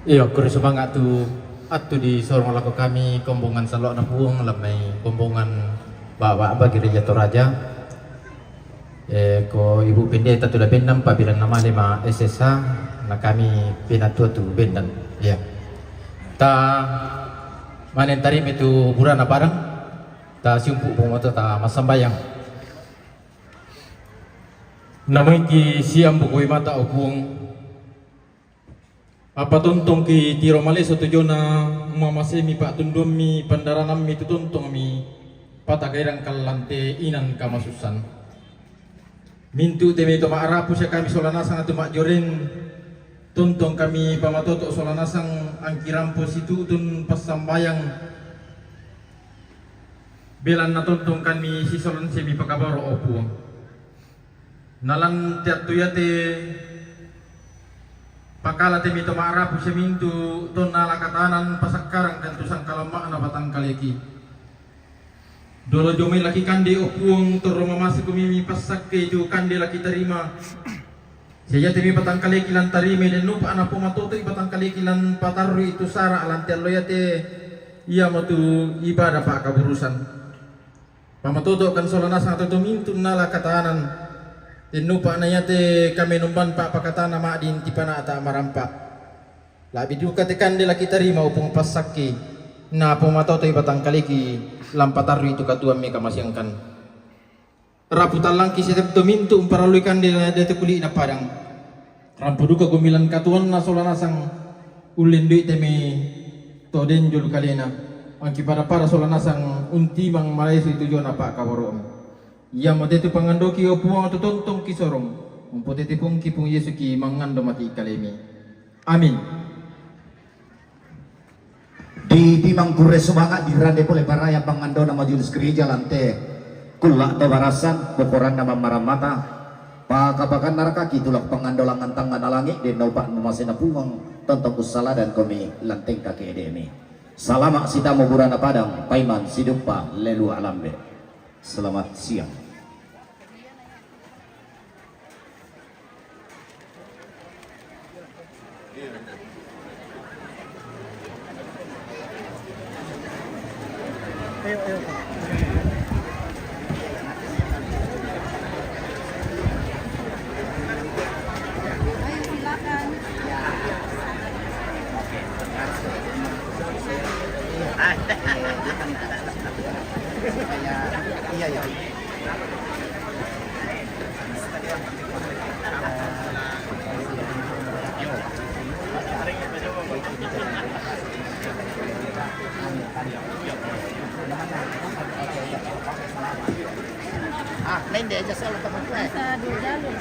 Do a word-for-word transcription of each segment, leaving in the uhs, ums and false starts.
Iyo, kuri sumanga' tu attu disorong lako kami kombongan sallo'na Puang, lammai kombongan Bapa' Bagi Raja Toraja. Eh, ko Ibu Pendeta tu la bendan, pabilanna male ma S S H, na kami penatua tu bendan. Iya. Ta maneng tarima tu burana padang, ta siumpu' pomoto ta massambayang. Namoiki siambu koi mata, o Puang. Apa tontongki tiro maleso tu jona mamasemi pa'tunduammi pandaranammi tu tontongmi patagairang kallante inan kamasussan. Mintu' te mai to ma'rapu sia kami sola nasang tu ma'joreng, tontong kami pamatoto' sola nasang angki rampo situtun passambayang belanna tontong kami sisolan semi pakaboro, o Puang. Nalan te attu iate pakala te mai to ma'rapu sia mintu' tonna la katanan pasakkarangkan tu sangkalamma'na batang kaleki. Dolo jomai laki kande, o Puang, torro mamase kumi mi passakke tu kande laki tarima. Sia iate mi batang kaleki lan tarimai den upa' napomatoto'i batang kaleki lan patarru'i tu sara' lan te allo iate, iamotu ibadah pa'kaburusan. Pamatoto'kan sola nasang tu mintu' nala katanan. Tennupa'na iate kamenomban pa'pakatana ma'din tipana'ta marampa'. La'bi duka te kande laki tarima, o Puang, passakke, napomatoto'i batang kaleki lan patarru'i tu katuoammi kamaseangkan. Rapu tallangki sitetto mintu' umparallui kande dete kuli'na padang. Rampo duka gumilan katuoanna sola nasang ullendui te mai to den jolo kalena, angki pada-pada sola nasang untimang maleso tu jona pa'kaboro'mi. Iamote tu pangandoki, o Puang, tu tontongki sorong, umpotete pungki Puang Yesuki mangando mati kalemi. Amin. Ditimang kure sumanga' dirande pole paraya pangandona majelis gereja lan te kulla' to barasan, pokoranna mammaramata, paka-pakanna rakaki tulak pangando langngan tangnga na langi', den naupa' mamasena Puang, tontong ussaladan komi lan tengka ke'de'mi. Salama' sitamo burana padang, paiman siduppa lelua lambe'. Selamat siang. Ah, main dia aja selalu teman gue. Bisa dua jalur.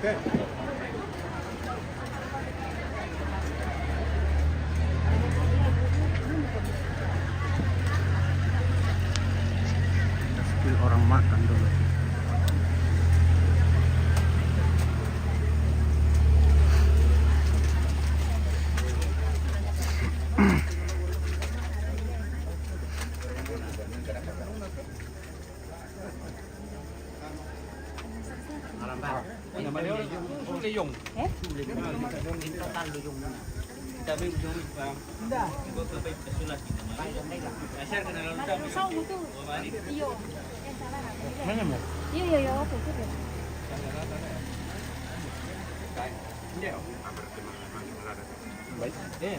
Kita spill orang makan dulu. Mana mo? Iya, iya, iya, oke, oke. Baik. Eh.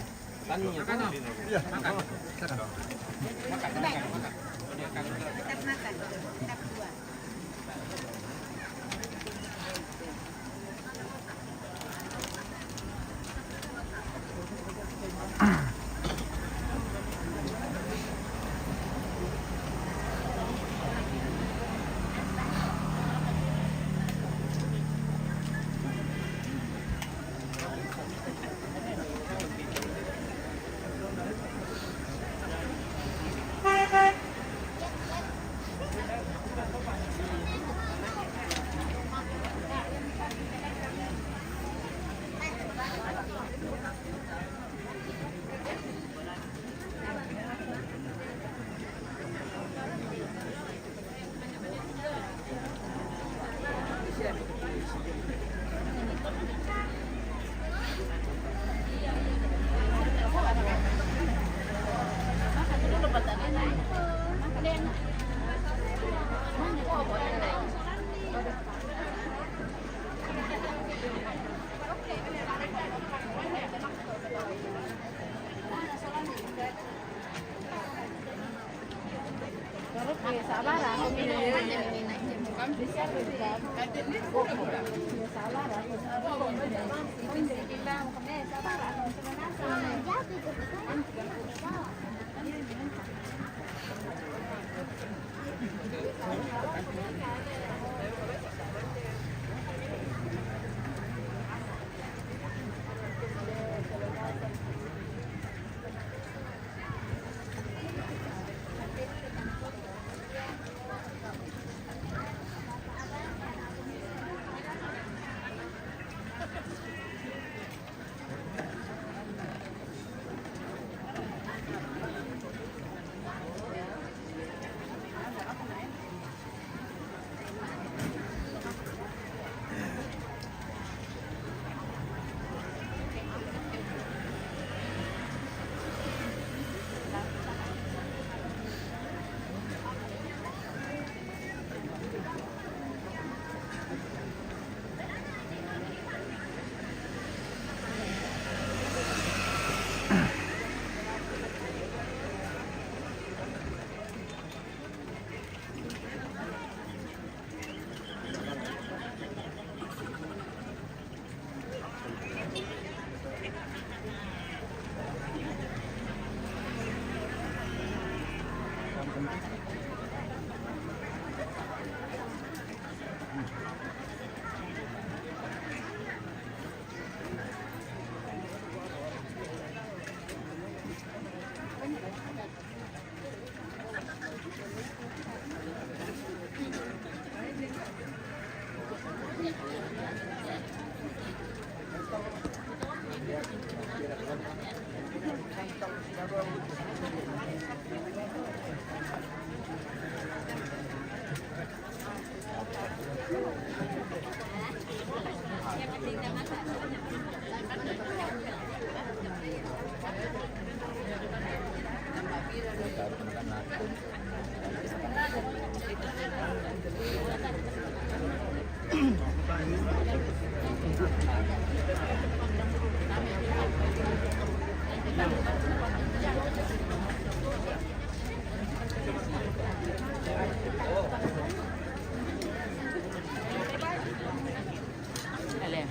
Dale.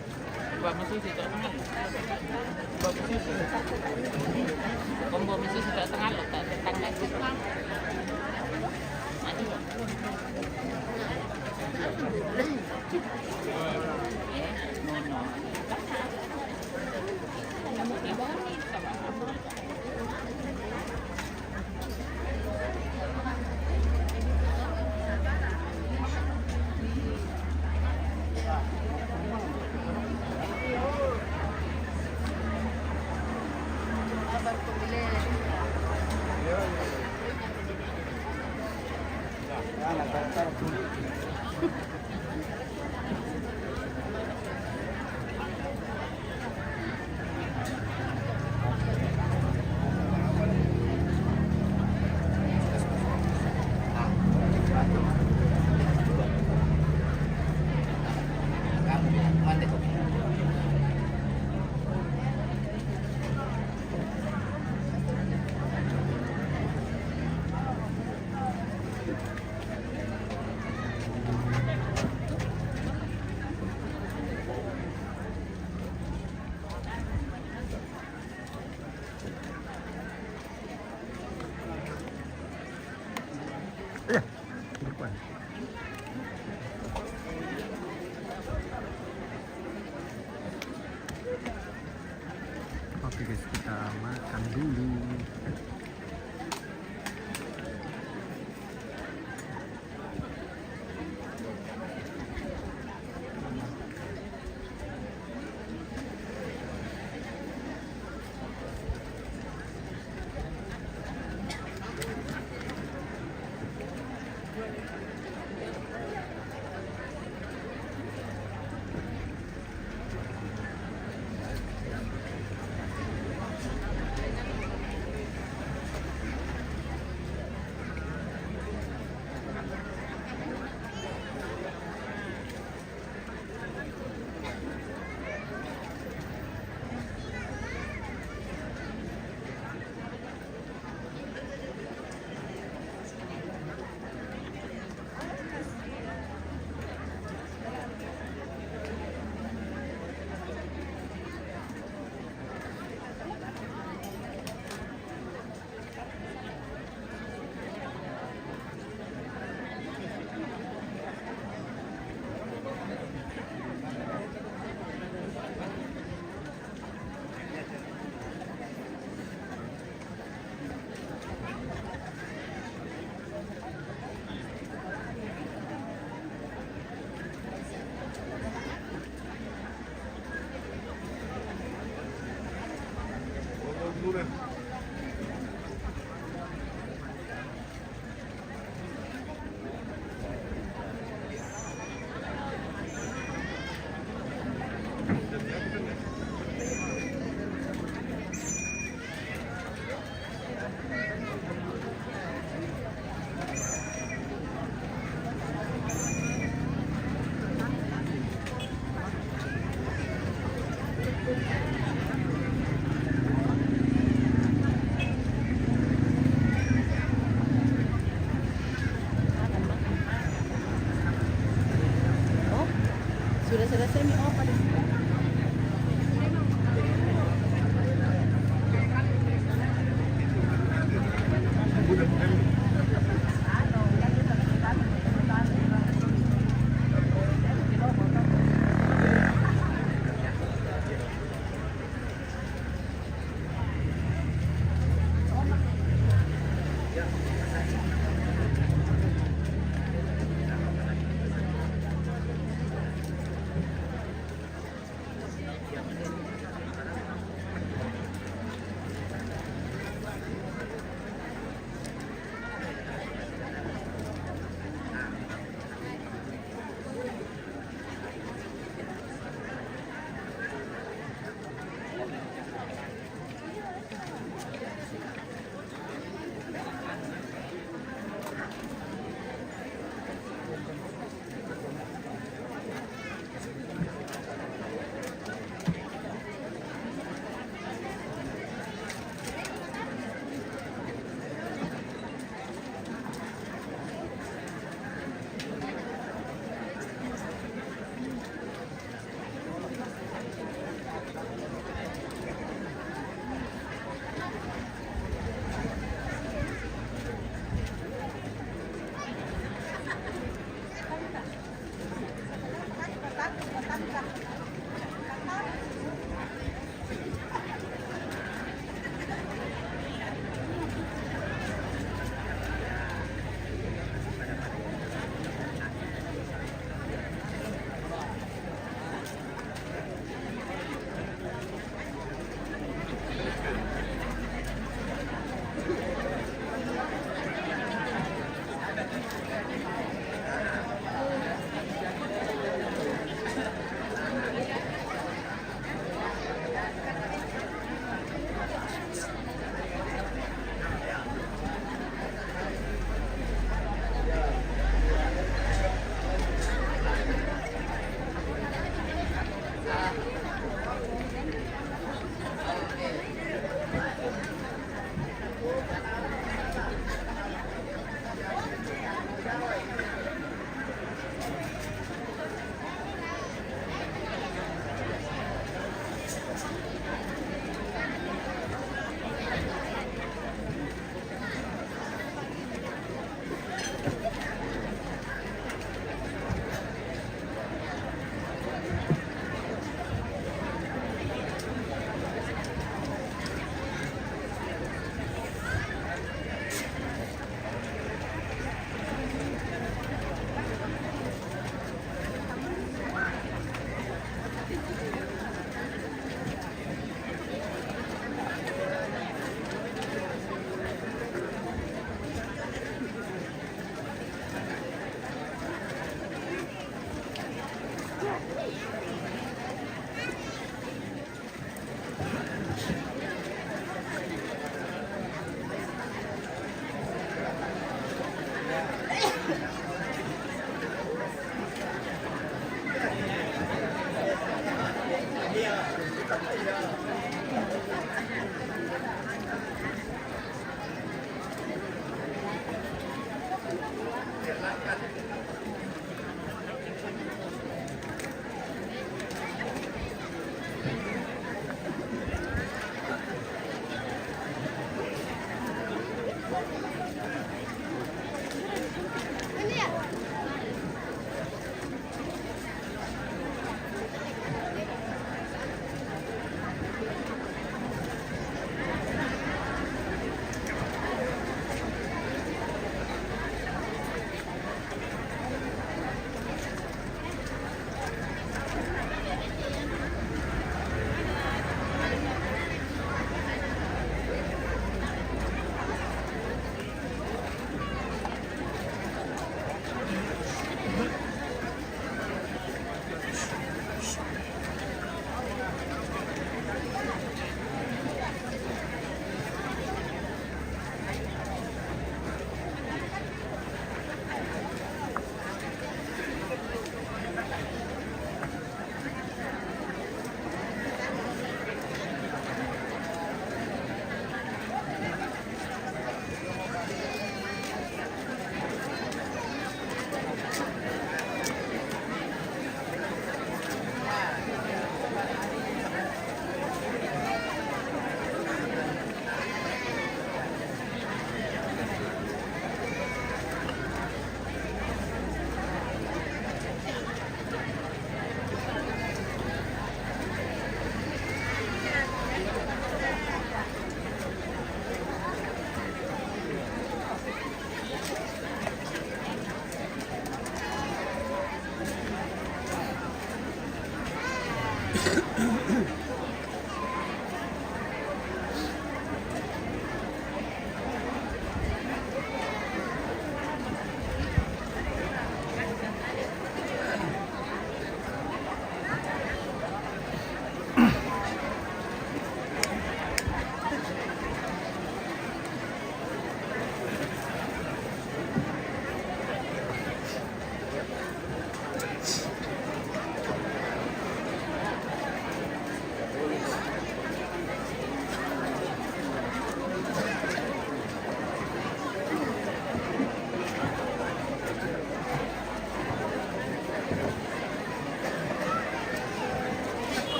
Vamos, Luisito, vamos. Vamos, Luisito. Con vos, Luisito, tengah lo, tak, tak, tak. Maju. Eh. Oke guys, kita makan dulu. Oh, sudah selesai nih, oh, pada.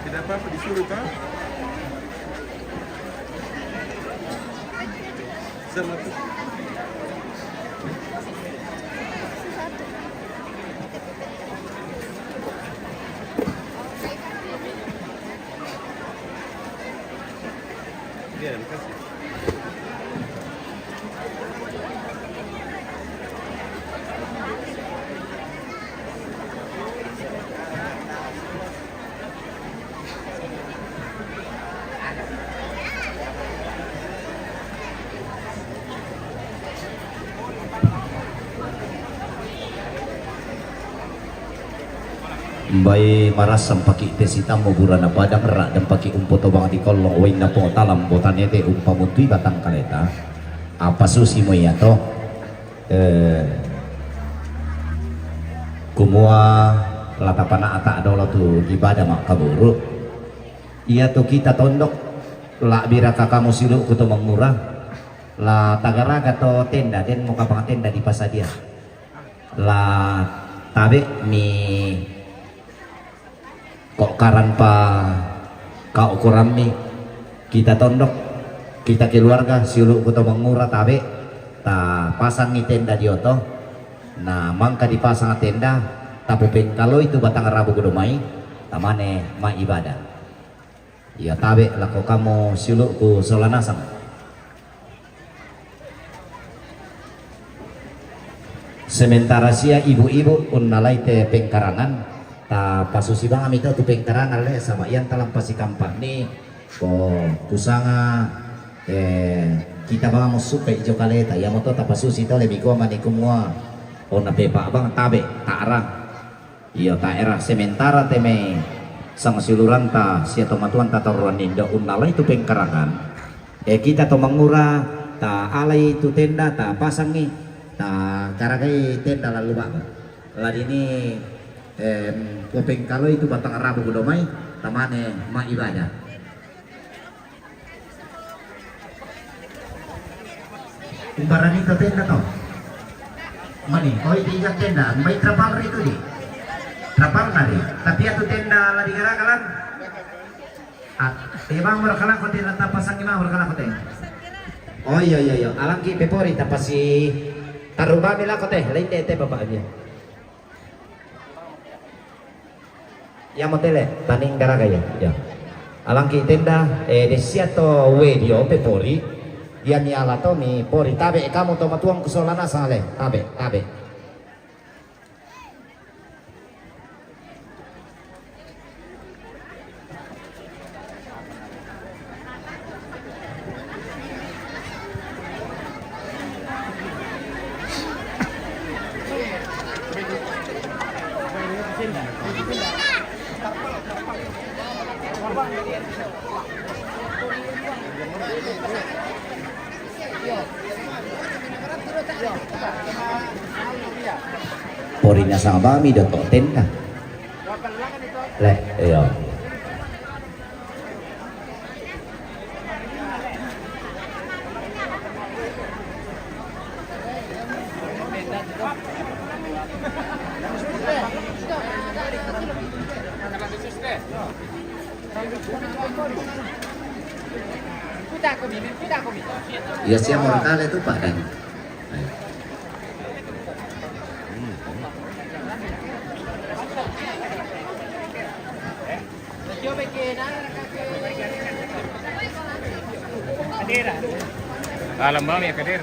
Tidak apa-apa disuruh, Pak. Sama tuh. Iya, makasih. Mbai marasa mpaki te sitammu burana padang, ra' de mpaki umpo tobang di kollong, wainna Puang Talam botanete umpamuntui batang kaleta. Apa susi mo iato? Eh, kumua la tapana'ta' dolo tu ibadah makkaburu'. Iato kita tondok, la'bira kakamu siulu'ku to mangura, la tagaraga to tenda, denmo kapang tenda dipasadia. La tabe' mi ko' karan pa kaukurammi, kita tondok, kita keluarga, siulu'ku to mangura tabe', tapasangi tenda dio to. Na mangka dipasang tenda, tapopengkaloi tu batang rabu kudo mai, tamane maibadah. Ia tabe' lako kamu siulu'ku sola nasang. Sementara sia ibu-ibu unnalai te pengkarangan, tapasusi bangami to tu pengkarangan le, saba' ian talam pasikampa' ni, ko kusanga, eh, kita bangamo sukai jo kaleta, iamoto tapasusi to le, bikua mani kumua, o napepa' bang tabe', ta'ra. Iyo, ta'ra, sementara te mai sangsiuluranta sia tomatuanta torroan indo unnalai tu pengkarangan. Eh, kita to mangura, ta alai tu tenda, ta pasangi, ta karagai tenda lalu ba'ba. Ladini, em, popengkaloi tu batang rabu kudo mai, tamane maibadah. Umbarani to tenda to. Mani, oi, di ijak tenda, mai trapal ri tu di. Trapal nari. Tapi atu tenda la digaraga lan. Ah, eh, bang, berkala ko tenda tapasang, bang, berkala ko tenda. Oh, iya, iya, iya. Alangki pepori tapasi tarubami lako te, lain de te bapak dia. Iamo te le, taning garaga ia. Ia. Alangki tenda, eh, de sia to we dio pepori. Ia miala to mipori, tabe' kamu tomatuangku sola nasang le. Tabe', tabe'. Pori nasaba mi do to tenda. Le, iyo. Iya, siamo rokale tu, Pak, kan? Alam mami ya, kader.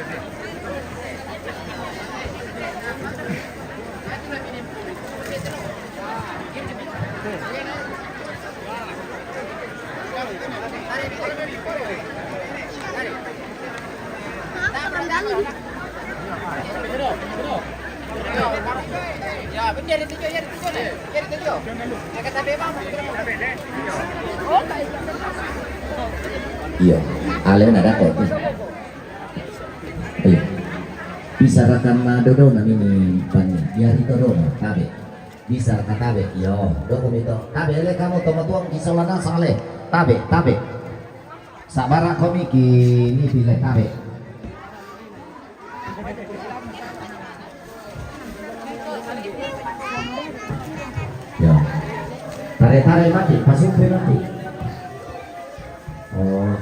Iya, ale na dako. Iya. Bisa rakan ma dodo na nini pani. Biar itu dodo, tabe. Bisa ka tabe', iyo, doko mito. Tabe' le kamu tomatuang ki sola nasang le. Tabe', tabe'. Sabara' komi ki nipi le, tabe'. Iyo. Tarik-tarik mati, pasuk mati. Oh.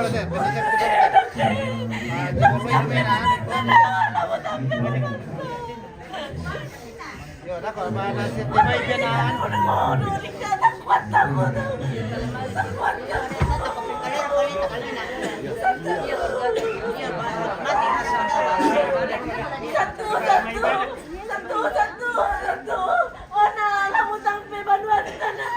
Satu, satu, satu, satu, satu. Ona, lamu tampe banuan tanah.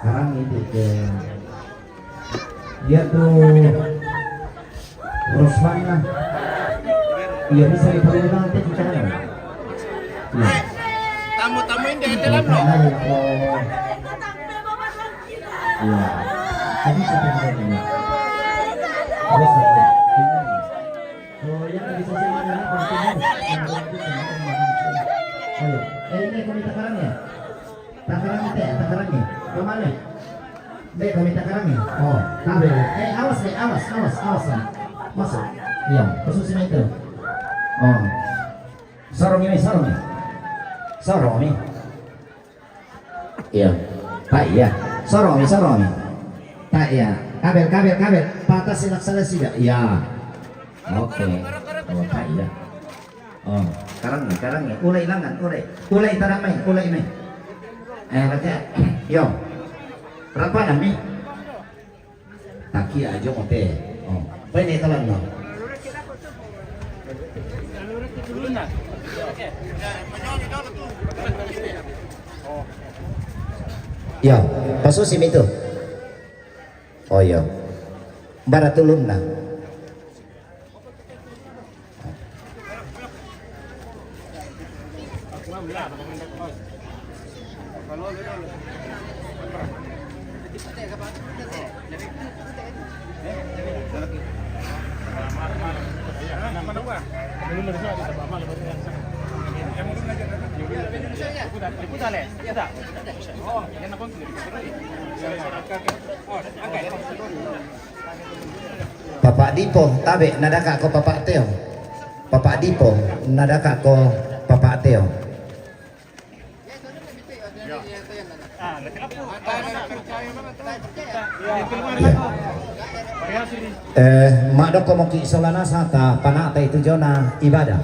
Sekarang itu ke dia tuh Roswana. Iya, bisa dipakai nanti di sana. Iya. Tamu-tamu ini di dalam loh. Iya. Tadi sudah ada. Terus ada. Oh, yang bisa sih mana? Ayo, eh, ini kami takaran ya? Takaran ni, teh, takaran ni. Kemana? Dek, kami takaran ni. Oh, tabe. Eh, awas, dek, awas, awas, awas. Masuk. Iya, khusus itu. Oh. Sorong ini, sorong ini. Sorong ini. Iya. Tak iya. Sorong ini, sorong ini. Tak iya. Kabel, kabel, kabel. Patah silak salah sida. Iya. Oke. Oh, tak iya. Oh, karang ni, karang ni. Ulai langan, ulai. Ulai tarang mai, ulai mai. Eh, raja. Yo. Berapa nami? Taki aja mote. Oh, pai ni talan no. Yo, pasu si mitu. Oh, yo. Bara tulun na. Papa Dipo, tabe, nadaka ko Papa Teo. Papa Dipo, nadaka ko Papa Teo. Iya. Eh, madoko moki solanasa ta panata itu jona ibadah.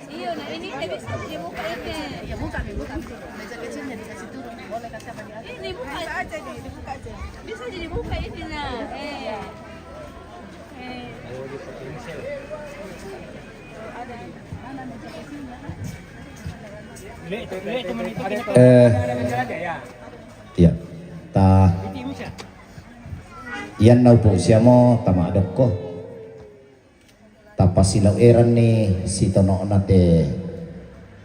Iya, nah ini nggak bisa dibuka ini. Ya buka, buka. Meja kecilnya dikasih turun, boleh kasih apa di atas. Ini buka aja, dibuka aja. Bisa jadi buka ini, nah. Eh. Eh. Eh, iya. Ta iyan naupu' siya mo tama' dokko. Tapasilau' eran ni sitono'na te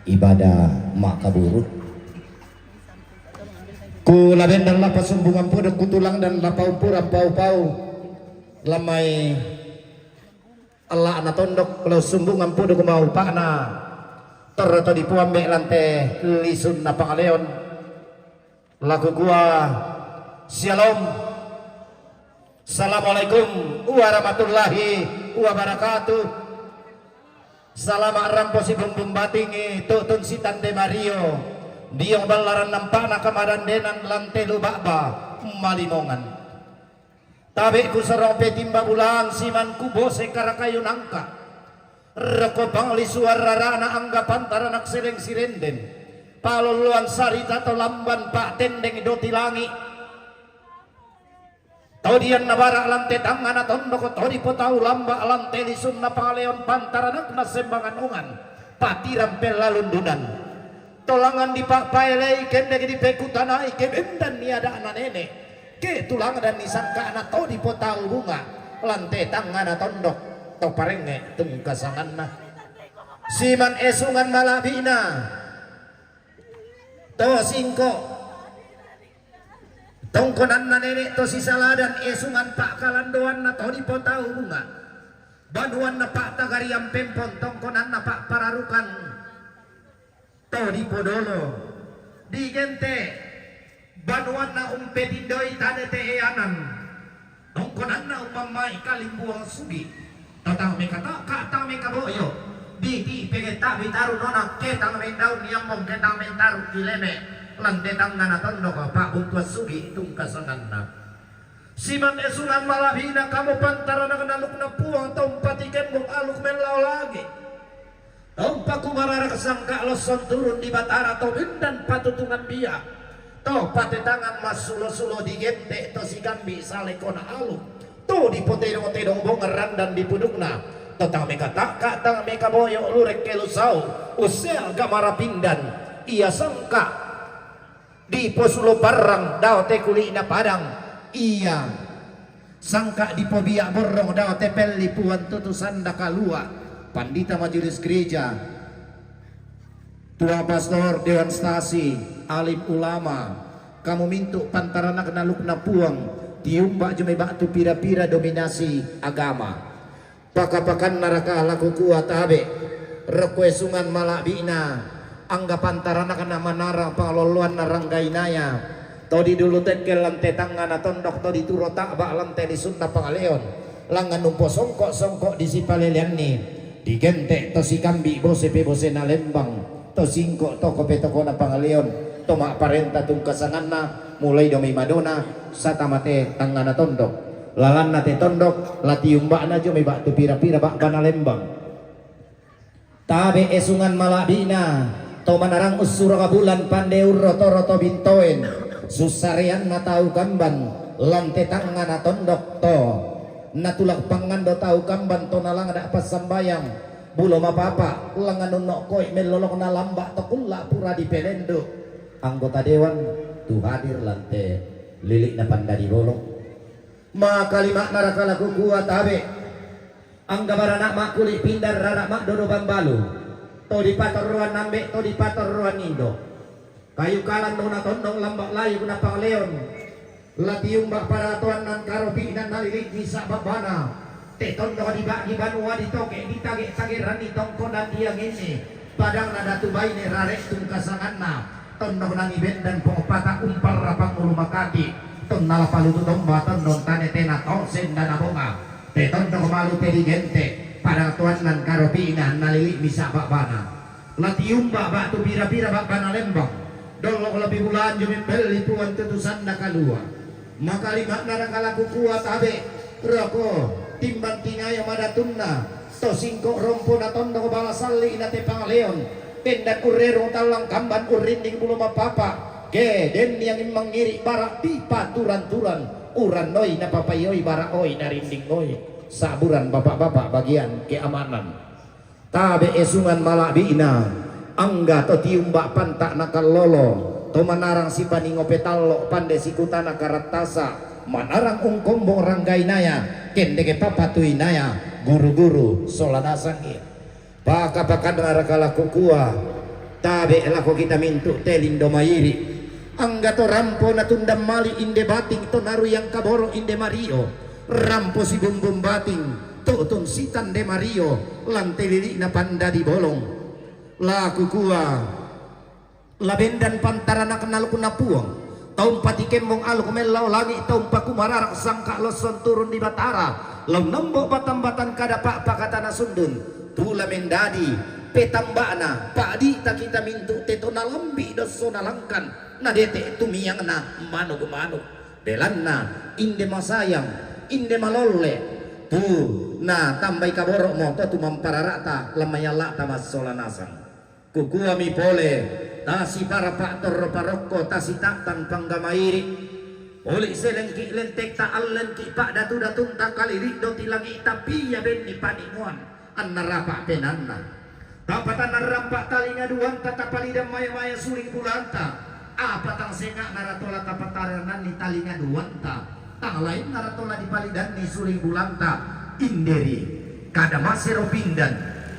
ibadah makaburu'. Ku labendan lapa sumbungan pudu' ku tulang dan lapa umpuran pau-pau. Lamai Allah na tondok lo sumbungan pudu' ku mau pa'na. Torro to dipuambe' lante lisun na pangaleon. Laku kuwa, Shalom. Assalamualaikum warahmatullahi wabarakatuh. Salama' rampo si bumbung batingi tu'tun si tande Mario. Diyong ballaran nampa'na kamadandenan lante lu ba'ba malimongan. Tabe' ku sarong petimba bulan siman ku bose karakayu nangka. Roko pangli suwarrarana angga pantaranak seleng sirenden. Palolloan sarita to lamban pa'tendeng doti langi'. To diyan na bara' lante tangngana tondoko to dipotau lamba' lante lisunna pangaleon pantaranakna sembangan ongan patiran pellalundunan. Tolangan dipa'paelei kendek dipekutana'i kebendan niada'na nene'. Ke tulangdan nisangka'na to dipotau bunga' lante tangngana tondok to parengnge' tungkasanganna. Siman esungan mala'bi'na to singko' tongkonanna nene' to sisaladan esungan pa'kalandoanna to dipotau bunga'. Banuanna pa'tagarian pempon tongkonanna pa'pararukan to dipodolo. Digente' banuanna umpetindoi tane te'eanan. Tongkonanna ummamma'i kalimbuang sugi'. Tatang mekata' ka'tang mekabo'yo'. Biti' pegetta' bitaru nona ketang mendaun yambong ketang mentaru kileme. Lante tangngana tondoko pa'buntuan sugi' tungkasanganna. Siman esungan mala'bi'na kamo pantaranakna lukna puang to umpati kembong aluk mellao lagi'. To umpakumararak sangka' losson turun di Batara to bendan patutungan biya'. To patetangan massulo-sulo digente' to sikambi' salekona aluk. To dipotedong-tedong bongan randan di pudukna. To tang mekata' ka'tang mekabo'yo' lu rekke lu sau'. Ussea' gamara pindan. Iya sangka' diposulo parrang dao te kuli'na padang, iya sangka' dipobiya' borrong dao te pelli puan tutu sanda kalua'. Pandita majelis gereja, tua pastor, dewan stasi, alim ulama, kamo mintu' pantaranakna lukna puang, tiyumba' jumai ba'tu pira-pira dominasi agama. Paka-pakanna raka laku kuwa tabe', rokko esungan mala'bi'na, angga pantaranakna manarang pangalolloanna ranggainaya, to didulu tekkel lante tangngana tondok to dituro ta'ba' lante lisunna pangaleon, langngan umposongko'-songko' disipaleleanni, digente' to sikambi' bose pebosena lembang, to singko' toko petokona pangaleon, to ma'parenta tungkasanganna, mulai domi madona, satamate tangngana tondok. Lalanna te tondok, la tiyumba'na jomai ba'tu pira-pira ba'bana lembang. Tabe' esungan mala'bi'na, to manarang ussuroka bulan pande urro toro to bintoen, sussareanna tau kamban, lante tangngana tondok to. Natulak pangngando tau kamban to nalangda' passambayang, bulo mapapa, langngan unno'koi mellolokna lamba' to kulla' pura dipelendu'. Anggota dewan, tu hadir lante lili'na pandadi bolong. Makalima'na raka laku kuwa tabe'. Angga barana' ma'kuli' pindar rara' ma'dodo bambalu. To dipatorroan ambe', to dipatorroan indo'. Kayu kalan dona tondong lamba' layuk na pangaleon. La tiyumba' paratoan nan karopi'na nalili' misa' ba'bana. Te tondok di bagi banua di toke di tage-tageran di tongkonan diang ini. Padang na datu baine rarek tungkasanganna. Tondok nangi bendan pong pata umpar rapang ulu makati. Tonnala palutu domba tondon tane tena toksen dana bonga. Te tondok malu te digente. Padang tuannan karopi'na nalili misa babana. Latiumba batu pira-pira babana lembang. Dolok lebih bulan jumi beli puan tutusanna kalua. Maka lima nara kalaku kua tabe. Roko timbang tingayo madatunna. To singkok rompo na tondok bala salli na te pangaleon. Tendan urrerung tallang kamban urrinding bulu mapapa. Ke den yang mangiri barak pipa turan-turan. Uran noi na papaioi barak oi na rinding oi. Saburan bapak-bapak bagian keamanan. Tabe esungan mala'bi'na, angga to tiumba pantak nakallolo, to manarang sipaningo petallo pande sikutana karattasa, manarang ungkombong ranggainaya, kendeke papatuinaya, guru-guru sola nasangi. Paka-pakanna raka lako kua, tabe lako kita mintu telindo mairi. Angga to rampo na tundang mali inde bating to naru yang kaboro inde mario. Rampo si bumbung bating, tutun sitan de mario, lante lili na panda di bolong. Laku kua, labendan pantaranak naluk napuang. Taumpa tikembong aluk mellau langi, taumpa kumararak sangka loson turun di batara. Lau nembok batambatan kada pak pakatana sundun. Pula mendadi, petambana, pak di takita mintu teto nalambi doso nalangkan. Nadete tumiangna manuk-manuk. Belanna, inde masayang, inde malolle, tu na tambai kaborokmo to tu mampararata lamayallata massola nasang. Kukuami pole, tasi para pak torro parokko tasi taktang panggamairi. Oli selengki lentekta allenki pak datu-datunta kaliri doti langi tapi ya benni panimoan. Annarapa penanna. Tapatanna rampa talinga duanta tapalidan maya-maya suling bulanta. Apa tang senga naratola tapatarananni talinga duanta. Tang lain naratola dipalidanni suling bulanta. Inderi kada masero pindan.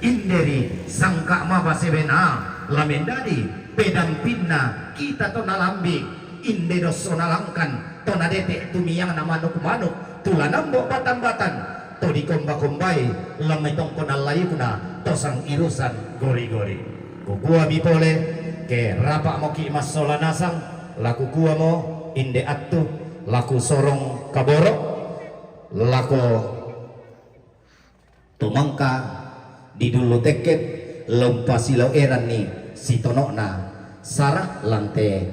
Inderi sangka maba sebena. Lamendadi pedampinna kita to nalambi. Inde dosso nalangkan to nadete tumiangna manuk-manuk tula nambo batan-batan. To dikomba-kombai, lammai tongko nallayukna to sang irusan gori-gori. Kukuami pole, ke rapa moki massola nasang, laku kuamo, inde attu, laku sorong kaboro, lako tumangka di dulu teket, lompa silau eranni sitonokna sara lante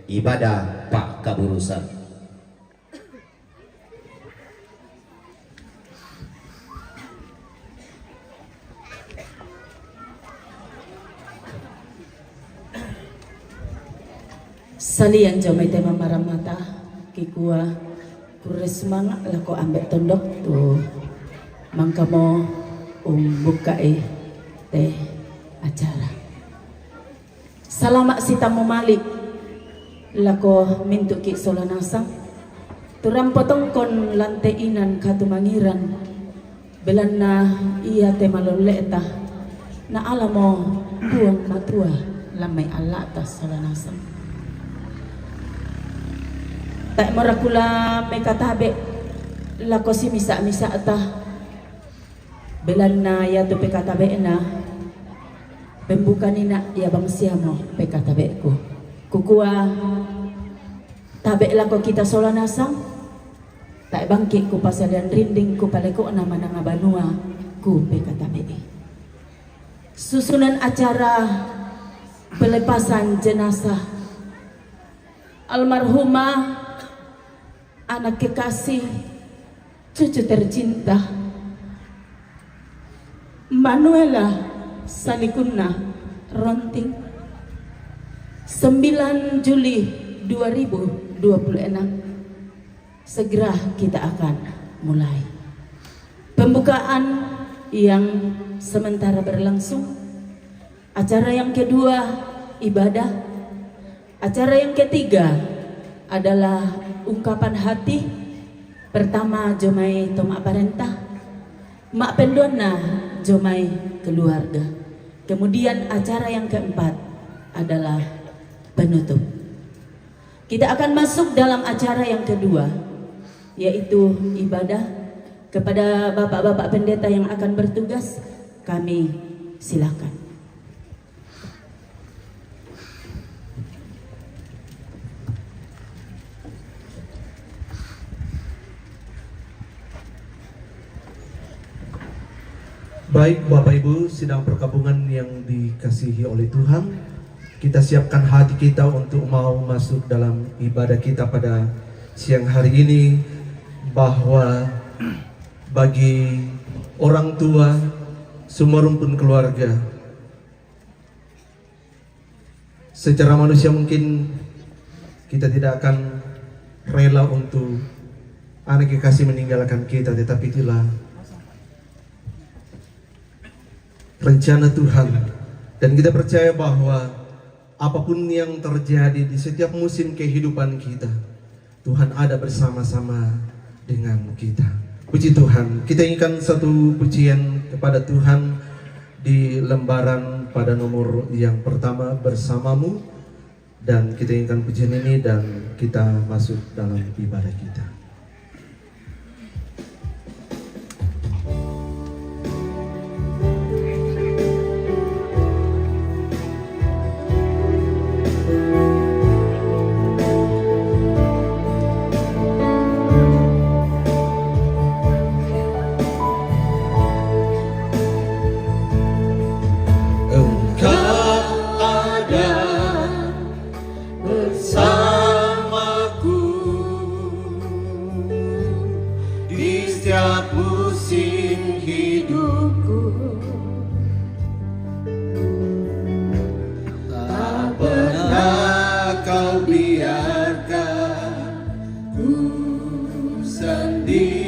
ibadah pak kaburusan. Salian jomai tema maramata kikua kurre semangat lako ambek tondok tu mangkamo umbukai te acara. Salama sitamu malik lako mintuki sola nasang. Turampo tongkon lante inan katumangiran. Belanna iya te malolleta na alamo Puang Matua lammai allata sola nasang. Tae morakula mekatabe lako simisa-misata. Belanna yatu pekatabe'na, pembukani na iya bangsiamo pekatabe'ku. Kukua, tabe lako kita sola nasang, tae bangki ku pasalian rinding ku paleko'na mananga banua ku pekatabe'i. Susunan acara pelepasan jenazah almarhumah anak kekasih, cucu tercinta, Manuela Salikunna Ronting, sembilan Juli dua ribu dua puluh enam. Segera kita akan mulai pembukaan yang sementara berlangsung. Acara yang kedua, ibadah. Acara yang ketiga adalah ungkapan hati. Pertama, jomai tomak parentah. Mak penduanna, jomai keluarga. Kemudian acara yang keempat adalah penutup. Kita akan masuk dalam acara yang kedua, yaitu ibadah. Kepada bapak-bapak pendeta yang akan bertugas, kami silakan. Baik, Bapak Ibu, sidang perkabungan yang dikasihi oleh Tuhan, kita siapkan hati kita untuk mau masuk dalam ibadah kita pada siang hari ini, bahwa bagi orang tua, semua rumpun keluarga, secara manusia mungkin kita tidak akan rela untuk anak kekasih meninggalkan kita, tetapi itulah rencana Tuhan. Dan kita percaya bahwa apapun yang terjadi di setiap musim kehidupan kita, Tuhan ada bersama-sama dengan kita. Puji Tuhan. Kita inginkan satu pujian kepada Tuhan di lembaran pada nomor yang pertama, Bersamamu. Dan kita inginkan pujian ini dan kita masuk dalam ibadah kita. Engkau ada bersamaku di setiap musim hidupku. Tak pernah kau biarkan ku sendiri.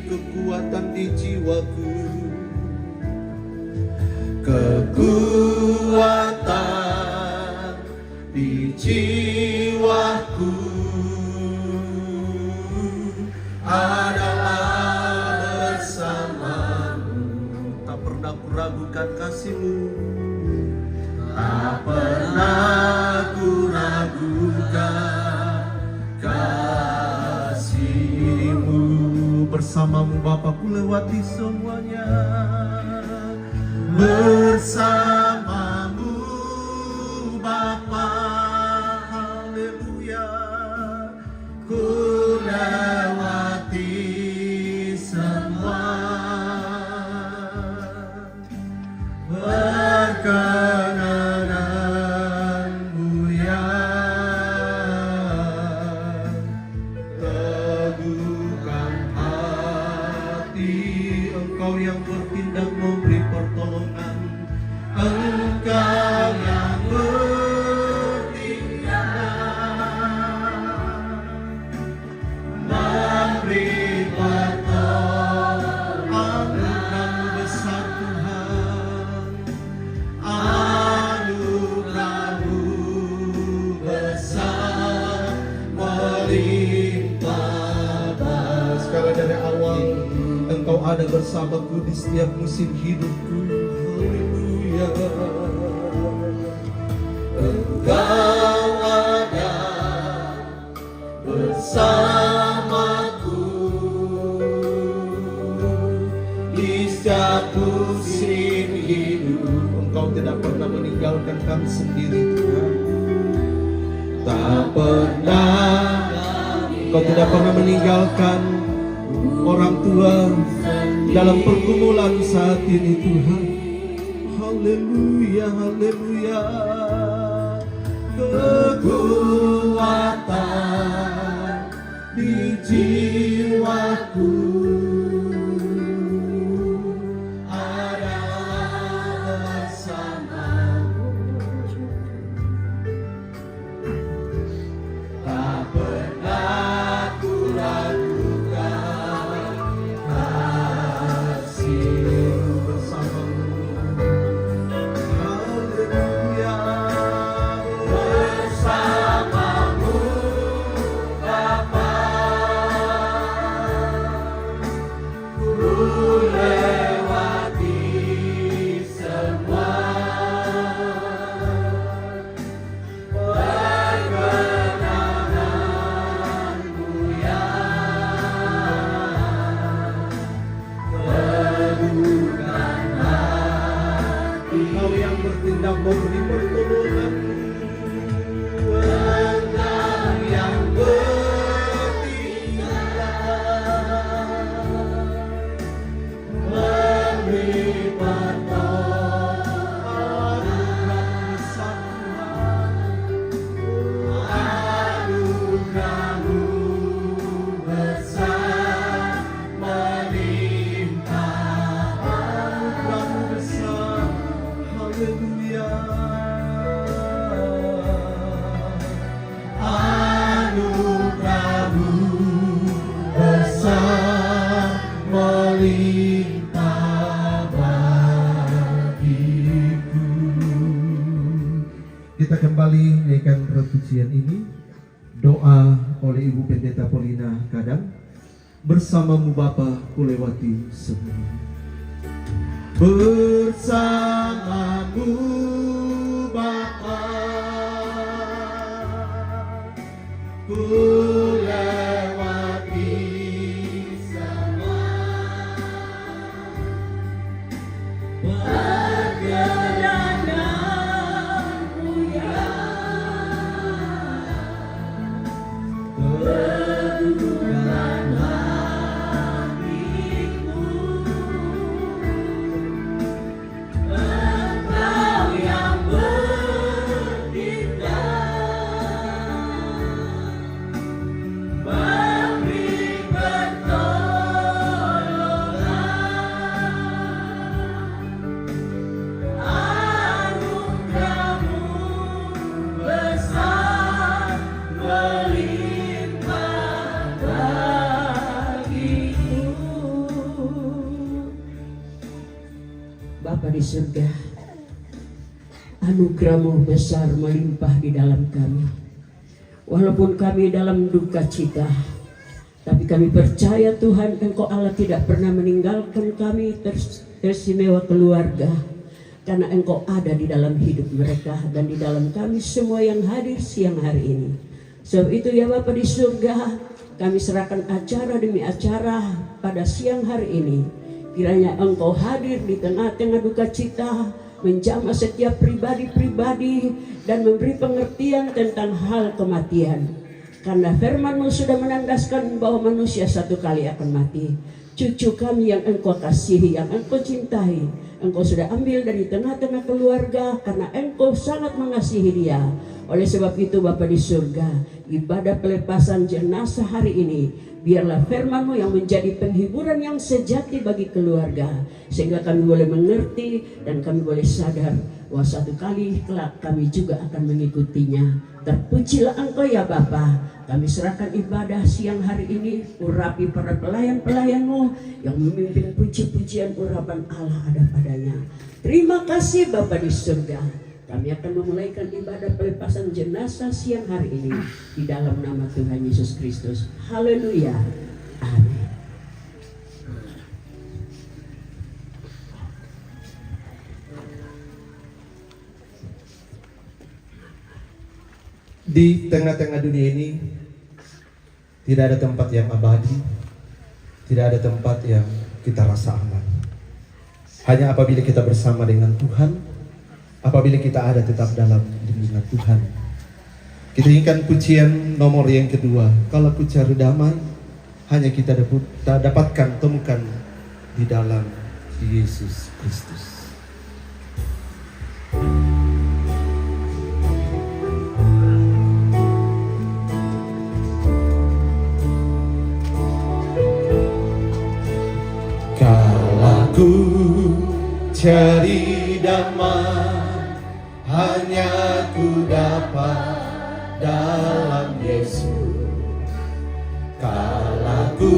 Kekuatan di jiwaku, kekuatan di jiwaku adalah bersamamu. Tak pernah ku ragukan kasihmu. Tak pernah ku ragukan kasihmu. Bersamamu, Bapa, ku lewati semuanya. Bersamamu, Bapa. Haleluya. Ku lewati semua perkenananmu yang teguhkan hati. Engkau yang bertindak memberi pertolongan. Engkau yang bertindak memberi pertolongan. Anugerah-Mu besar, Tuhan. Anugerah-Mu besar, melimpah. Sekali, dari awal Engkau ada bersamaku di setiap musim hidupku. Haleluya. Engkau ada bersamaku di setiap musim hidup. Engkau tidak pernah meninggalkan kami sendiri, Tuhan. Tak pernah. Engkau tidak pernah meninggalkan orang tua dalam pergumulan saat ini, Tuhan. Haleluya, haleluya. Kekuatan di jiwaku adalah bersamamu. Tak pernah ku ragukan kasih-Mu bersamamu. Haleluya. Bersamamu, Bapa. Anugerah-Mu besar melimpah. Anugerah-Mu besar. Haleluya. Anugerah-Mu besar melimpah bagiku. Kita kembali naikkan pujian ini. Doa oleh Ibu Pendeta Paulina Kadang. Bersamamu Bapa, kulewati semua. Bersamamu Bapa, kulewati semua. Perkenan-Mu ya, teguhkan hatiku. Engkau yang bertindak, memberi pertolongan. Anugerah-Mu besar melimpah bagiku. Bapa di surga, anugerah-Mu besar melimpah di dalam kami. Walaupun kami dalam duka cita, tapi kami percaya, Tuhan, Engkau Allah tidak pernah meninggalkan kami, ters-, teristimewa keluarga, karena Engkau ada di dalam hidup mereka dan di dalam kami semua yang hadir siang hari ini. Sebab itu, ya Bapa di surga, kami serahkan acara demi acara pada siang hari ini. Kiranya Engkau hadir di tengah-tengah duka cita, menjamah setiap pribadi-pribadi, dan memberi pengertian tentang hal kematian. Karena firman-Mu sudah menandaskan bahwa manusia satu kali akan mati. Cucu kami yang Engkau kasihi, yang Engkau cintai, Engkau sudah ambil dari tengah-tengah keluarga karena Engkau sangat mengasihi dia. Oleh sebab itu, Bapa di surga, ibadah pelepasan jenazah hari ini, biarlah firman-Mu yang menjadi penghiburan yang sejati bagi keluarga, sehingga kami boleh mengerti dan kami boleh sadar bahwa satu kali kelak kami juga akan mengikutinya. Terpujilah Engkau, ya Bapa. Kami serahkan ibadah siang hari ini, urapi para pelayan-pelayan-Mu yang memimpin puji-pujian urapan Allah ada padanya. Terima kasih Bapa di surga. Kami akan memulaikan ibadah pelepasan jenazah siang hari ini di dalam nama Tuhan Yesus Kristus. Haleluya. Amin. Di tengah-tengah dunia ini, tidak ada tempat yang abadi, tidak ada tempat yang kita rasa aman. Hanya apabila kita bersama dengan Tuhan, apabila kita ada tetap dalam lindungan Tuhan. Kita nyanyikan pujian nomor yang kedua, "Kalau Ku Cari Damai, hanya kita dapat, tak dapatkan, temukan di dalam Yesus Kristus." Kalau ku cari damai, hanya ku dapat dalam Yesus. Kalau ku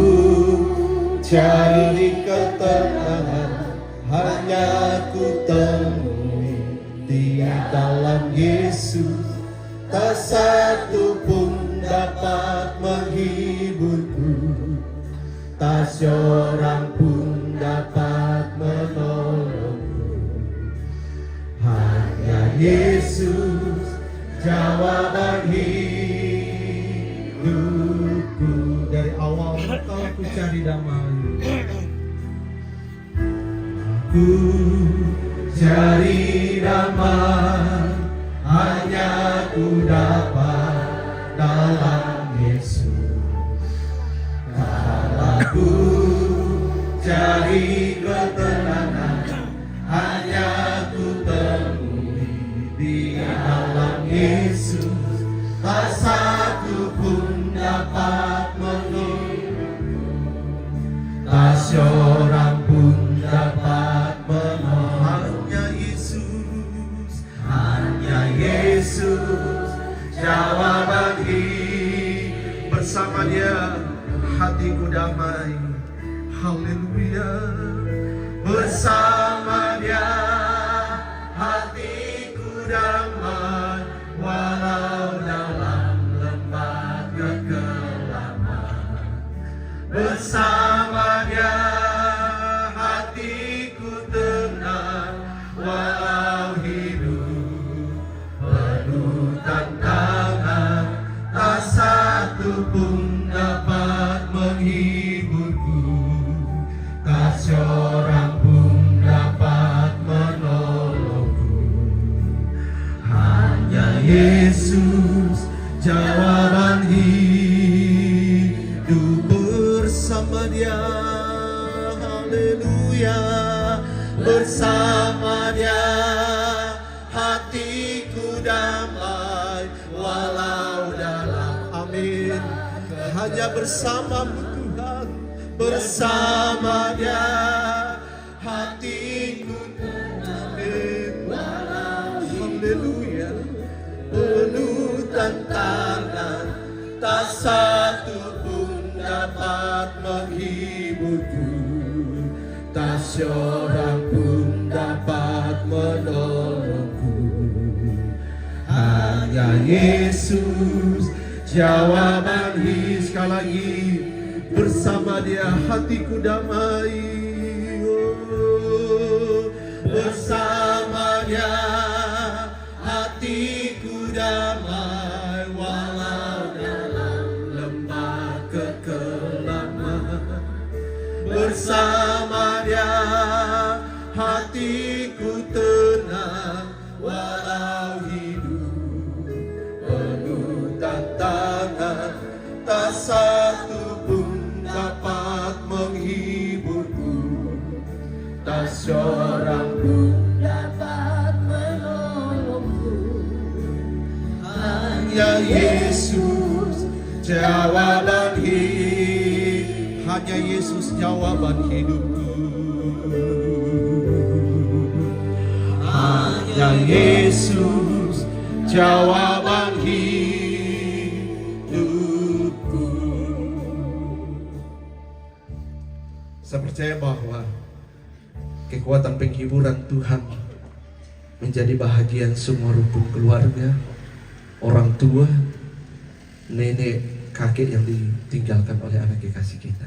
cari ketenangan, hanya ku temui di dalam Yesus. Tak satu pun dapat menghiburku, tak seorang pun dapat menolongku. Hanya Yesus jawaban hidupku. Dari awal, kalau ku cari damai. Ku cari damai, hanya ku dapat dalam Yesus. Kalau ku cari ketenangan, Hatiku damai. Haleluya. Bersama Dia hatiku damai, walau dalam lembah kekelaman. Bersama Dia hatiku tenang, walau hidup penuh tantangan, tak satu pun dapat menghiburku, tak seorang pun dapat menolongku. Hanya Yesus jawaban hidup, bersama Dia. Haleluya. Bersama Dia hatiku damai, walau dalam, amin, hanya bersamamu Tuhan. Bersama Dia hatiku tenang, amin. Haleluya. Penuh tantangan, tak satu pun dapat menghiburku, tak seorang pun dapat menolongku. Hanya Yesus jawaban hidup. Sekali lagi, bersama Dia hatiku damai. Oh, bersama Dia hatiku damai, walau dalam lembah kekelaman. Bersama Dia hatiku tenang, walau hidup penuh tantangan, tak satu pun dapat menghiburku, tak seorang pun dapat menolongku. Hanya Yesus jawaban hidup. Hanya Yesus jawaban hidupku. Hanya Yesus jawaban hidupku. Saya percaya bahwa kekuatan penghiburan Tuhan menjadi bahagian semua rukun keluarga, orang tua, nenek, kakek yang ditinggalkan oleh anak kekasih kita.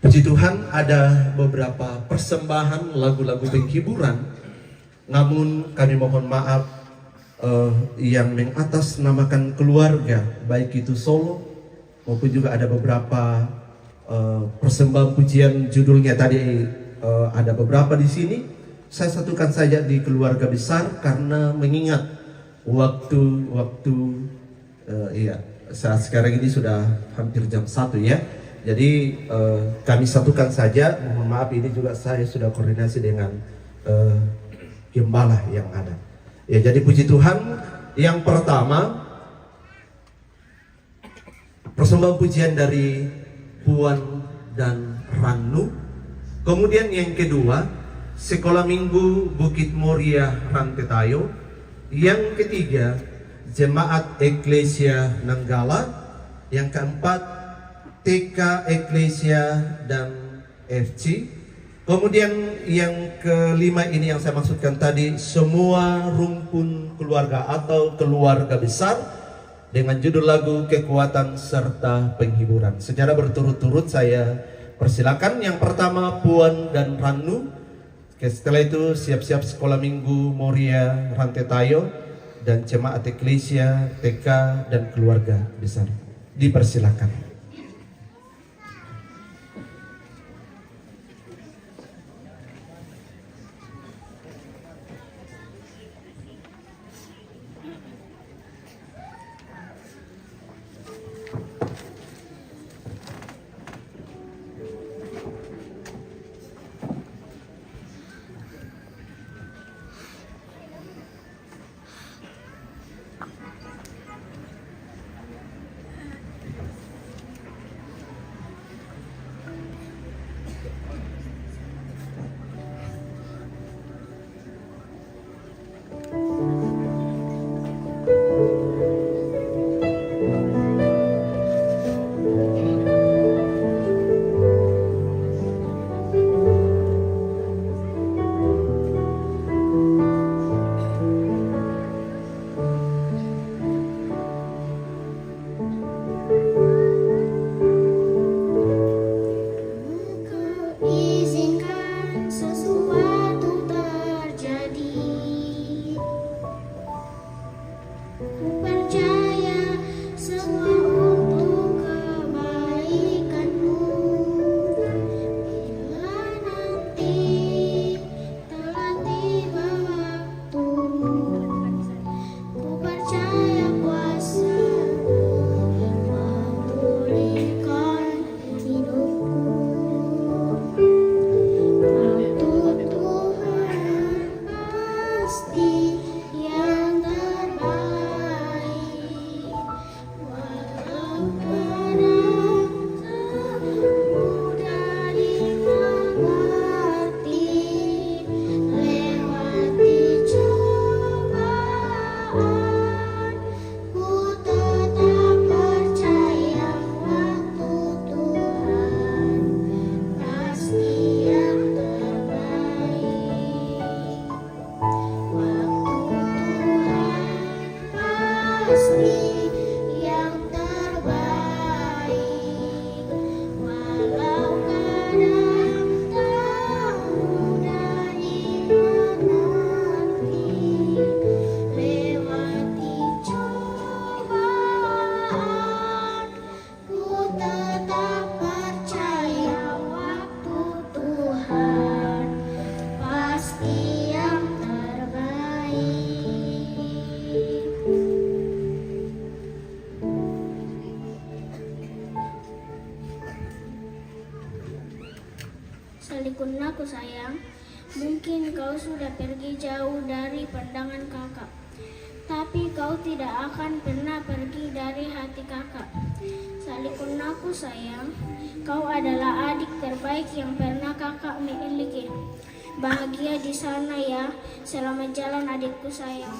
Puji Tuhan, ada beberapa persembahan lagu-lagu penghiburan, namun kami mohon maaf, eh, yang mengatasnamakan keluarga, baik itu solo maupun juga ada beberapa, eh, persembahan pujian, judulnya tadi, eh, ada beberapa di sini. Saya satukan saja di keluarga besar karena mengingat waktu-waktu, eh, iya, saat sekarang ini sudah hampir jam satu, ya. Jadi, eh, kami satukan saja. Mohon maaf, ini juga saya sudah koordinasi dengan, eh, gembala yang ada. Ya, jadi puji Tuhan, yang pertama, persembahan pujian dari Puan dan Ranu. Kemudian yang kedua, Sekolah Minggu Bukit Moria Rantetayo. Yang ketiga, Jemaat Eklesia Nanggala. Yang keempat, T K Eklesia dan F C. Kemudian yang kelima ini yang saya maksudkan tadi, semua rumpun keluarga atau keluarga besar, dengan judul lagu Kekuatan Serta Penghiburan. Secara berturut-turut saya persilakan. Yang pertama Puan dan Ranu. Oke, setelah itu siap-siap Sekolah Minggu Moria Rantetayo dan Jemaat Eklesia, T K, dan keluarga besar. Dipersilakan. yang terbaik. Walau kadang tak mudah dimengerti, lewati cobaan, ku tetap percaya waktu Tuhan pasti yang terbaik. Salikunnaku sayang, mungkin kau sudah pergi jauh dari pandangan kakak, tapi kau tidak akan pernah pergi dari hati kakak. Salikunnaku sayang, kau adalah adik terbaik yang pernah kakak miliki. Bahagia di sana ya. Selamat jalan adikku sayang.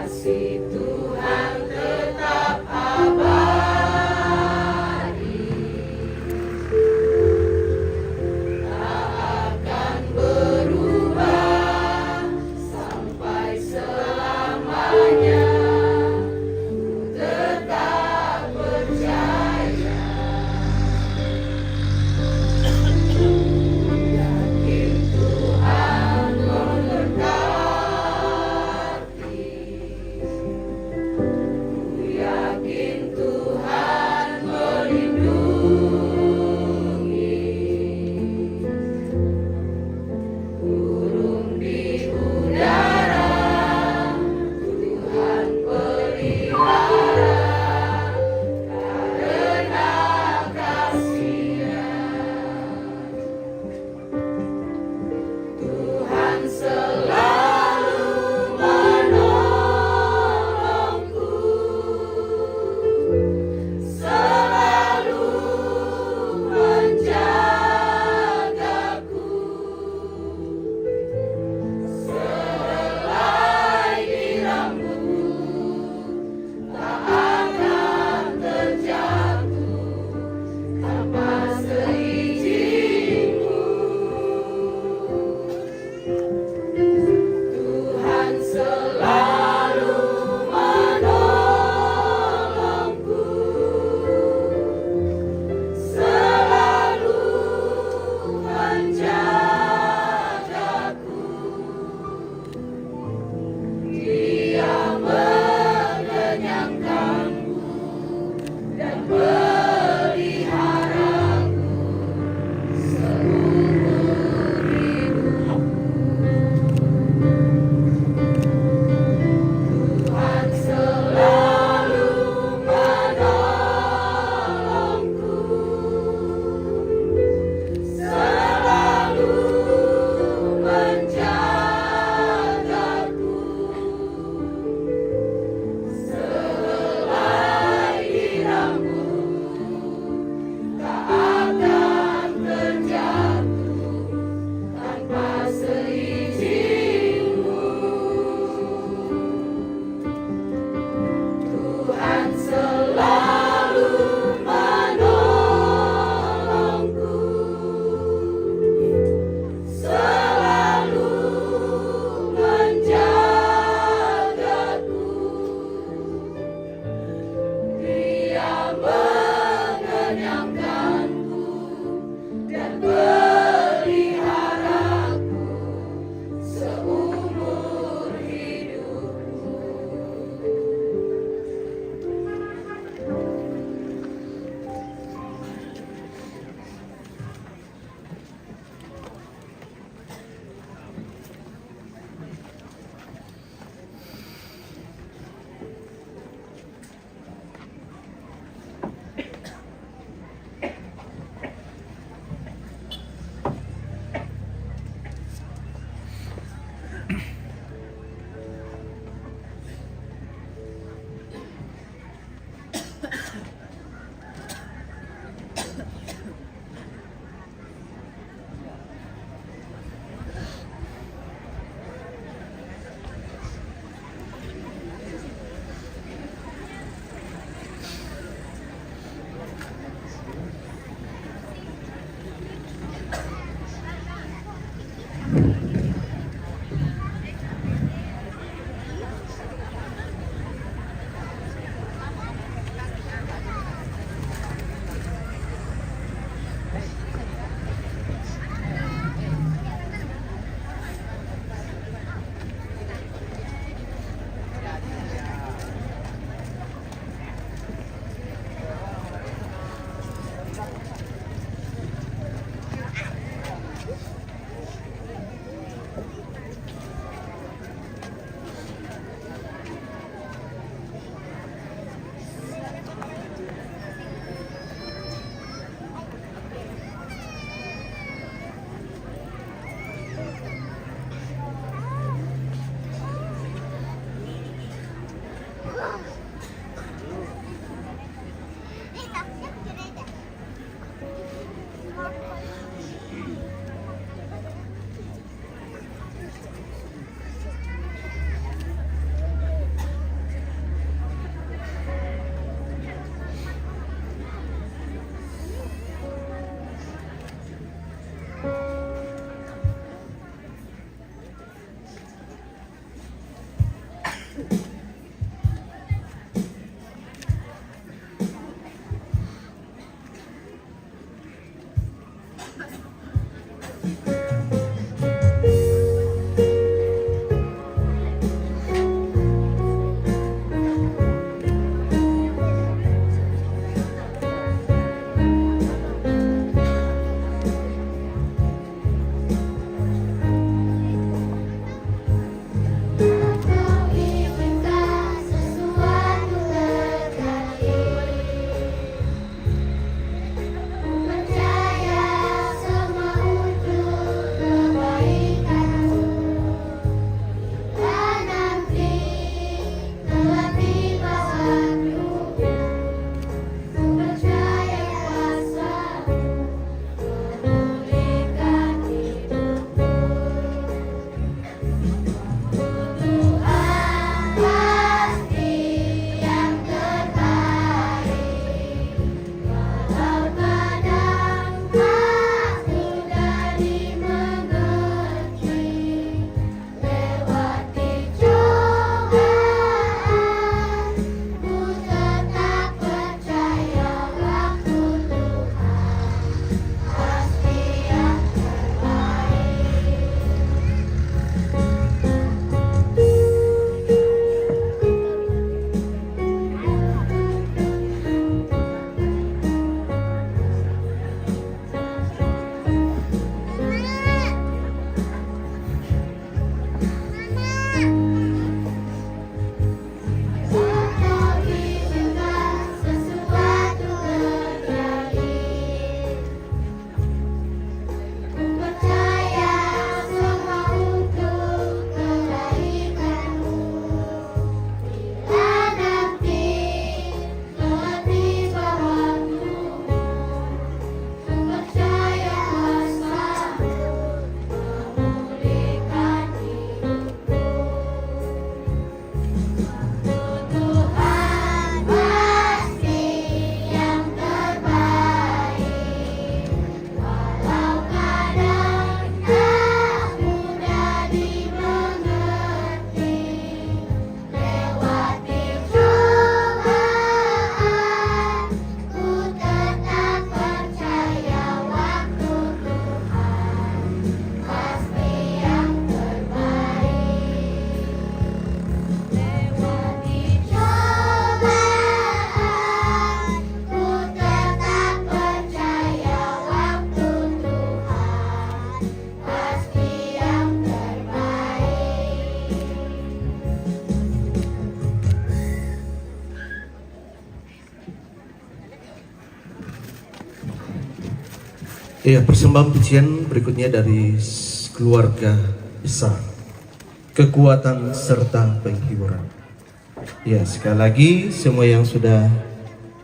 Kasih Tuhan tetap abadi, tak akan berubah sampai selamanya. Ku tetap percaya, yakin Tuhan menyertai. Yakin Tuhan melindungi, burung di udara Tuhan pelihara karena kasih-Nya. Tuhan selalu menolongku, selalu menjagaku. Sehelai dirambut tak akan terjatuh tanpa seizin-Mu. Tuhan selalu menolongku, selalu menjagaku. Dia mengenyangkanku dan peliharaku seumur hidupku. Tuhan selalu menolongku, selalu menjagaku. Sehelai Ya, persembahan pujian berikutnya dari s- keluarga besar. Kekuatan serta penghiburan. Ya, sekali lagi, semua yang sudah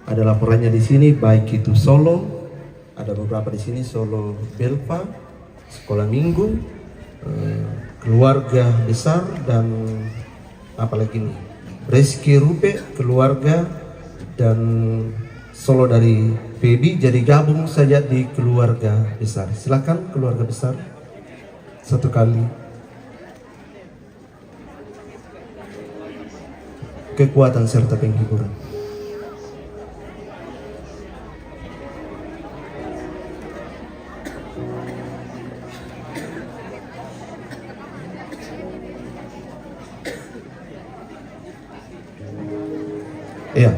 ada laporannya di sini, baik itu solo, ada beberapa di sini, solo Belpa, sekolah minggu, eh, keluarga besar, dan apalagi nih, Reski Rupe, keluarga, dan solo dari Feby, jadi gabung saja di keluarga besar. Silakan keluarga besar, satu kali. Kekuatan serta penghiburan. Iya.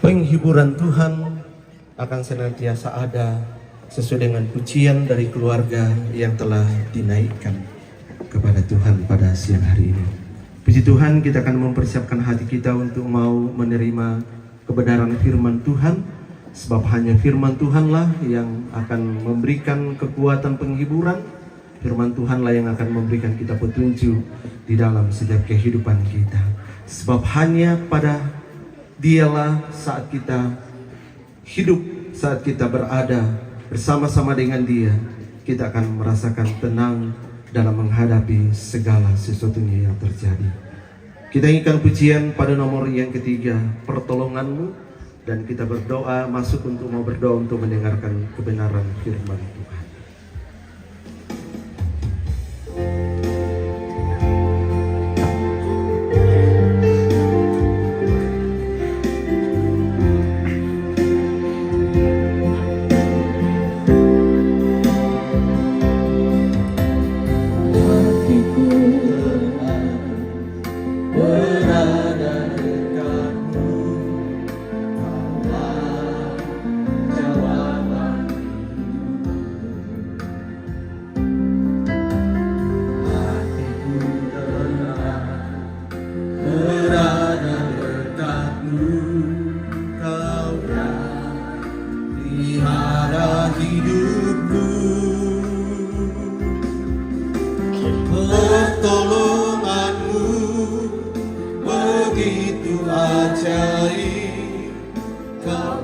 Penghiburan Tuhan akan senantiasa ada sesuai dengan pujian dari keluarga yang telah dinaikkan kepada Tuhan pada siang hari ini. Puji Tuhan, kita akan mempersiapkan hati kita untuk mau menerima kebenaran firman Tuhan, sebab hanya firman Tuhanlah yang akan memberikan kekuatan penghiburan. Firman Tuhanlah yang akan memberikan kita petunjuk di dalam setiap kehidupan kita. Sebab hanya pada Dialah, saat kita hidup, saat kita berada bersama-sama dengan Dia, kita akan merasakan tenang dalam menghadapi segala sesuatunya yang terjadi. Kita ingatkan pujian pada nomor yang ketiga, pertolonganmu, dan kita berdoa, masuk untuk mau berdoa untuk mendengarkan kebenaran firman Tuhan. Berada dekatmu, Kau yang pelihara hidupku. Pertolonganmu begitu ajaib, Kau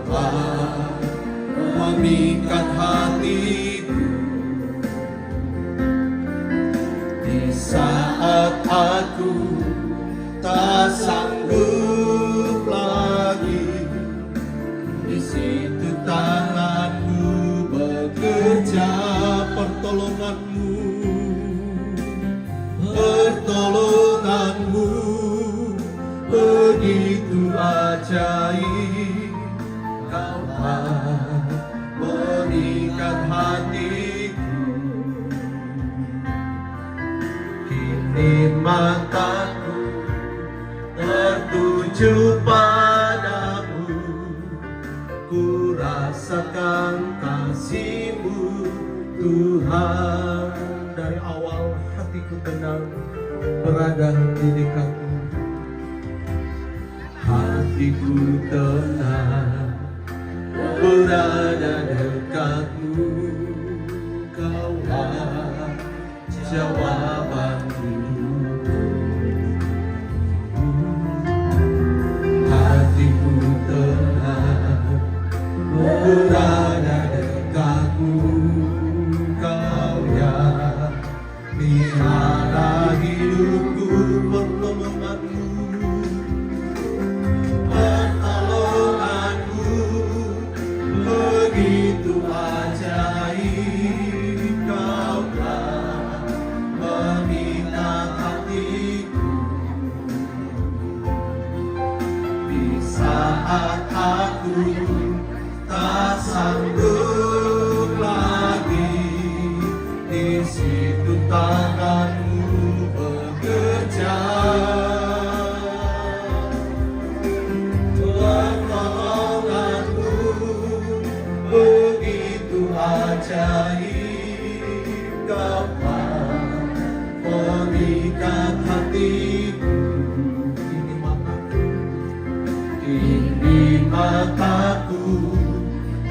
memikat hatiku. Di saat aku tak sanggup lagi, di situ tanganmu bekerja. Pertolonganmu, pertolonganmu begitu ajaib, Kau memikat hatiku. Kini mataku tertuju padamu, ku rasakan kasihmu, Tuhan. Dari awal hatiku tenang berada di dekatmu. Hatiku tenang berada dekatmu, Kaulah jawaban hidupku. Hatiku tenang berada dekatmu, Kau yang pelihara hidupku. Pertolonganmu, pertolonganmu begitu ajaib, Kaulah memikat hatiku. Di saat aku tak sanggup lagi, di situ tanganmu bekerja. Pertolonganmu begitu ajaib, Kaulah pemikat hatiku. Kini mataku, kini mataku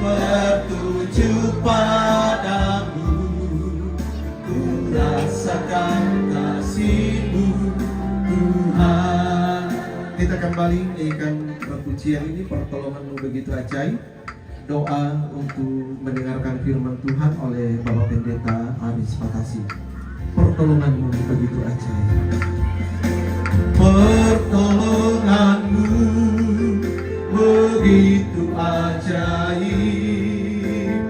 tertuju padamu. Ku rasakan kasihmu, Tuhan. Kita kembali nyanyikan pujian ini, Pertolonganmu Begitu Ajaib. Doa untuk mendengarkan firman Tuhan oleh Bapak Pendeta Aris Patasi. Pertolonganmu begitu ajaib. Pertolonganmu begitu ajaib,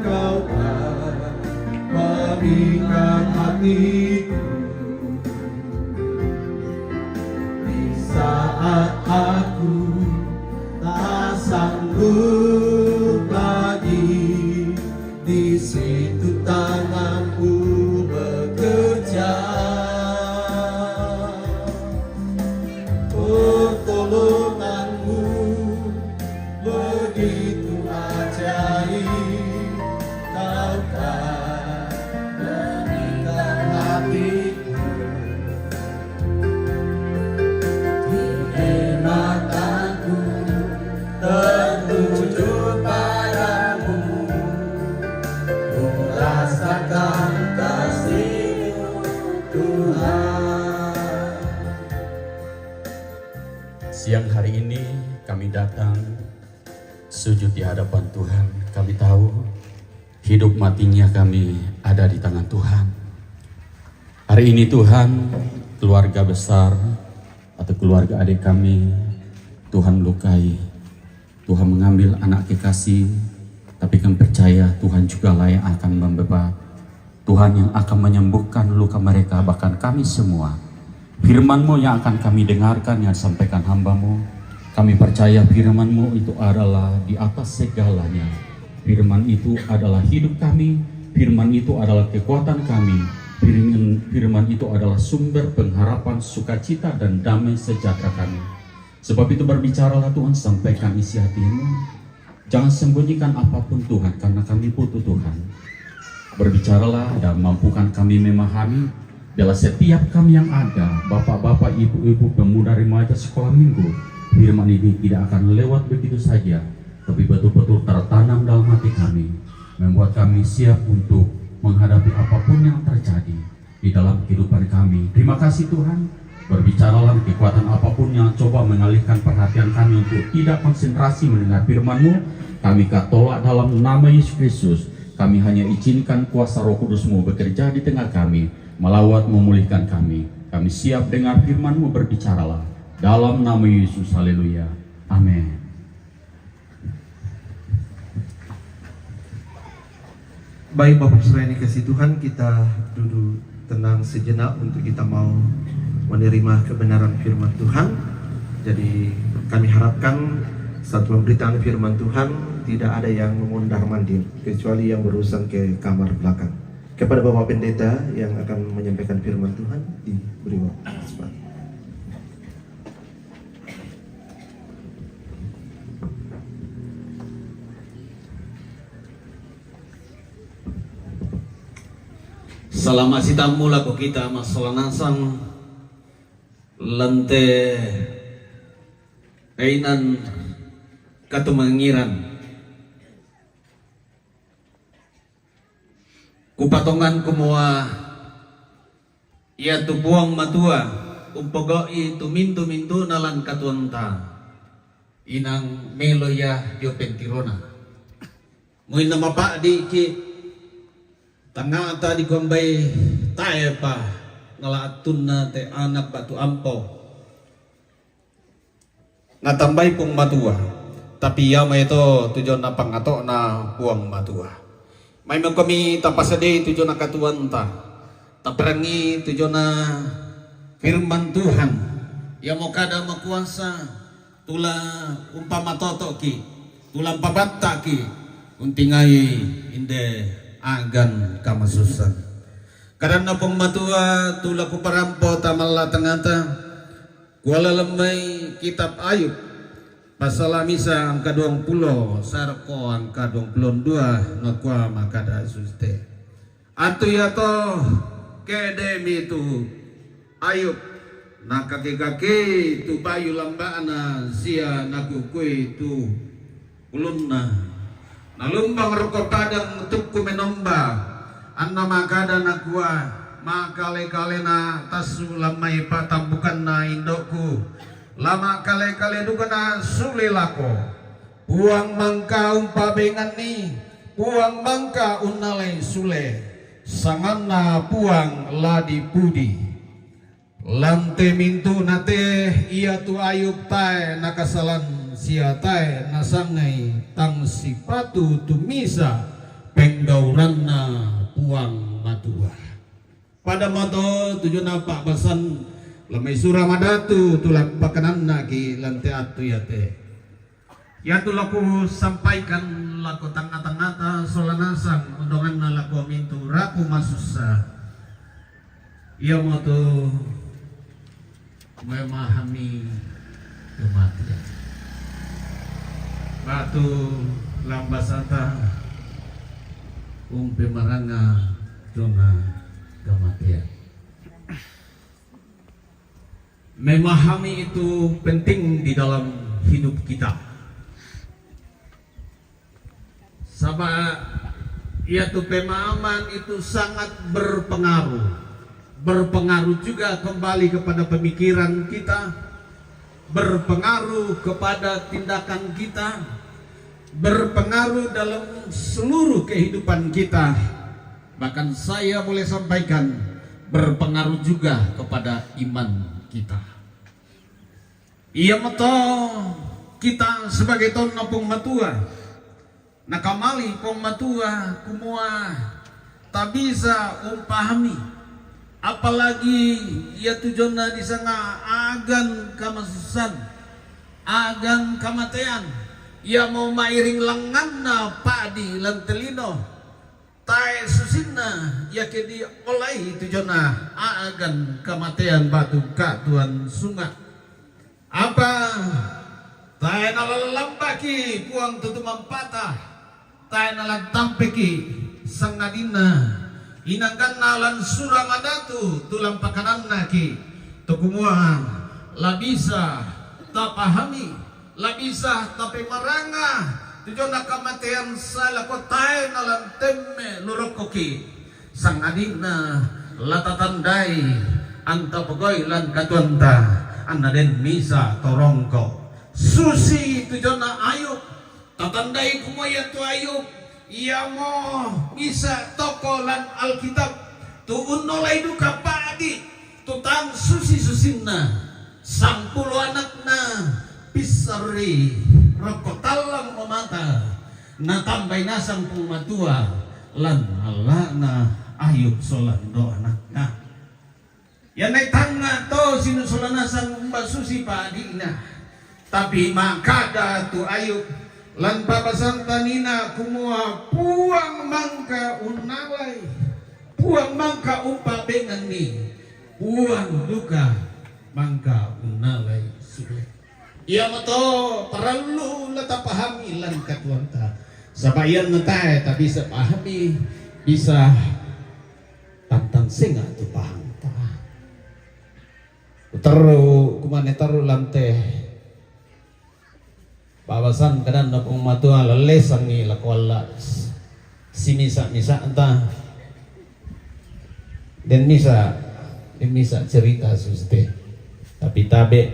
Kaulah pemikat hatiku. Di saat aku tak sanggup lagi, di situ tanganmu bekerja. Pertolonganmu Hari ini kami datang sujud di hadapan Tuhan. Kami tahu hidup matinya kami ada di tangan Tuhan. Hari ini Tuhan, keluarga besar atau keluarga adik kami, Tuhan melukai. Tuhan mengambil anak kekasih, tapi kami percaya Tuhan jugalah yang akan membebas. Tuhan yang akan menyembuhkan luka mereka, bahkan kami semua. Firman-Mu yang akan kami dengarkan, yang disampaikan hamba-Mu. Kami percaya firman-Mu itu adalah di atas segalanya. Firman itu adalah hidup kami. Firman itu adalah kekuatan kami. Firman, firman itu adalah sumber pengharapan, sukacita, dan damai sejahtera kami. Sebab itu berbicaralah Tuhan, sampaikan isi hati-Mu. Jangan sembunyikan apapun Tuhan, karena kami butuh Tuhan. Berbicaralah dan mampukan kami memahami. Biarlah setiap kami yang ada, bapak-bapak, ibu-ibu, pemuda, remaja, sekolah minggu, firman ini tidak akan lewat begitu saja, tapi betul-betul tertanam dalam hati kami, membuat kami siap untuk menghadapi apapun yang terjadi di dalam kehidupan kami. Terima kasih Tuhan. Berbicaralah, kekuatan apapun yang coba mengalihkan perhatian kami untuk tidak konsentrasi mendengar firman-Mu, kami tolak dalam nama Yesus Kristus. Kami hanya izinkan kuasa Roh Kudus-Mu bekerja di tengah kami, melawat, memulihkan kami. Kami siap dengar firman-Mu, berbicaralah. Dalam nama Yesus, haleluya. Amin. Baik, Bapak Saudara yang dikasihi Tuhan, kita duduk tenang sejenak untuk kita mau menerima kebenaran firman Tuhan. Jadi kami harapkan saat pemberitaan firman Tuhan tidak ada yang memundar mandir kecuali yang berurusan ke kamar belakang. Kepada Bapak Pendeta yang akan menyampaikan firman Tuhan, diberi waktu sebentar. Salama' si tammu lako kita massalanasang lan te kainan katumangiran. Kupatongan kumua iatu Puang Matua umpogau'i tu mintu-mintuna lan katuoanta, inang melo ia dio pentirona. Moi namapa'diki', tangnga'ta dikuambai tae'pa ngala'tunna te anak batu ampo. Natambai Puang Matua, tapi iamo eto tujuanna pangato'na Puang Matua. Maimako mi tapasadei tujuanna katuoanta, taperangi tujuanna firman Tuhan. Iamo kada makuasa, tula umpamatoto'ki', tula umpabatta'ki', untingai inde a'gan kamasussan. Kadanna Puang Matua, tula kuparampo tamalla tangngata, kualalemmai kitab Ayub, pasala misa angka duangpulo, sarko angka duangpulo dua, nakua makada susite. Attu iato ke'de'mi tu Ayub, nakake-kakei tu bayu lamba'na sia nakukui tu ulunna. Nalumbang roko padang tukku menomba, anna makada nakua, ma'kale-kalena tassu' lammai pa'tambukanna indo'ku, la ma'kale-kale dukana sule lako. Puang mangka umpabenganni, Puang mangka unnalai sule, sanganna Puang la dipudi. Lan te mintu'na te iatu Ayub tae' nakasalan sia tae' nasangai tang sipatu tu misa penggauranna Puang Matua. Pada mato tujuanna pa'basan lamai sura' madatu tu la pakanannaki' lan te attu iate. Iatu la kusampaikan lako tangnga-tangngata sola nasang ondonganna lako mintu' rapu masussa. Iamotu memahami kematian. Batu lambasata umpemaranga zona kematian. Memahami itu penting di dalam hidup kita. Saba' iatu pemahaman itu sangat berpengaruh. Berpengaruh juga kembali kepada pemikiran kita. berpengaruh kepada tindakan kita, berpengaruh dalam seluruh kehidupan kita. Bahkan saya boleh sampaikan, berpengaruh juga kepada iman kita. Iya meto, kita sebagai tonna pong matua, nakamali pong matua kumua tabisa umpahami, apalagi iya tujonna disanga agan kamasusan, agan kamatean, iya mo mairing langanna padi lan telino. Tae susinna, iya ke diolai tujonna agan kamatean batu katuan sunga. Apa tae nalalambaki Puang tutumampata, tae nalantampeki sangadinna inangganna lan sura madatu tulampakanannaki, tokumua la bisa tapahami, la bisa tapemaranga tujonna kamatean salako tae nalantemme lurokkoki. Sangadinna la tatandai anta pogoi lan katuanta, anna den misa torongko. Susi tujonna Ayub, tatandai kumua iya tu Ayub, iya mo misa toko lan Alkitab, tu unnolai duka padi, tu tang susi-susinna, sampulo anakna pissarri rokko tallang mamata, natambai nasang Puang Matua lan alla'na Ayub sola do anakna. Ianai tangnga to sinusola nasang umba susi padi'na. Tapi ma'kada tu Ayub lan pa'basanta nina kumua, Puang mangka unnalai, Puang mangka umpabengenni, Puang duka mangka unnalai sule. Iamoto parellu la tapahami lan katuoanta. Saba' ianna tae tabisa pahami, bisa tantang senga' tu pahanta. Kuterru, kumane terru lan te pa'basan kadanNa Puang Matua, lallesangi lako alla' simisa-misa'ta. Den misa, den misa cerita susi te. Tapi tabe',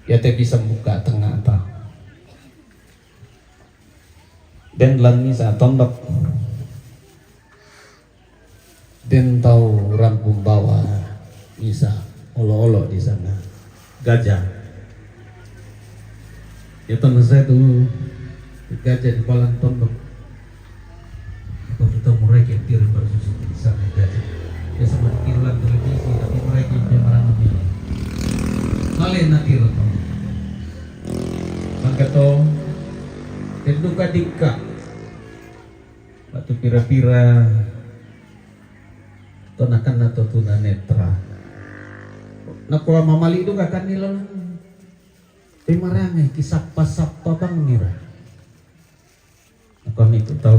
iate bisa mbuka tengnga'ta. Den lan misa tondok. Den tau rampung bawa misa olo'-olo' disanga gajah. Iatonna sae tu gajah di palang tondok. Apa kita mereka yang tiru baru susu disanga gajah. Biasa mati lan televisi, tapi mereka yang dia marana mele. Male na tiru tondok. Mangkato, den duka dingka. Batu pira-pira to nakanna to tunanetra. Nakua mamali' duka kanni lalan. Pemarangai ki sappa-sappa bangngira. Nakua mi tu tau,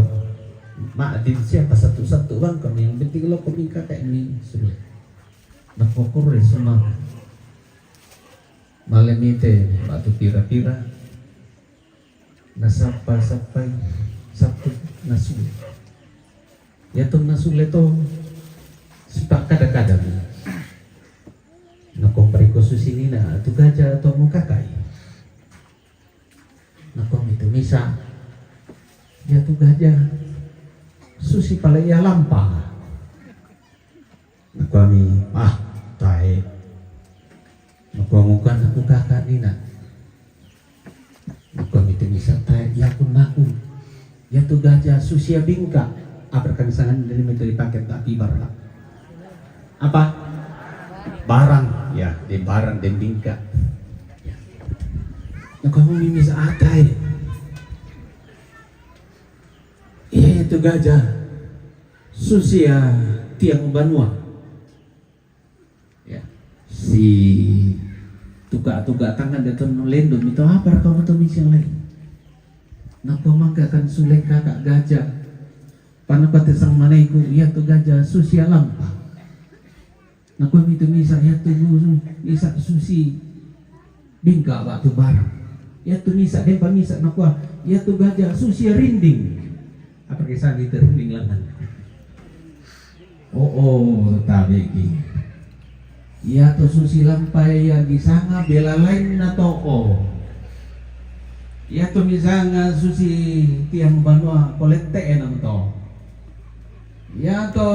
ma'din sia pasattu-sattu bang kami, yang penting lo kami kakak ini sudah. Nakua kurre semua. Male mite batu pira-pira. Nasappa-sappai sattu nasule. Iatonna sule to sipakkada-kadami. Nakompariko susinina tu gaja to mukakai. Nakomi tu misa, iatu gaja susi pale ia lampa. Nakuami, ah, tae. Nakua mukan aku kakak nina. Nakuami tu misa tae, iapun naku. Iatu gaja susia bingka. Apa kan sangan dari menteri paket tak tibar, Pak. Apa? Barang, ya, di barang, di bingka. Ya. Nakuami misa tae. Iya, itu gaja. Susia tiang banua. Ya. Si tuka-tuka tangan dia tu lendo, mito apa kau tu misi yang lain. Nakua mangka kan sule kakak gaja. Panapa te sang manaiku, iatu gaja susia lampa. Nakuami tu misa, iatu misa susi bingka batu barang. Iatu misa, dempa misa, nakua, iatu gaja susia rinding. Apa kisah itu rinding langan? Oh, oh, tabe ki. Ia to susi lampai ia misanga bela lain na to o. Ia to misanga susi tiang banua kolette enam to. Ia to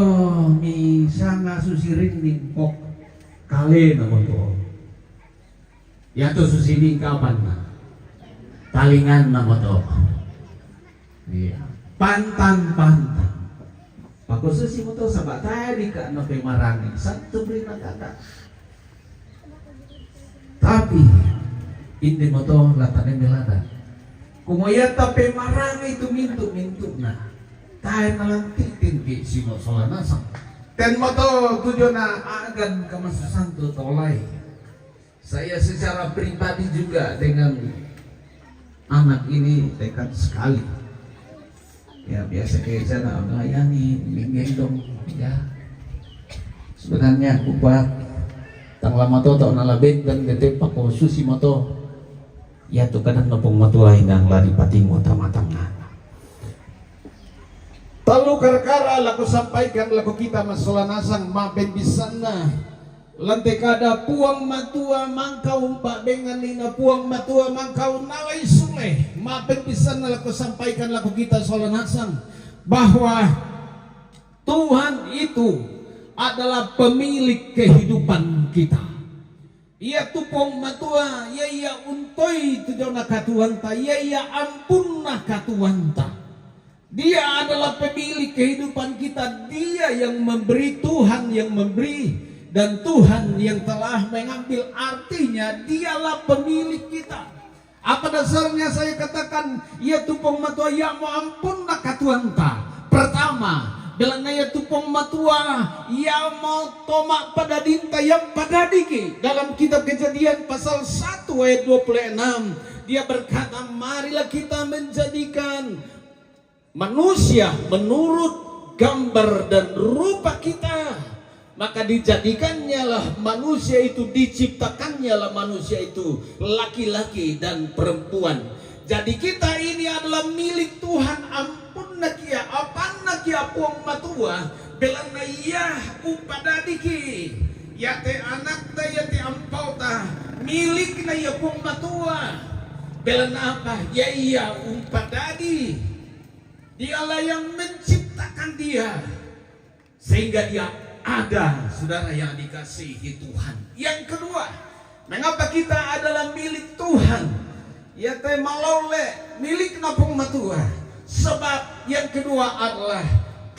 misanga susi rinning pok kale na moto. Ia to susi mingkapan na talingan na moto. Iya. Pantang-pantang. Pakususi moto sabab tadi ka na pemarani. Satu beri na kata. Tapi indi moto latane melada. Kumo ia ta pemarani itu mintu-mintu na. Tae na lantitin ki sino sola nasang. Ten moto tujona agan kamasu santu tolai. Saya secara pribadi juga dengan anak ini dekat sekali. Ya, biasa kayak saya nak melayani, menggendong, ya. Sebenarnya kupat tang lama to tau na labeng dan dete pako susi moto. Ya tu kadang napung matuai nang lari patingo tamatang. Talu karkara lako sampaikan lako kita masola nasang mabeng bisanna. Lante kada Puang Matua mangkau pabengani na Puang Matua mangkau nalai sule. Mabeng bisanna lako sampaikan lako kita sola nasang bahwa Tuhan itu adalah pemilik kehidupan kita. Ia tu Puang Matua, ia ia untoi tujona katuanta, ia ia ampunna katuanta. Dia adalah pemilik kehidupan kita, dia yang memberi, Tuhan yang memberi, dan Tuhan yang telah mengambil. Artinya, dialah pemilik kita. Apa dasarnya saya katakan, ia tu Puang Matua, ia mau ampunna katuanta? Pertama, belanna ia tu Puang Matua, ia mau toma padadinta yang padadiki. Dalam kitab Kejadian pasal satu ayat dua puluh enam, dia berkata, marilah kita menjadikan manusia menurut gambar dan rupa kita. Maka dijadikannya lah manusia itu, diciptakannya lah manusia itu, laki-laki dan perempuan. Jadi kita ini adalah milik Tuhan. Ampunna kia, apanna kia Puang Matua, belanna ia upadadiki. Ia te anakta, ia te ampauta, milikna ia Puang Matua. Belanna apa? Ia ia upadadi. Dialah yang menciptakan dia, sehingga dia ada, saudara yang dikasihi Tuhan. Yang kedua, mengapa kita adalah milik Tuhan? Ya, te malaule milik napung matua. Sebab yang kedua adalah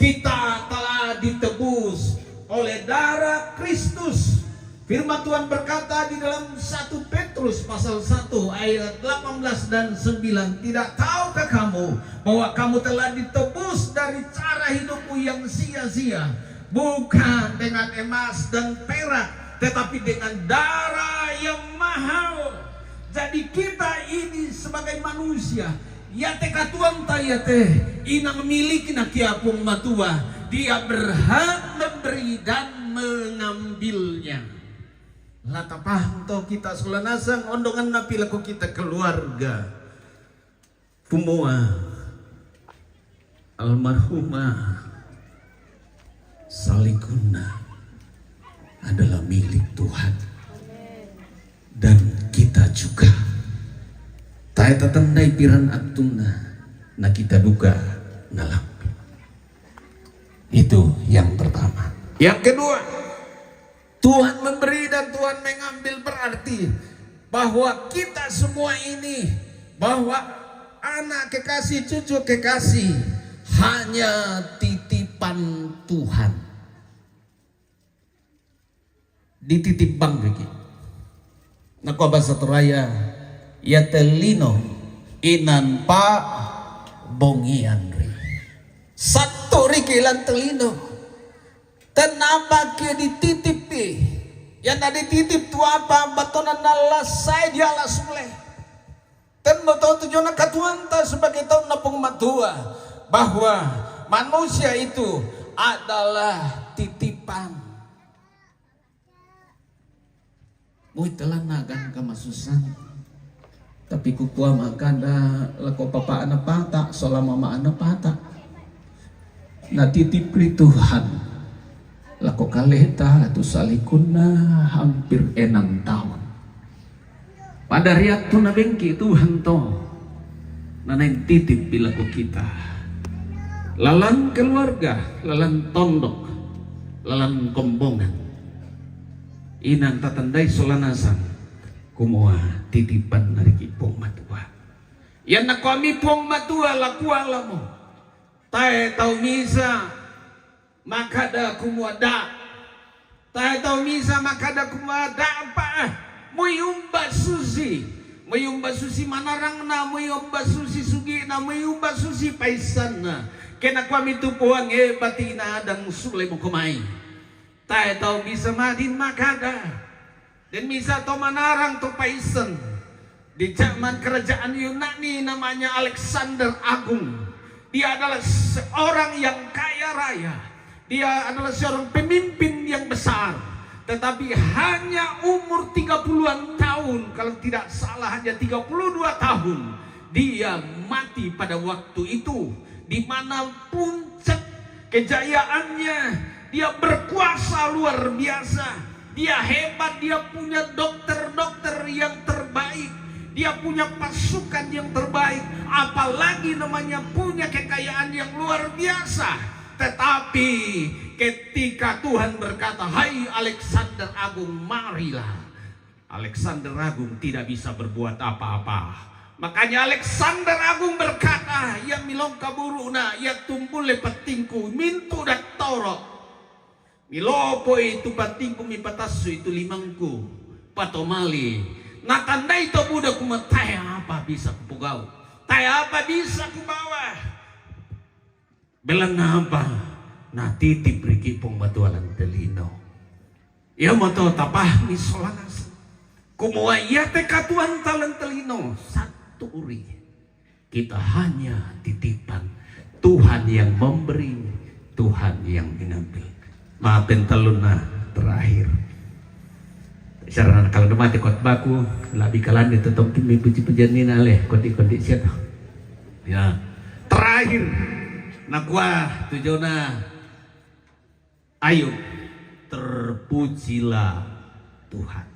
kita telah ditebus oleh darah Kristus. Firman Tuhan berkata di dalam satu Petrus pasal satu ayat delapan belas dan sembilan, "Tidak tahukah kamu bahwa kamu telah ditebus dari cara hidupmu yang sia-sia, bukan dengan emas dan perak, tetapi dengan darah yang mahal." Jadi kita ini sebagai manusia, ia te katuanta ia te, inang milikna kia Puang Matua, dia berhak memberi dan mengambilnya. Lata paham to kita sola nasang ondonganna pi lako kita keluarga. Pumua almarhumah Salikunna adalah milik Tuhan. Dan kita juga. Tae tatendai piran attunna, na kita duka nalambi. Itu yang pertama. Yang kedua, Tuhan memberi dan Tuhan mengambil berarti bahwa kita semua ini, bahwa anak kekasih, cucu kekasih, hanya titipan Tuhan. Dititip bank riki. Nakua basa Toraya, ia te lino, inang pabongian ri. Satu riki lan te lino. Tenapa ke dititip pi? Ia na dititip tu apa batona na lasai diala sule. Ten moto tujona katuanta sebagai tau napung matua bahwa manusia itu adalah titipan. Mui telah nagan kamasusang. Tapi kukua makada lako papa ana pata, sola mama ana pata. Na titip ri Tuhan. Lako kaleta tu salikunna hampir enam taun. Pada riattu nabengki Tuhan to, nanaeng titip lako kita. Lalan keluarga, lalan tondok, lalan kombongan. Inang tatandai sola nasang, kumua titipan nariki Puang Matua. Ianna kuami Puang Matua lakualamo. Tae tau misa makkada kumua da. Tae tau misa makkada kumua dapa. Moi umba susi. Moi umba susi manarangna, moi umba susi sugina, moi umba susi paissanna. Kena kuami tu Puang e, batina adang sule moko mai. Tae tau misa madin makkada. Den misa to manarang to paissan. Di zaman kerajaan Yunani namanya Alexander Agung. Dia adalah seorang yang kaya raya. Dia adalah seorang pemimpin yang besar. Tetapi hanya umur tiga puluhan tahun, kalau tidak salah hanya tiga puluh dua tahun, dia mati pada waktu itu, di mana puncak kejayaannya, dia berkuasa luar biasa. Dia hebat, dia punya dokter-dokter yang terbaik, dia punya pasukan yang terbaik, apalagi namanya punya kekayaan yang luar biasa. Tetapi ketika Tuhan berkata, "Hai Alexander Agung, marilah." Alexander Agung tidak bisa berbuat apa-apa. Makanya Alexander Agung berkata, "Ia milongka buruna, ia tumbule pattingku, mintu dattoro. Milopoi tu pattingku, mipatassui tu limangku, patomali." Natandai to buda kumua tae apa bisa kupogau, tae apa bisa kubawa. Belanna apa? Natitip riki Puang Matua lan te lino. Iamoto tapahmi sola nasang. Kumua iate katuoanta lan te lino, satu ri. Kita hanya titipan. Tuhan yang memberi, Tuhan yang mengambil. Mapentallunna terakhir. Sarana kalau mate khotbahku, labi kalani tetong kimi puji-pujian nina le, kondi-kondi sia to. Ya. Terakhir, nakua tujona Ayub, terpujilah Tuhan.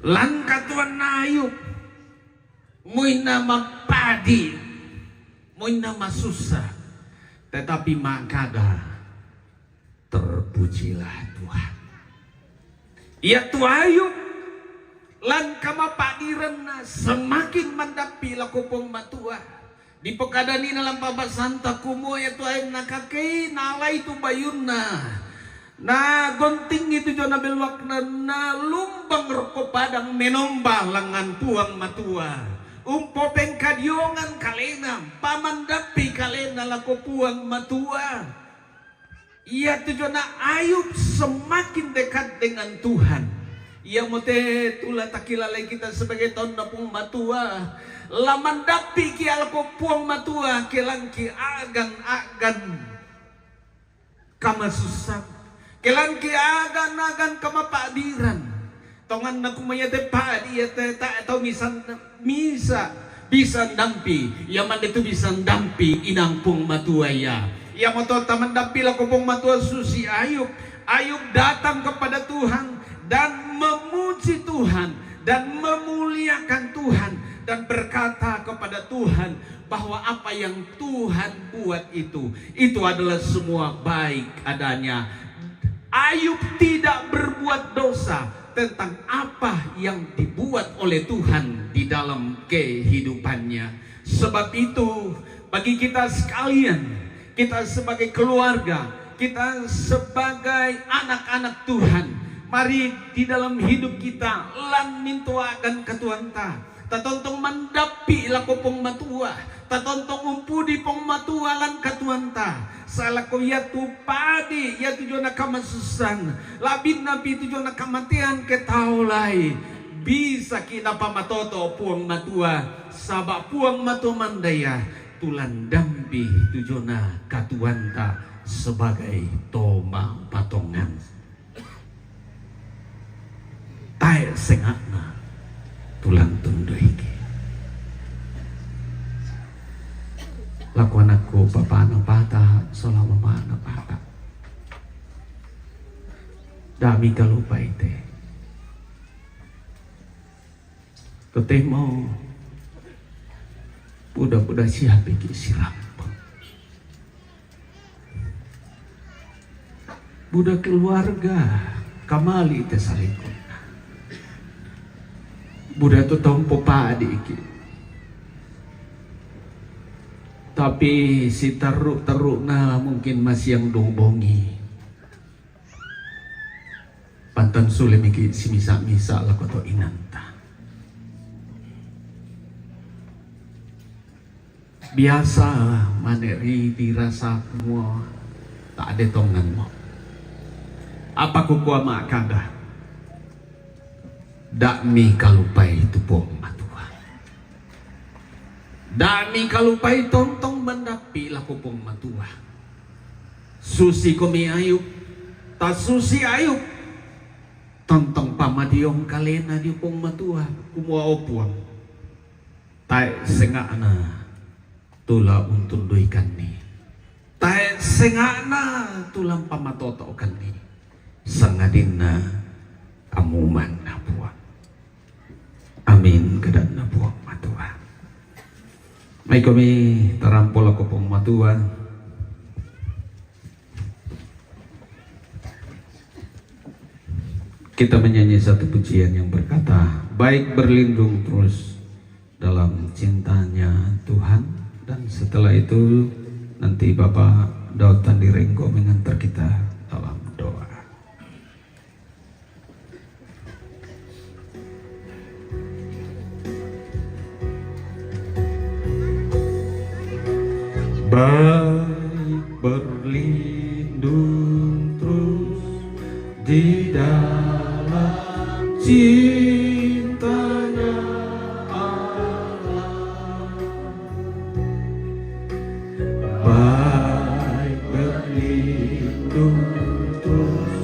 Lan katuoanna Ayub, muinna mapadi, muinna masussa, tetapi makkada, "Terpujilah Tuhan." Ia tu Ayub lan kamapadirenna semakin mandappi lako Puang Matua. Dipokadanina lan pabasanta kumua ia tu Ayub nakakei naalai tu bayunna. Nagontingi tujona beluakna, nalumbang rokko padang menomba langngan Puang Matua. Umpopengkadiongang kalena, pamandappi kalena lako Puang Matua. Ia tujona Ayub semakin dekat dengan Tuhan. Iamote tu la takilalai kita sebagai taunna Puang Matua. La mandappiki lako Puang Matua, kelangki agan-agan kamasussan. Kelangki agan-agan kamapadiran. Tonganna kumua iate padi, iate tae tau misa, misa, bisa ndampi, ia mande tu bisa ndampi inang Puang Matua ia. Iamoto tamandappi lako Puang Matua susi Ayub. Ayub datang kepada Tuhan dan memuji Tuhan dan memuliakan Tuhan dan berkata kepada Tuhan bahwa apa yang Tuhan buat itu, itu adalah semua baik adanya. Ayub tidak berbuat dosa tentang apa yang dibuat oleh Tuhan di dalam kehidupannya. Sebab itu, bagi kita sekalian, kita sebagai keluarga, kita sebagai anak-anak Tuhan, mari di dalam hidup kita lan mintoakan katuoanta. Tatontong mandappi lako Puang Matua, tatontong umpudi Puang Matua lan katuoanta. Salako ia tu padi, ia tujona kamasussan, labinnapi tujona kamatean ke taolai, bisaki napamatoto Puang Matua, saba Puang Matua manda ia tu la ndampi tujona katuoanta sebagai to mappatongan. Tae senga'na tu la ntunduiki. Lako anakku, papana pata, sola mamana pata. Dak mi kalupai te. Totemo. Buda-buda siapi ki sirap. Buda keluarga kamali te salikun. Buda tu tompo padi ki. Tapi si teruk-teruk na mungkin masih yang dubongi. Pantan sulim iki si misa-misa lako to inanta. Biasa mane ri dirasa mua tak ada tongan mo. Apa ku kua mak kada? Dak mi kalupai tu pong matua. Dak mi kalupai tontong mandapi lako pong matua. Susi komi Ayub, tak susi Ayub. Tontong pamadiong kalena di pong matua, kumua opuang. Tae sengakna tula untundui kani. Tae sengakna tula pamatoto kani. Sangadinna amuman na puang. Amin, kedan na puang matua. Mai komi tarampo lako pong matua. Kita menyanyi satu pujian yang berkata, baik berlindung terus dalam cintanya Tuhan. Dan setelah itu nanti Bapak Daud Tandirenggo mengantar kita dalam doa. Baik berlindung terus di dalam cintanya Allah. Baik berlindung terus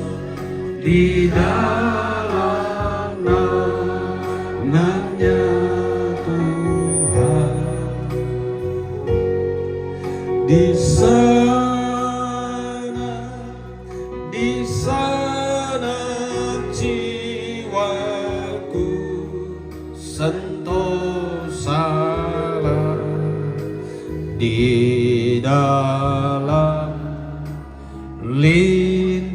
di dalam naungannya Tuhan. Di sana, di sana jiwaku sentosalah di dalam lindungan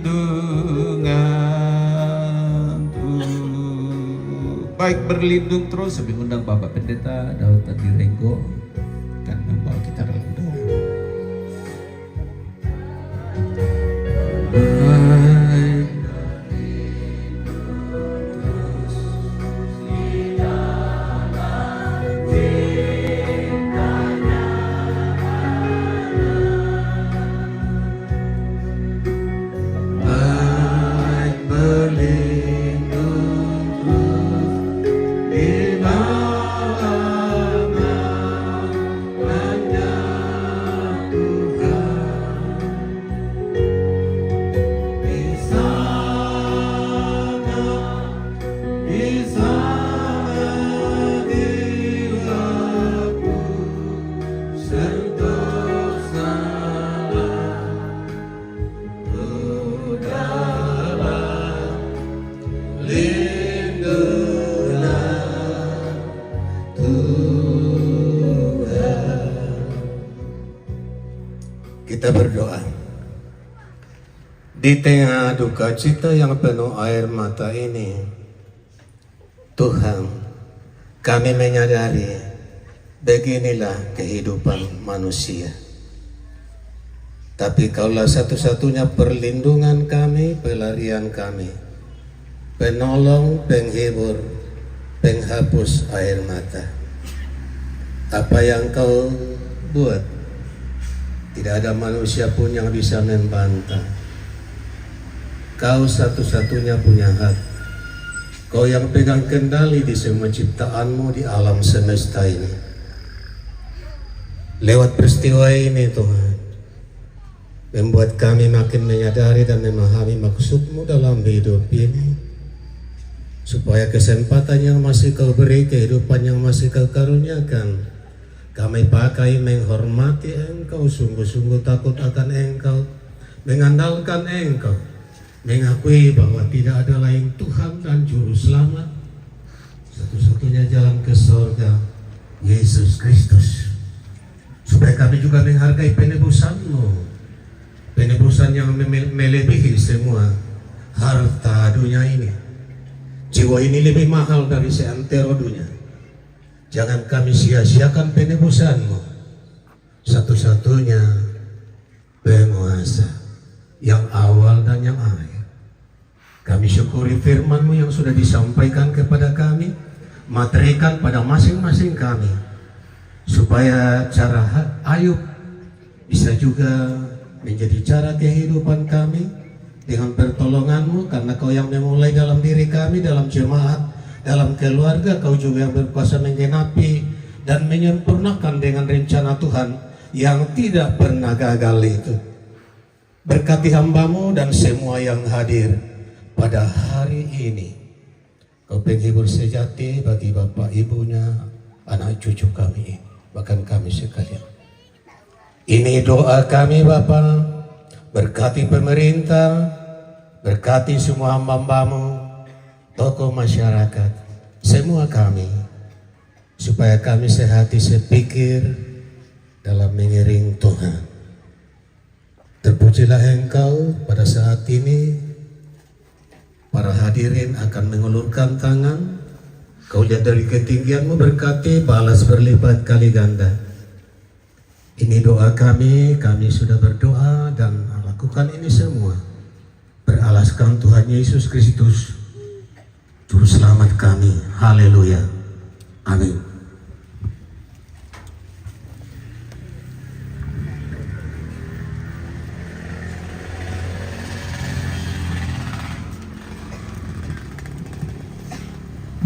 Tuhan. Baik, berlindung terus. Sambil undang Bapak Pendeta Daud Tandirenggo akan membawa kita dalam doa. Baik berlindung terus di dalam naungannya Tuhan. Di sana, di sana jiwaku sentosalah. Udahlah, lindungilah Tuhan. Kita berdoa. Di tengah duka cita yang penuh air mata ini, Tuhan, kami menyadari beginilah kehidupan manusia. Tapi Kaulah satu-satunya perlindungan kami, pelarian kami, penolong, penghibur, penghapus air mata. Apa yang Kau buat, tidak ada manusia pun yang bisa membantah. Kau satu-satunya punya hak. Kau yang pegang kendali di semua ciptaan-Mu di alam semesta ini. Lewat peristiwa ini, Tuhan, membuat kami makin menyadari dan memahami maksud-Mu dalam hidup ini, supaya kesempatan yang masih Kau beri, kehidupan yang masih Kau karuniakan, kami pakai menghormati Engkau, sungguh-sungguh takut akan Engkau, mengandalkan Engkau, Mengakui bahwa tidak ada lain Tuhan dan Juru Selamat, satu-satunya jalan ke sorga, Yesus Kristus. Supaya kami juga menghargai penebusan-Mu, penebusan yang meme- melebihi semua harta dunia ini. Jiwa ini lebih mahal dari seantero dunia. Jangan kami sia-siakan penebusan-Mu, satu-satunya penguasa yang awal dan yang akhir. Kami syukuri firman-Mu yang sudah disampaikan kepada kami, materikan pada masing-masing kami, supaya cara ha- Ayub bisa juga menjadi cara kehidupan kami dengan pertolongan-Mu, karena Kau yang memulai dalam diri kami, dalam jemaat, dalam keluarga, Kau juga yang berkuasa menggenapi dan menyempurnakan dengan rencana Tuhan yang tidak pernah gagal itu. Berkati hamba-Mu dan semua yang hadir pada hari ini. Kau penghibur sejati bagi bapak ibunya, anak cucu kami ini, bahkan kami sekalian. Ini doa kami, Bapa. Berkati pemerintah, berkati semua hamba-hamba-Mu, tokoh masyarakat, semua kami, supaya kami sehati sepikir dalam mengiring Tuhan. Terpujilah Engkau pada saat ini. Para hadirin akan mengulurkan tangan. Kau lihat dari ketinggian-Mu, berkati, balas berlipat kali ganda. Ini doa kami, kami sudah berdoa dan lakukan ini semua beralaskan Tuhan Yesus Kristus, Juru Selamat kami. Haleluya. Amin.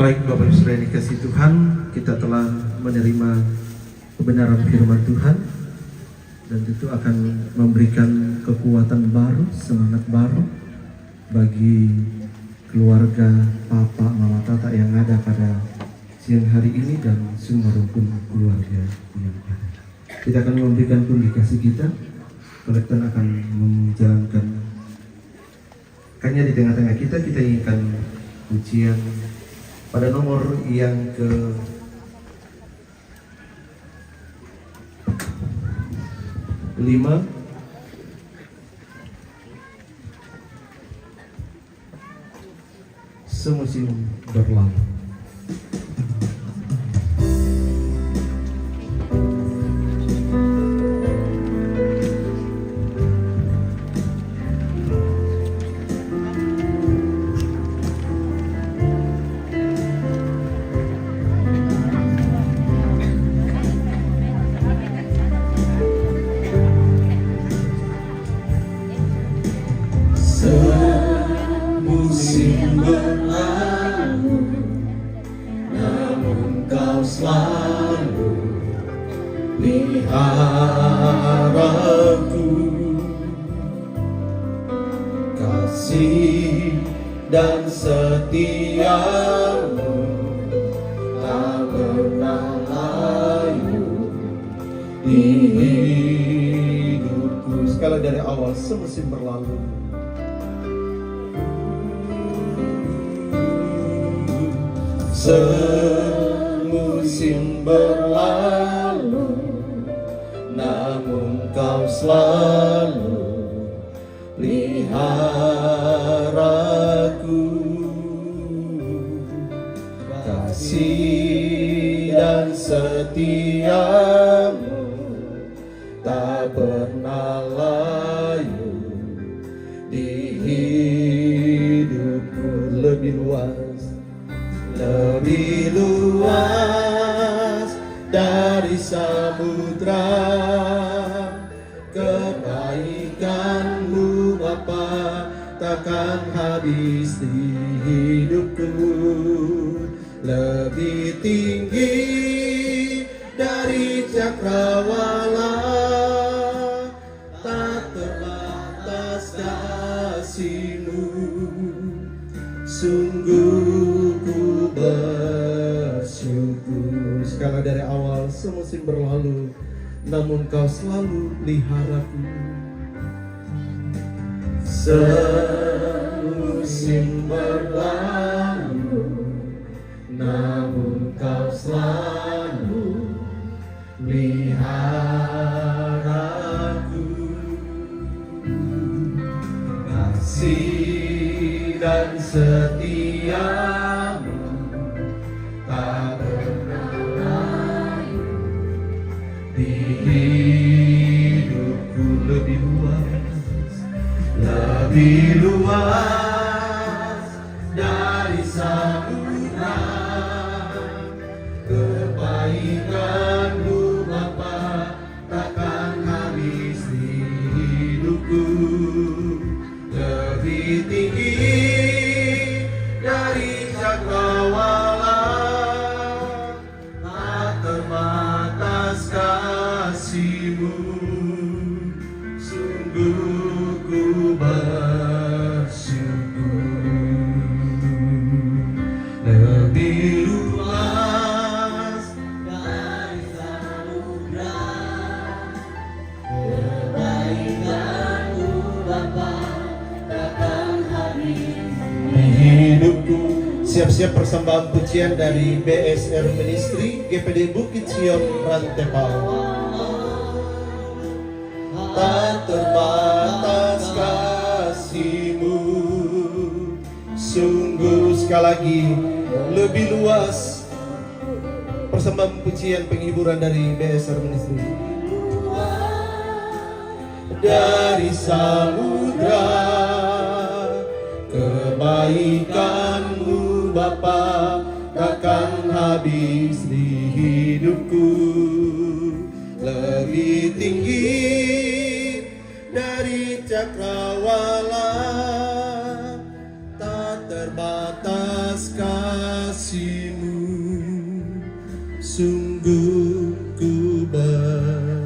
Baik, Bapak Ibu Saudara yang dikasihi Tuhan, kita telah menerima kebenaran firman Tuhan, dan itu akan memberikan kekuatan baru, semangat baru bagi keluarga Papa Mama Tata yang ada pada siang hari ini dan semua rukun keluarga yang ada. Kita akan memberikan pun dikasih kita, kolektor akan menjalankan hanya di tengah-tengah kita, kita inginkan pujian pada nomor yang ke lima, Semusim Berlalu. Semusim berlalu, namun Kau selalu peliharaku. Kasih dan setia-Mu tak pernah layu di hidupku. Sekali dari awal, semusim berlalu. Semusim berlalu, namun Kau selalu peliharaku. Kasih dan setia-Mu tak pernah layu di hidupku. Lebih luas, lebih luas dari samudra. Kebaikan-Mu, Bapa, takkan habis di hidupku. Lebih tinggi dari cakrawala, tak terbatas kasih-Mu. Sungguh ku bersyukur. Sekali dari awal, semusim berlalu, namun Kau selalu peliharaku. Semusim Musim berlalu, namun Kau selalu peliharaku. Kasih dan setiamu tak pernah layu di hidupku. Lebih luas, lebih luas dari samudra. Kebaikan-Mu, Bapa, takkan habis di hidupku. Lebih tinggi dari cakrawala, tak terbatas kasih-Mu. Sungguh ku bersyukur. Lebih luas dari samudra, kebaikan-Mu, Bapa, takkan habis di hidupku. Siap-siap persembahan pujian dari B S R Ministry, G P D Bukit Sion Rantepao. Tak terbatas kasih-Mu. Sungguh, sekali lagi, lebih luas persembahan pujian penghiburan dari B S R Ministry. Dari samudra, kebaikan-Mu, Bapa, takkan habis di hidupku. Lebih tinggi dari cakrawala, tak terbatas kasih-Mu. Sungguh ku bersyukur.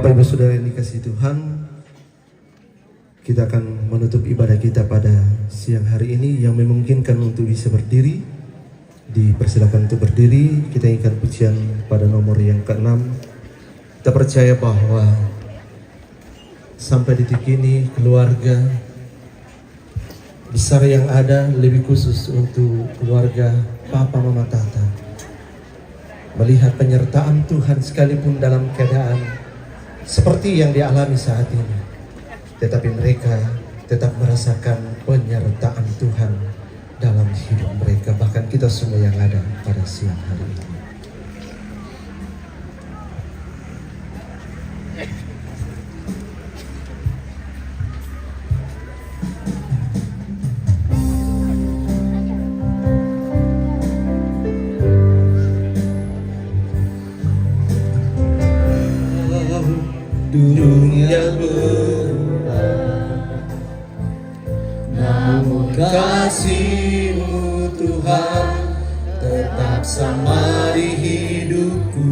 Bapak Ibu Saudara yang dikasihi Tuhan, kita akan menutup ibadah kita pada siang hari ini. Yang memungkinkan untuk bisa berdiri, dipersilakan untuk berdiri. Kita ingatkan pujian pada nomor yang keenam. Kita percaya bahwa sampai detik ini keluarga besar yang ada, lebih khusus untuk keluarga Papa Mama Tata, melihat penyertaan Tuhan sekalipun dalam keadaan seperti yang dialami saat ini, tetapi mereka tetap merasakan penyertaan Tuhan dalam hidup mereka, bahkan kita semua yang ada pada siang hari ini. Dunia berubah, namun kasih-Mu, Tuhan, tetap sama di hidupku.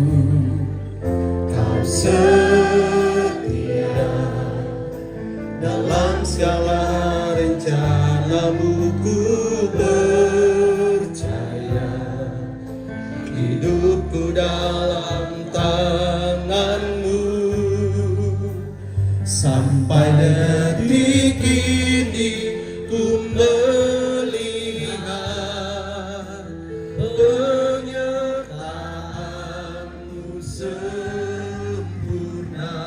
Kau setia dalam segala rencana-Mu, ku percaya hidupku dalam tangan-Mu. Sampai detik ini ku melihat penyertaan-Mu sempurna.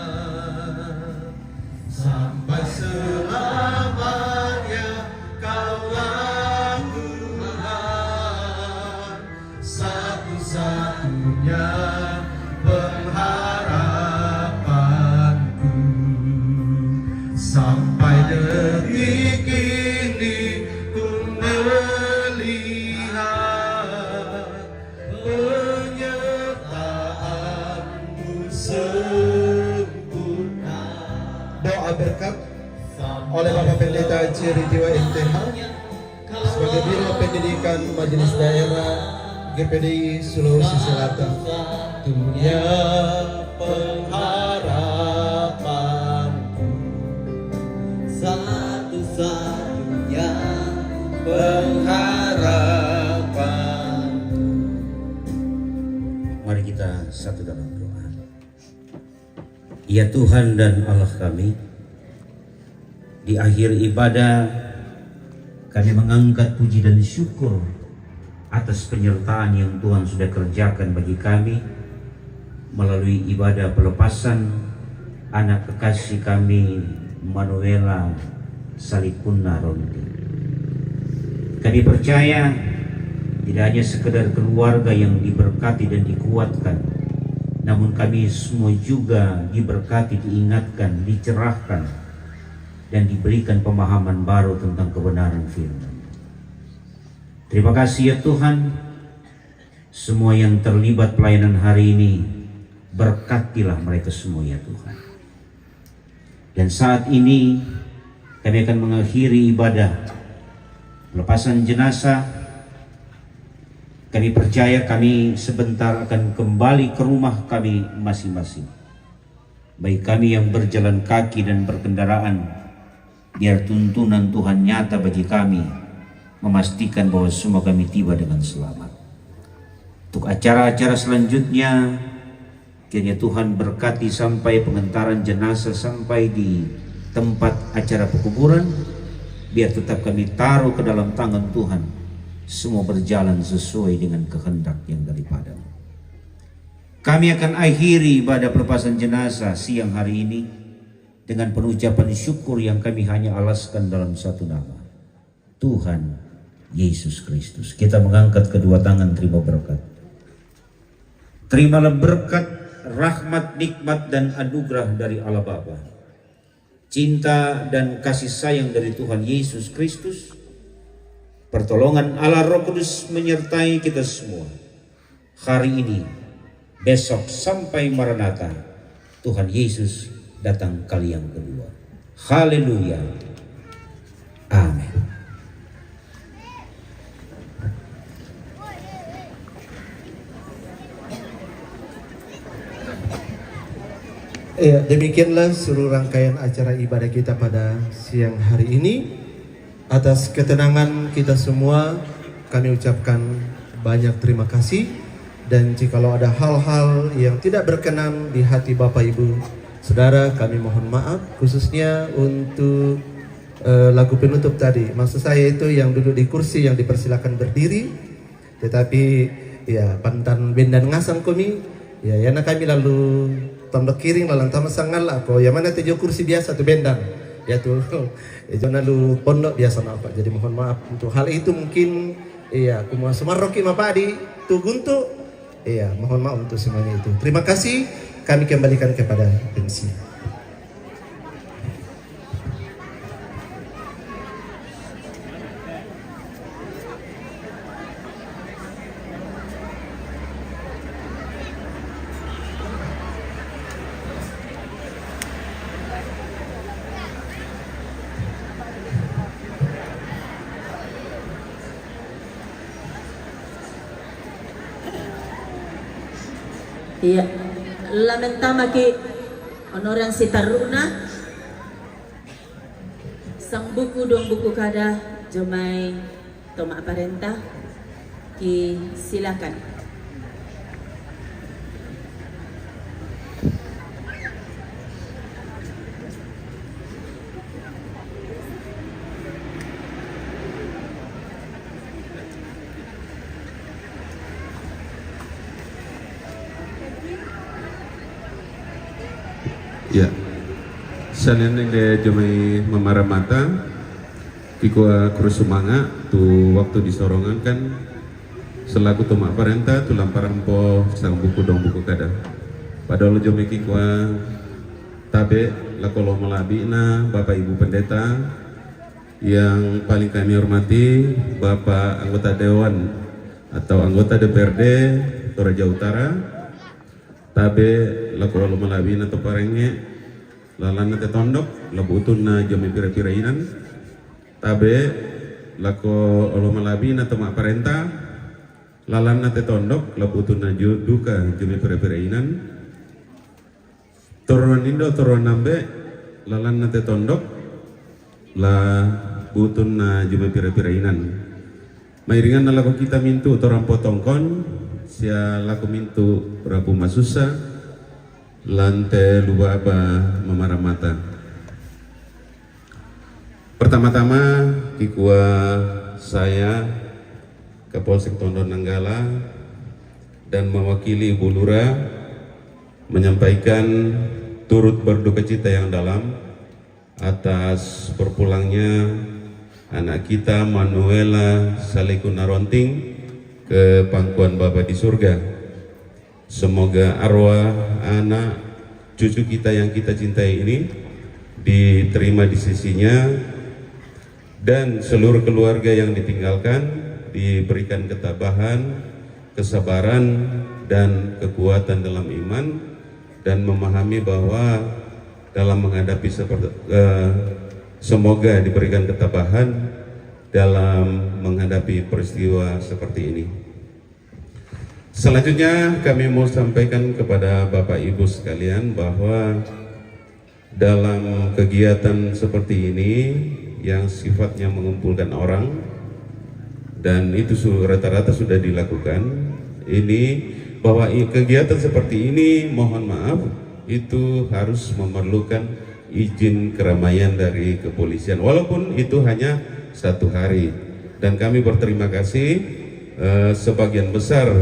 Sampai selamanya Kaulah Tuhan, satu-satunya pengharapanku. Sampai detik ini ku melihat penyertaan-Mu sempurna. Doa berkat oleh Bapak Pendeta Jerry Tiwa, M T H, sebagai Biro Pendidikan Majelis Daerah G P D I Sulawesi Selatan. Dunia pengharapanku, satu-satunya pengharapanku. Mari kita satu dalam doa. Ya Tuhan dan Allah kami, di akhir ibadah kami mengangkat puji dan syukur atas penyertaan yang Tuhan sudah kerjakan bagi kami melalui ibadah pelepasan anak kekasih kami, Manuela Salikunna Ronti. Kami percaya tidak hanya sekedar keluarga yang diberkati dan dikuatkan, namun kami semua juga diberkati, diingatkan, dicerahkan, dan diberikan pemahaman baru tentang kebenaran firman. Terima kasih ya Tuhan, semua yang terlibat pelayanan hari ini, berkatilah mereka semua ya Tuhan. Dan saat ini kami akan mengakhiri ibadah pelepasan jenazah. Kami percaya kami sebentar akan kembali ke rumah kami masing-masing. Baik kami yang berjalan kaki dan berkendaraan, biar tuntunan Tuhan nyata bagi kami, memastikan bahwa semua kami tiba dengan selamat. Untuk acara-acara selanjutnya, kiranya Tuhan berkati sampai pengentaran jenazah sampai di tempat acara pekuburan. Biar tetap kami taruh ke dalam tangan Tuhan, semua berjalan sesuai dengan kehendak yang daripada-Mu. Kami akan akhiri ibadah pelepasan jenazah siang hari ini dengan penucapan syukur yang kami hanya alaskan dalam satu nama, Tuhan Yesus Kristus. Kita mengangkat kedua tangan, terima berkat. Terimalah berkat, rahmat, nikmat, dan anugerah dari Allah Bapa, cinta dan kasih sayang dari Tuhan Yesus Kristus, pertolongan Allah Roh Kudus menyertai kita semua hari ini, besok, sampai Maranatha, Tuhan Yesus datang kali yang kedua. Haleluya. Amin. Ya, demikianlah seluruh rangkaian acara ibadah kita pada siang hari ini. Atas ketenangan kita semua, kami ucapkan banyak terima kasih. Dan jikalau ada hal-hal yang tidak berkenan di hati Bapak Ibu Saudara, kami mohon maaf, khususnya untuk eh, lagu penutup tadi. Maksud saya itu yang duduk di kursi yang dipersilakan berdiri, tetapi ya pantan bendan ngasang komi, ya, ya na kami lalu tondok kiring lalan tama sangal ako, ya mana tejo kursi biasa tu bendan, ya tu, ya jo na lu pondok biasa napa. Jadi mohon maaf untuk hal itu mungkin, iya, kuma sumaroki mapadi tu guntu, iya, mohon maaf untuk semuanya itu. Terima kasih, kami kembalikan kepada M C. Iya, lamen tama ki onoran si taruna, sang buku dong buku kada, jomai toma parenta, ki silakan. Ya. Salian nende jomai mamaramata, kikua kurus sumanga tu waktu di sorongan kan selaku toma parenta tu lamparan po sang buku dong buku kada. Padahal jomai kikua tabe lako lo malabi na Bapak Ibu Pendeta yang paling kami hormati, Bapak anggota dewan atau anggota D P R D Toraja Utara, tabe lako olo malabi na to parenge, lalan na te tondok, labu utun na jomai pira-pira inan, tabe lako olo malabi na toma parenta, lalan na te tondok, labu utun na jo duka jomai pira-pira inan, toruan indo, toruan nambe, lalan na te tondok, labu utun na jomai pira-pira inan. Mairingan na lako kita mintu torampo tongkon, sia lako mintu rapu masusa, lante lubaba mamaramata. Pertama-tama, kikua saya, Kapolsek Tondo Nanggala, dan mewakili Ibu Lura, menyampaikan turut berduka cita yang dalam atas berpulangnya anak kita Manuela Saleku Naronting ke pangkuan Bapa di surga. Semoga arwah anak cucu kita yang kita cintai ini diterima di sisinya, dan seluruh keluarga yang ditinggalkan diberikan ketabahan, kesabaran, dan kekuatan dalam iman, dan memahami bahwa dalam menghadapi seperti, eh, semoga diberikan ketabahan dalam menghadapi peristiwa seperti ini. Selanjutnya, kami mau sampaikan kepada Bapak Ibu sekalian bahwa dalam kegiatan seperti ini yang sifatnya mengumpulkan orang, dan itu su-, rata-rata sudah dilakukan, ini, bahwa i-, kegiatan seperti ini, mohon maaf, itu harus memerlukan izin keramaian dari kepolisian, walaupun itu hanya satu hari. Dan kami berterima kasih, eh, sebagian besar,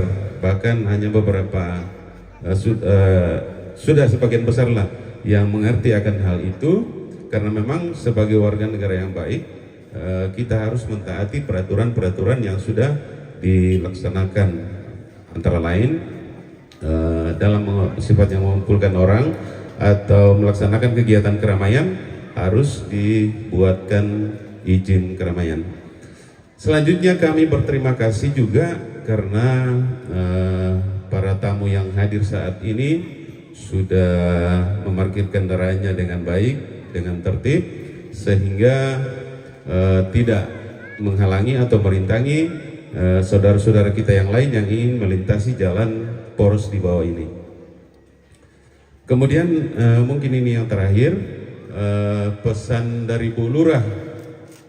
bahkan hanya beberapa, eh, su-, eh, sudah sebagian besar lah yang mengerti akan hal itu, karena memang sebagai warga negara yang baik, eh, kita harus mentaati peraturan-peraturan yang sudah dilaksanakan, antara lain, eh, dalam menge-, sifatnya mengumpulkan orang atau melaksanakan kegiatan keramaian harus dibuatkan izin keramaian. Selanjutnya, kami berterima kasih juga karena, eh, para tamu yang hadir saat ini sudah memarkir kendaraannya dengan baik, dengan tertib, sehingga, eh, tidak menghalangi atau merintangi, eh, saudara-saudara kita yang lain yang ingin melintasi jalan poros di bawah ini. Kemudian, eh, mungkin ini yang terakhir, eh, pesan dari Bu Lurah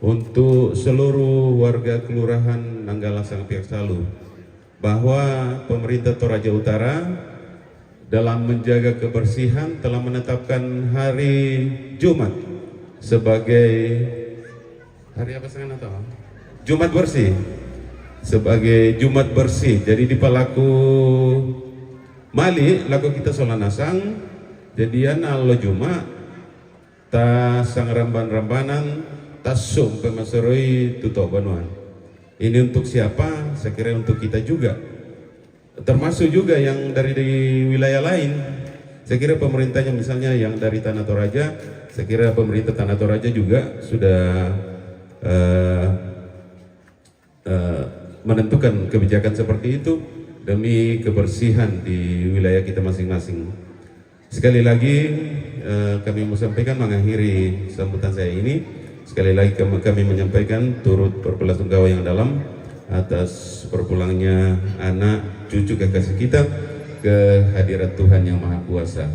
untuk seluruh warga Kelurahan Nanggala Sanga Piak Salu, bahwa pemerintah Toraja Utara dalam menjaga kebersihan telah menetapkan hari Jumat sebagai hari apa, saya nggak tahu. Jumat bersih. Sebagai Jumat bersih. Jadi di palaku mali, lako kita sola nasang, jadi ana lo Jumat, ta sangramban-rambanan, ta sumpe masoroi tu toa banua. Ini untuk siapa? Saya kira untuk kita juga. Termasuk juga yang dari, dari wilayah lain. Saya kira pemerintahnya, misalnya yang dari Tanah Toraja, saya kira pemerintah Tanah Toraja juga sudah, eh, eh, menentukan kebijakan seperti itu demi kebersihan di wilayah kita masing-masing. Sekali lagi, eh, kami mau sampaikan, mengakhiri sambutan saya ini, sekali lagi kami, kami menyampaikan turut berbelasungkawa yang dalam atas berpulangnya anak cucu kekasih kita ke hadirat Tuhan Yang Maha Kuasa.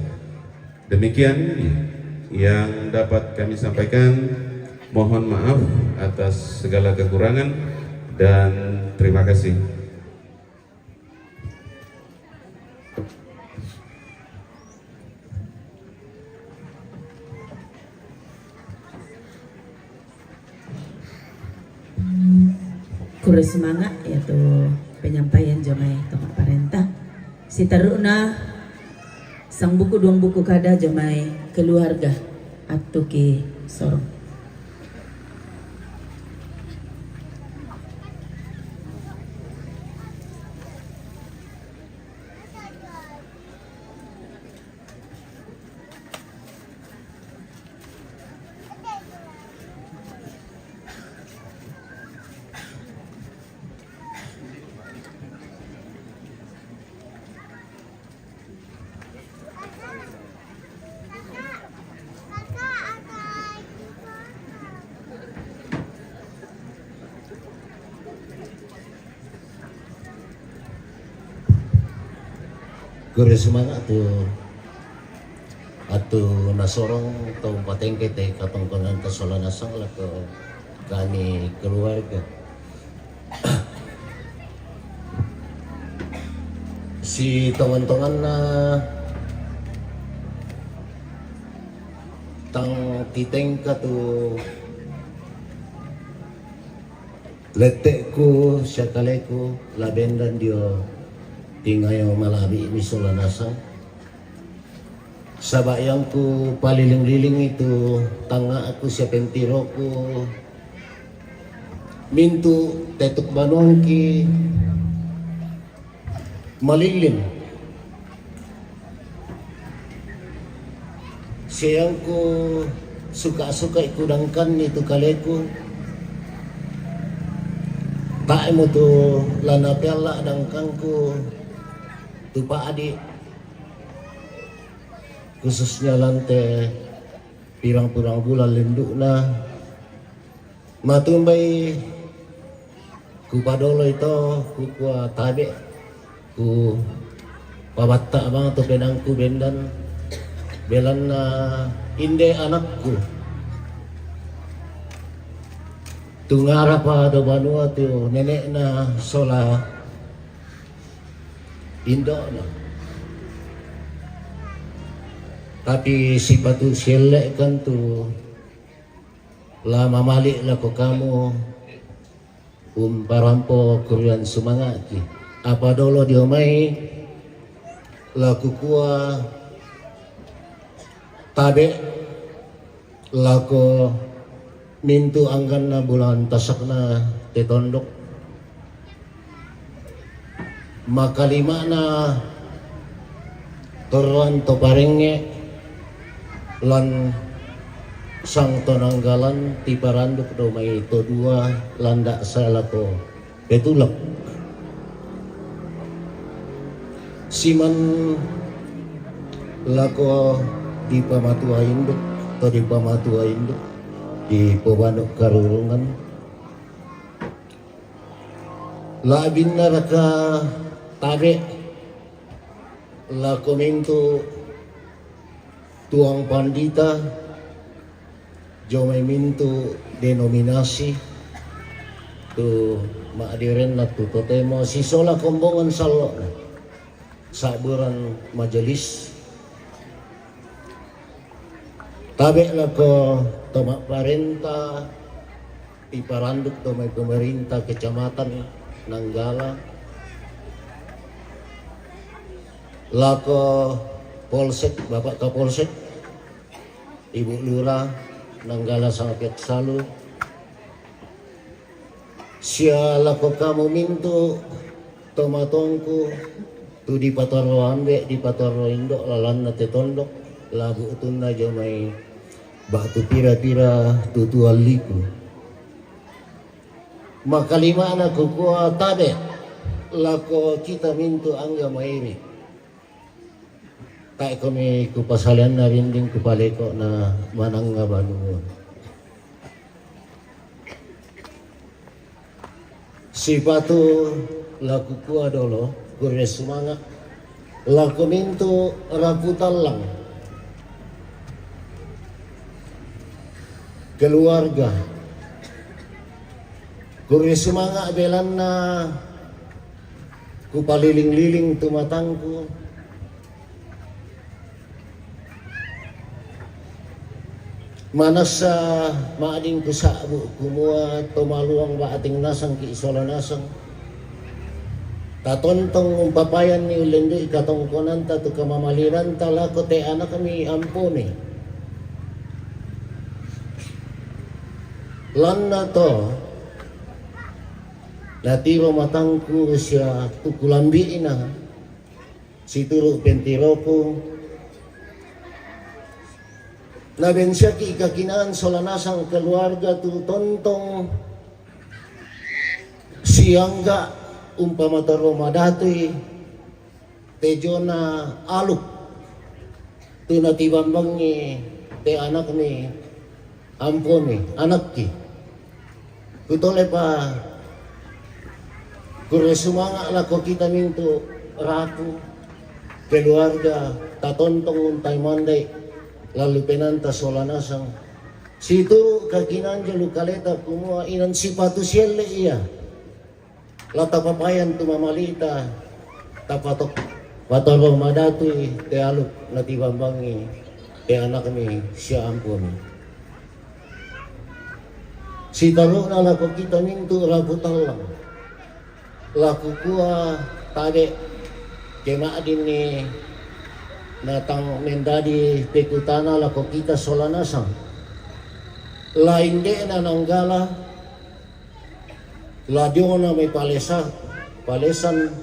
Demikian yang dapat kami sampaikan. Mohon maaf atas segala kekurangan dan terima kasih. Kure sumanga' ya tu penyampaian jomai tama' parenta. Sitaru'na sangbuku duangbuku kada jomai keluarga Atuki Sorong. Kure sumanga' tu Atu Nasorong, tau patengke te katongkonanta sola nasang lako kami keluarga. Si tongan-tonganna tang titengka tu lette'ku sia kaleku la bendan dio tingayo malabi' mi sola nasang. Saba' yang kupaliling-lilingi tu tangnga'ku sia pentiroku mintu' tetuk banuangki malillin. Sia yang kusuka'-suka'i kudangkanni tu kaleku, tae' mutu la napealla' dangkangku tu pa'di', khususnya lan te pirang-pirang bulan lindu'na. Matumbai kupadoloi to, kukua tabe', kupabatta' bang to penangku bendan, belanna inde anakku tu ngarapa do banua tu nene'na sola indo'na. Tapi sipatu sielle'kan tu la mamali' lako kamu umparampo kurian sumanga'ki. Apa dolo dio mai la kukua tabe' lako mintu' angganna bulan tasakna te tondok. Makalima'na torroan to parengnge' lan sang to nanggalan tiparanduk do mai to dua landa' sae lako petulak. Siman lako dipamatua induk, to dipamatua induk, dipobanu' karurungan. La'binna raka tabe' lako mintu' Tuang pandita, jo mai mintu denominasi, tu ma'direnna tu totemo sisola kombongan sallo'na, sa'buran majelis, tabe' lako to ma'parenta, iparanduk to mai pemerintah kecamatan Nanggala, lako Polsek, Bapak Kapolsek, Ibu Lurah, Nanggala Sangapek Salu, sia lako kamu mintu tomatongku, tu dipatorro ambe', dipatorro indo' lalanna te tondok, labu' utunna jo mai ba'tu pira-pira tutualliku. Makalima'na kukua tabe' lako kita mintu angga mairi. Tae' komi kupasalianna rinding kupaleko'na manangnga banua. Sipatu la kukua dolo, kurre sumanga', lako mintu rapu tallang, keluarga, kurre sumanga' belanna kupaliling-liling tu matangku. Manassa ma'din kusa'bu' kumua to maluang ba'teng nasangki' sola nasang. Tatontong umpapayanni ullendu'i katongkonanta tu kamamaliranta lako te anakmi Ampomi. Lanna to natiro matangku sia tu kulambi'na, situru' pentiroku, nabensiaki' kakinaan sola nasang keluarga tu tontong siangga' umpama torro madatui te jona aluk tu natibambangi te anakmi Ampomi, anakki. Kutolepa kurre sumanga' lako kita mintu rapu keluarga tatontong untai mandai lallu penanta sola nasang. Situru' kakinaan jolo kaleta kumua inan sipatu sielle ia. La tapapayan tu mamalita, tapatok, patorro madatui te aluk natibambangi te anakmi sia Ampomi. Sitaru'na lako kita mintu rapu tallang. La kukua tabe' ke ma'dinni natang mendadi pekutana lako kita sola nasang. La inde'na Nanggala, la diona mai palesa, palesan,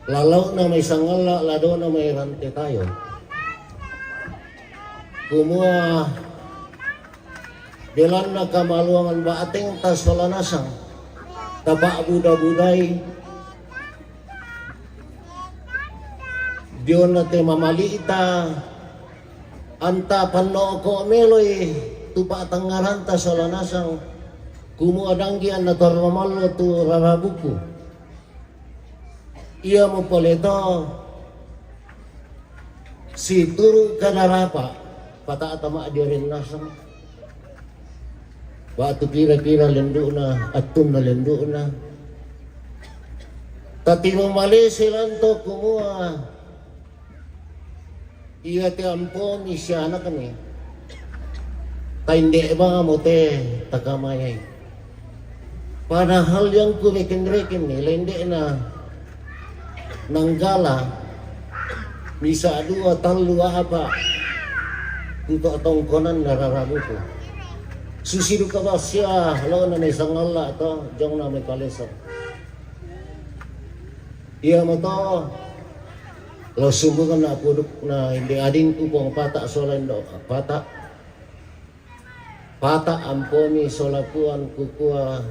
la lau'na mai Sangalla', la dona mai Rantetayo. Kumua belanna kamaluangan ba'tengta sola nasang, tapa'buda-budai diona te mamalita, anta panno'ko' meloi tu pa'tangngaranta sola nasang, kumua danggi anna torro mallo tu rarabuku. Iamo pole to situru' kadarapa' pata'ta ma'dioreng nasang. Ba'tu pira-pira lendu'na, attunna lendu'na. Tatiro malese lanto kumua ia te Ampomi sia anakmi. Tainde' bamo te takamayai. Padahal yang kureken-reken ni lende'na Nanggala, misa' dua, tallu, apa', kuto tongkonanna rarabuku. Susi duka bassia laona mai Sangalla' to, jangna mai Palesa. Iamoto lao sumbunganna pudukna inde adingku Puang Pata' sola indo' Pata'. Pata' Ampomi sola Puang kukua,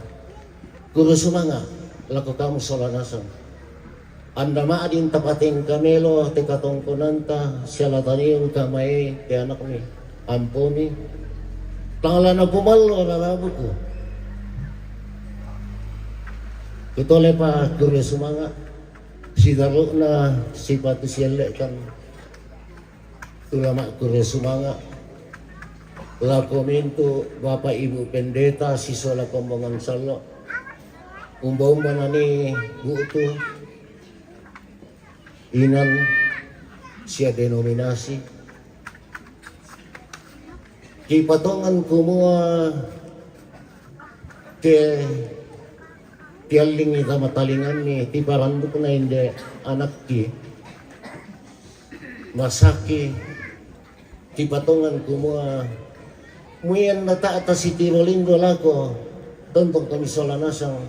kurre sumanga' lako kamu sola nasang. Anda ma'din tapatengka melo te katongkonanta sia la taniung kamae te anakmi Ampomi. Tang la napumallo rarabuku. Kutolepa kurre sumanga', sitaru'na sipatu sielle'kan. Tulama' ku ri sumanga' lako mintu' Bapa' Ibu Pendeta sisola kombongan sallo'. Umba-umba nani bu'tu inan sia denominasi. Kipatongan kumua ke tiallingi tama talinganni tiparandukna inde anakki masaki, kipatongan kumua muian nata'ta sitiro lindo lako tontong kami sola nasang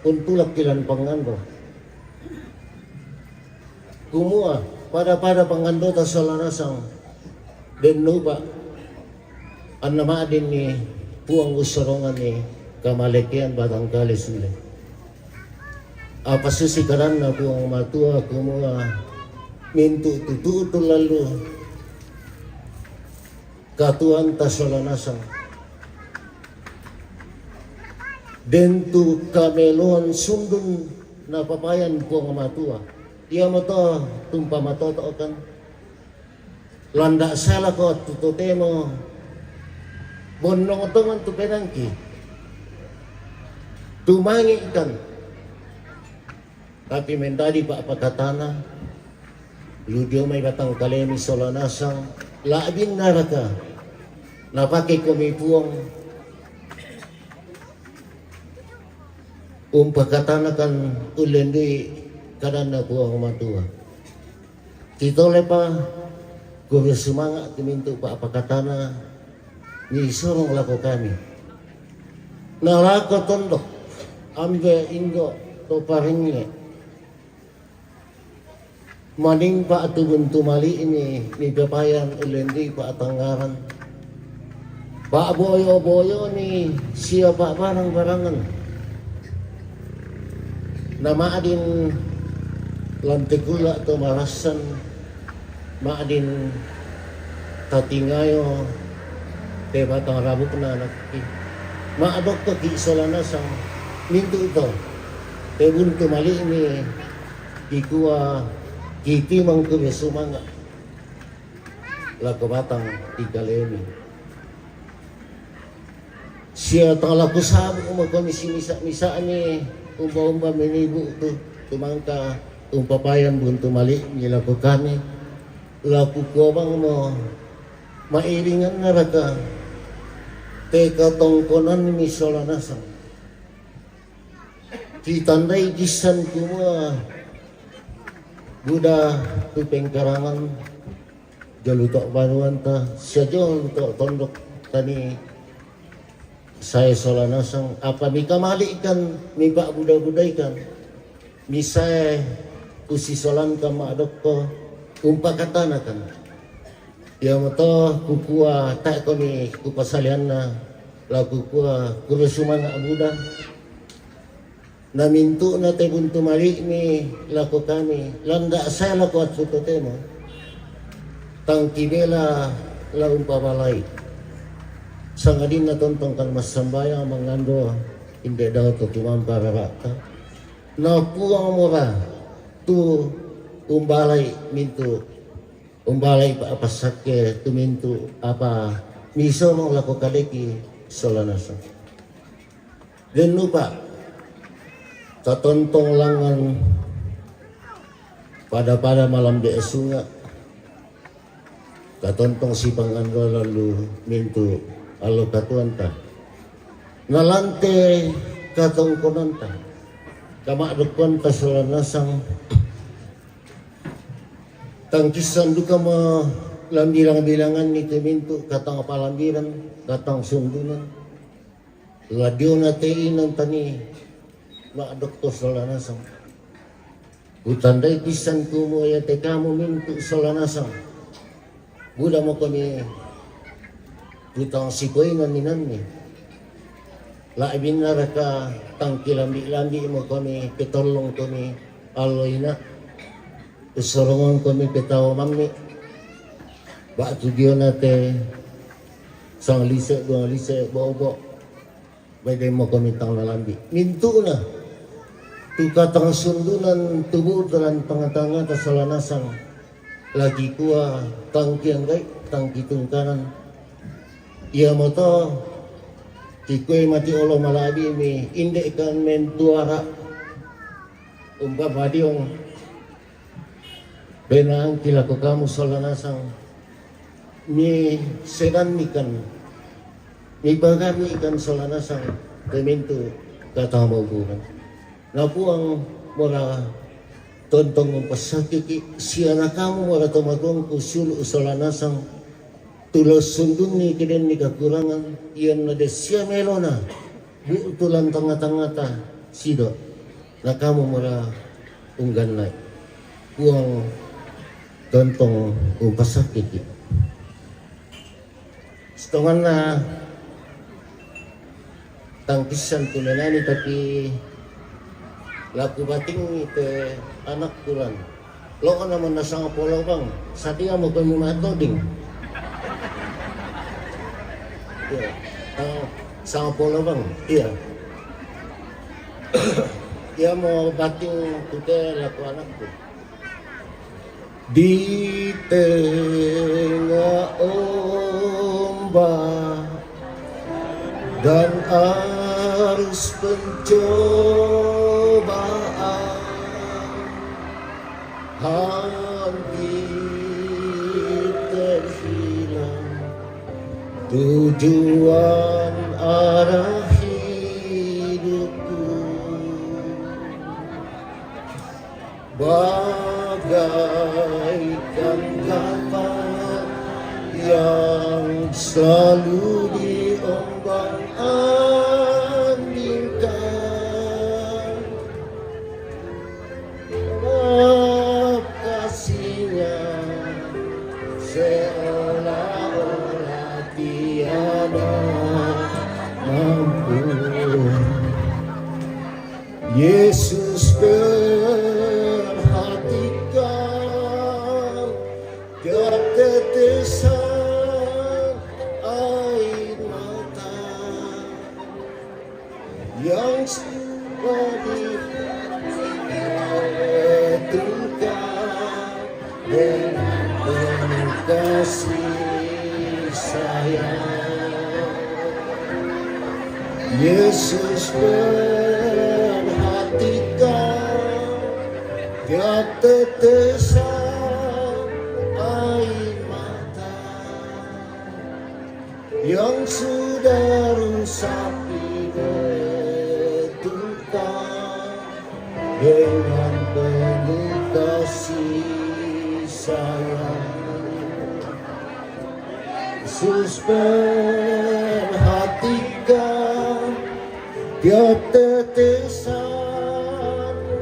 untulakki lan panganro. Kumua pada-pada panganrota sola nasang den nupa anna ma'dinni Puang ussoronganni kamalekean batang kale sule. Apa susi kadanna Puang Matua kumua mintu' tutu'tu lallu katuoanta sola nasang. Den tu kameloan sundun napapayan Puang Matua. Iamoto tumpamatoto'kan. Landa' sae lako attu totemo bonnong tongan tu penangki. Tumangi'kan. Tapi mendadi pa'pakatana, lu dio mai batang kalemi sola nasang, la'binnaraka napake komi Puang umpakatanakan ullendui kadanna Puang Matua. Titolepa, kuwe sumanga' tu mintu' pa'pakatana nisorong lako kami. Nalako tondok, ambe' ingo' to paringnge. Manimpa tu buntu mali'mi mipapayan ullendui pa'tangngaran. Pa'boyo-boyoni sia pa'barang-barangan. Na ma'din lan te kulla' to marassan, ma'din tatingayo te batang rabukna anakki. Ma'dokkoki' sola nasang mintu' to te buntu mali'mi kikua kitimang kuwe sumanga' lako batang kalemi. Sia tang lako sabu' mako misi-misa'-misa'ni umba-umba minibu' tu tumangka umpapayan buntu mali'mi lako kami, lako kuobangmo ma'iringannaraka te katongkonanmi sola nasang. Kitandai kissan kumua buda tu pengkarangan jolo to banuanta, sia jolo to tondok tani sae sola nasang, apa mikamali'kan, mipa'buda-budaikan, misae kusisolankan ma'dokko, umpakatanakan. Iamoto kukua tae' komi kupasalianna, la kukua kuwe sumanga' buda. Na mintu'na te buntu mali'mi lako kami, landa' sae lako attu totemo. Tang kibela la umpabalai. Sangadinna tontongkan massambayang manganro inde dao to tumampa rara'ta. Na Puang mora tu umbalai mintu', umbalai pa-, passakke tu mintu' apa misorong lako kaleki sola nasang. Dennupa tatontong langngan pada-pada malambe' sunga', tatontong sipanganro lallu mintu' allo katuoanta. Nalante katongkonanta, kama'dokkoanta sola nasang, tang kissan dukamo lambilang-bilanganni tu mintu' katang palambiran, katang sundunan. La diona te inan tani ma'dokko sola nasang. Kutandai pissan kumua iate kamu mintu' sola nasang. Buda mokomi tu tang sipoinan inanni. La'binnaraka tang kilambi'-lambi' mokomi petollong komi allo ina'. Ussorongongkomi petau mammi'. Ba'tu diona te sanglise' duanglise' bo'bo'. Bede mokomi tang lalambi'. Mintu'na tu katang sundunan tubu'ta lan tangnga-tangngata sola nasang. lagi kua tangki anggai, tangki tungkanan. Ia moto, kikue mati olo malabi mi inde kan mentuara. Umpa madiong benang kilako kamu sola nasang. Mi sedan ikan, mi bagami ikan sola nasang, pemintu kata mau bukan. Napuang mora tontong umpasakiki, siana kamu mora tomagongku sulu sola nasang. Tulo sundunni kiden ni kakurangan, ian na desia melona, bu tulan tanga-tangata, sido, na kamu mora unggan nai. Puang tontong umpasakiki. Setonganna tangkisan ku menani, tapi laku bating pe anak kulan. Lo naman na sanga polo bang, sadia mo kami matoding. Iya, tang sanga polo bang, iya. Ia mo bating kute laku anakku. Di tengah ombak dan arus pencobaan, hampir terhilang tujuan arah hidupku. Bagaikan kapal yang selalu diombang-ambingkan, lokasinya seolah-olah tiada mampu. Yesus, perhatikan tiap tetesan air mata yang sudah dibetulkan dengan penuh kasih sayang. Yesus, perhatikan tiap tetesan air mata yang sudah rusak dibetulkan dengan penuh kasih sayang. Yesus, perhatikan tiap tetesan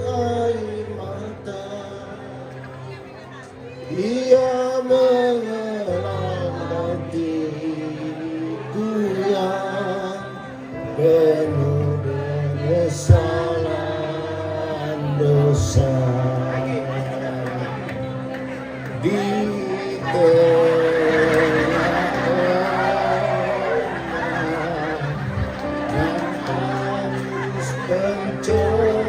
air mata. Ia mengenang dan diriku yang penuh penyesalan dosa. Di tengah orang yang harus pencobaan.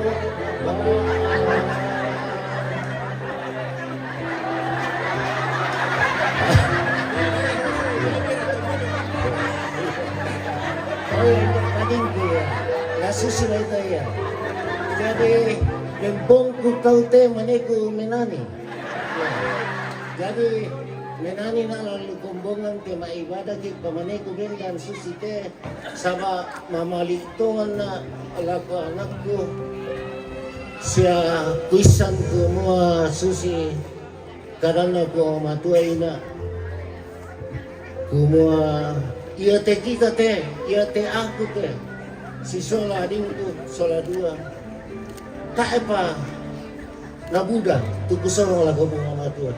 Oh, iya, iya, tadingku ya. Ya, susi na ita ya. Jadi, dempongku kau te maneku menani. Ya. Jadi, menani na lalu kombongan ke ma ibadah ke pamaneku bendan susi te. Saba mamali tongan na lako anakku. Sia kuisan ku mua susi. Karana ku matua ina. Kumua ia te kita te, ia te aku te. Si sola adingku, sola dua. Kaepa na buda, tuku sorong lako bunga matua.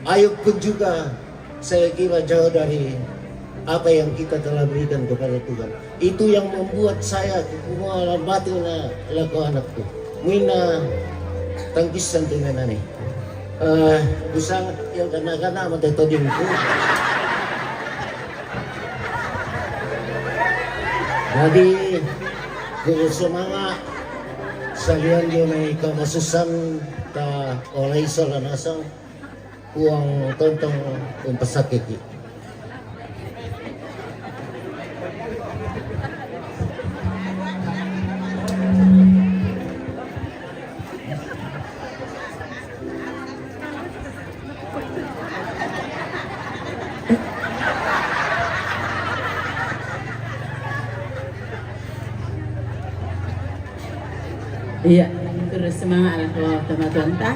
Ayub pun juga saya kira jauh dari apa yang kita telah berikan kepada Tuhan. Itu yang membuat saya kumua lambati na lako anakku. Muina tangkisan tu menani. Eh, busang yang kena-kena mate todingku. Jadi, ku semangat, Salian dio mai kamasusan ta olai sola nasang, uang tontong umpasakiki. Iya, terus semangat lah kalau teman-teman ta.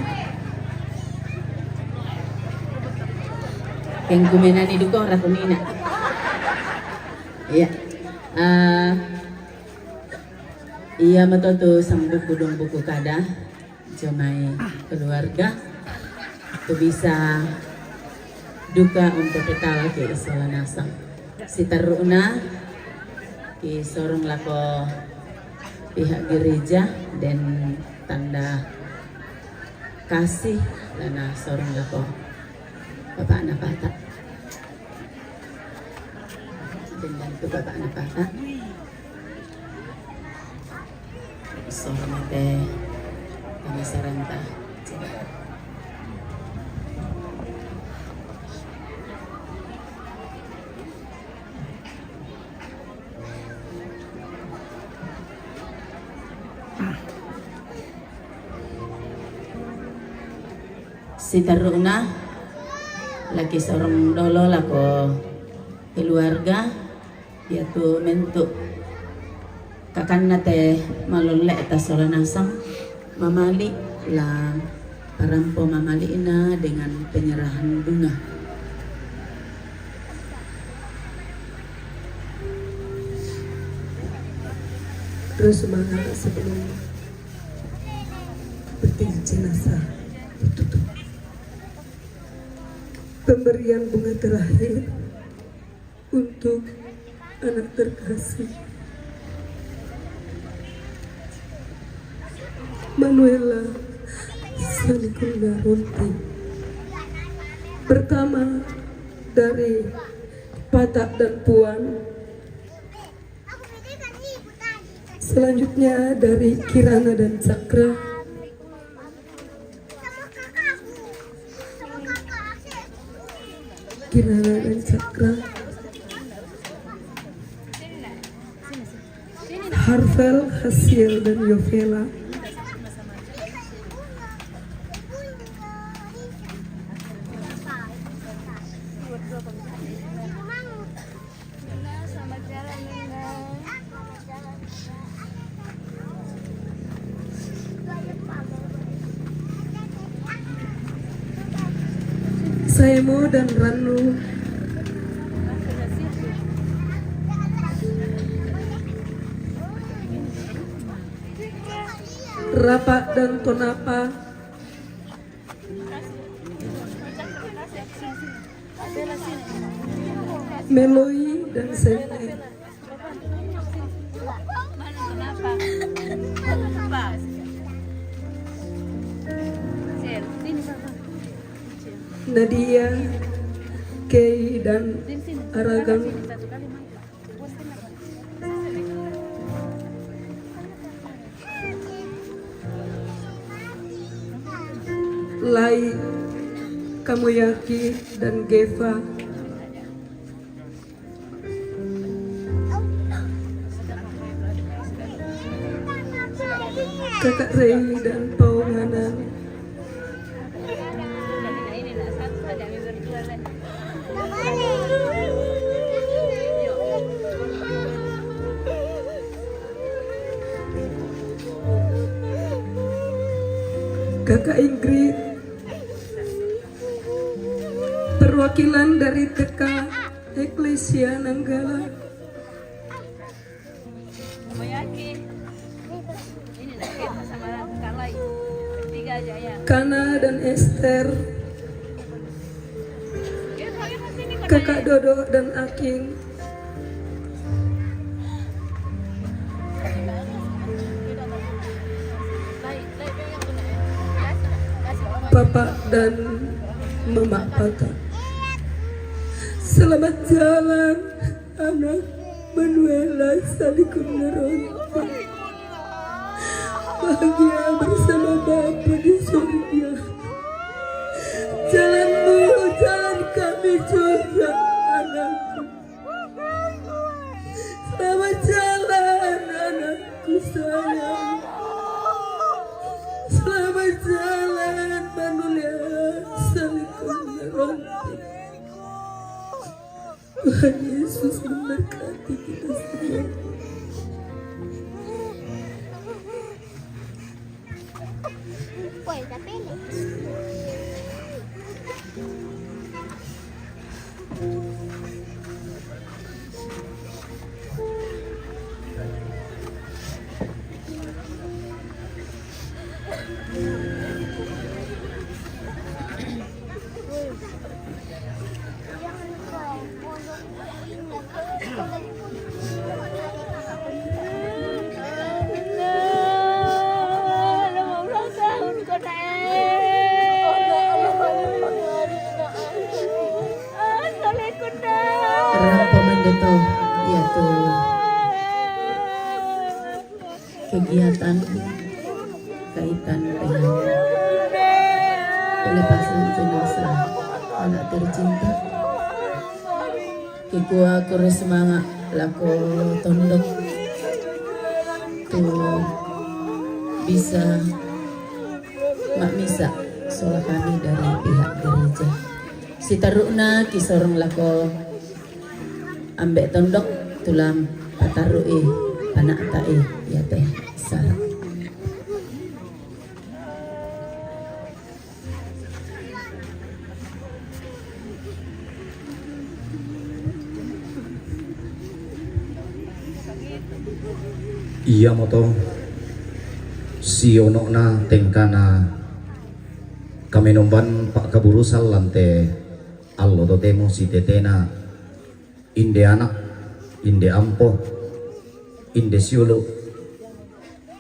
Keng kumenani dukong rakunina. Iya. Eh, iya, matoto sang buku dong buku kada. Jomai keluarga tu bisa duka untuk kita lagi isola nasang. Sitaru'na i sorong lako pihak gereja dan tanda kasih lana sorong lako Bapak Napata. Dan bantu Bapak Napata. Sorong ate penasaran ta. Sitaru'na laki sorong dolo lako keluarga. Yaitu mentuk kakanna te malolle ta sola nasang mamali la parampo mamali'na dengan penyerahan bunga. Terus semangat sebelum peti jenazah ditutup. Pemberian bunga terakhir untuk anak terkasih, Manuela Salikurna Ronti. Pertama dari Patak dan Puan, selanjutnya dari Kirana dan Cakra. Kirana dan Cakra. Harvel, Hasil, dan Yovela. Saemo dan Ranu. Rapat dan Tonapa. Meloi dan Sene. Nadia, Kei, dan Aragang. Lai, Kamoyaki, dan Geva. Kakak Rei dan Paunganan. Kakak Ingrid, perwakilan dari T K Eklesia Nanggala. Kana dan Esther, Kakak Dodo dan Aking, Papa dan Mama Pata. Selamat jalan, anak Manuela Salikum Neronta. Bahagia bersama Bapa di surga. Jalanmu, jalan kami juga, anakku. Selamat jalan, anakku sayang. Selamat jalan, Manulia Salikun Ronti. Tuhan Yesus memberkati kita semua. Rang pamande to, yaitu kegiatan kaitan dengan pelepasan jenazah anak tercinta. Kikua kure semangat lako tondok tu bisa mak misa sola kami dari pihak gereja. Sitaruna kisorong lako ambek tondok tulam patarui panak tai yate sarak. Iya moto sionokna tengkana kami nomban pak kaburu sallante allo totemo sitetena inde anak, inde ampo, inde siulu,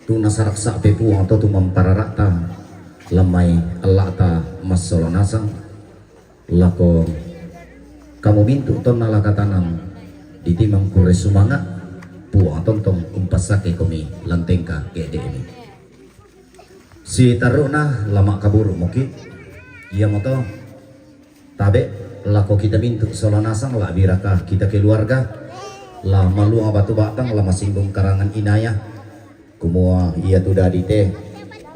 tu nasaraksa pe Puang to tu mampararakta lamai allakta massolo nasang lako kamu mintu tonna lakatanang ditimang kure sumanga Puang tontong umpassake komi lantengka kedemi. Sitaruna lama kaburu muki, iya moto Tabe, lako kita mintu sola nasang labbiraka kita keluarga, la maluang batu batang, la masinggung karangan inaya. Kumua iya tu dadi te,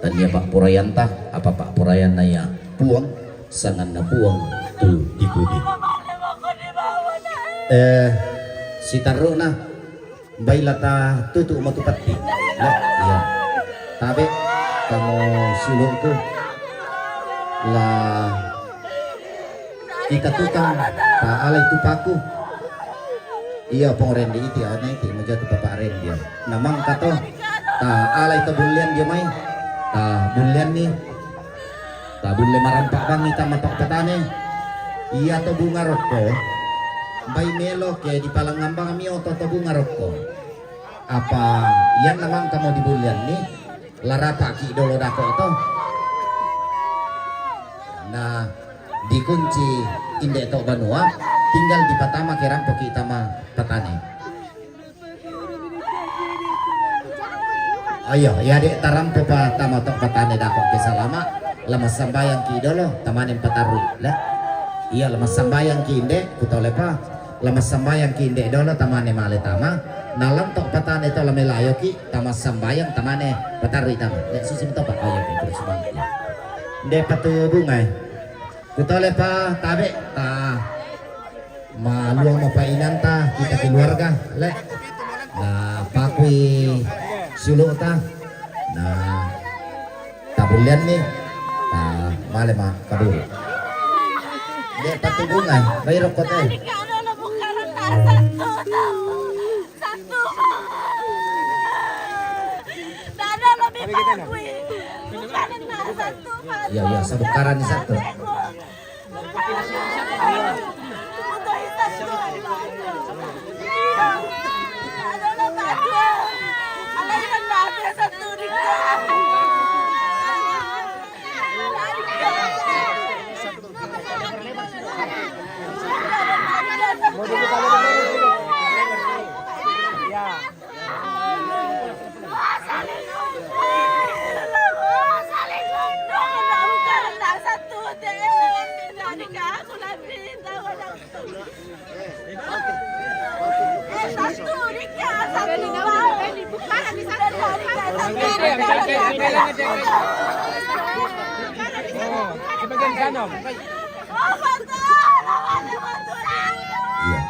tania pak purayanta, apa pak purayanna iya Puang, sanganna Puang tu dipudi. Eh, sitaruna, Bailata tutu matu patti. La, iya. Tabe, kamu sulungku. La, kita tukang ta alai tu paku. Iya pong rendi iti ana iti majatu papa rendi. Namang kato ta alai to bullian dia mai. Ta bullian ni. Tabulle marampak bangi tama tokpatane. Iya to bunga rokko. Bai melo ke dipalangngambang mi oto to bunga rokko. Apa iyanna mangkamo dibulleanni larapaki dolo dako to. Nah, dikunci inde to banua, tinggal dipatama ke rampoki tama patane. Ayo, iya dek tarampo pa tama tok patane dako ke salama, lama sambayang ki dolo, tamane patarui. Lah. Iya, lama sambayang ki inde, kutole pa. Lama sambayang ki inde dolo, tamane male tama. Nalam tok patane to lame layo ki, tama sambayang, tamane patarui tama. Lek susi to pa, ayo, terus semangat ya. Inde patu bungai. Kutole pa tabe, ta. Maluang mapainanta kita keluarga, le. Nah, pakui sulu ta. Nah, tabullian ni. Nah, male ma kaburu. Dek patu bungai, bai rokko te. Iya, iya, sebukaran satu. Iya.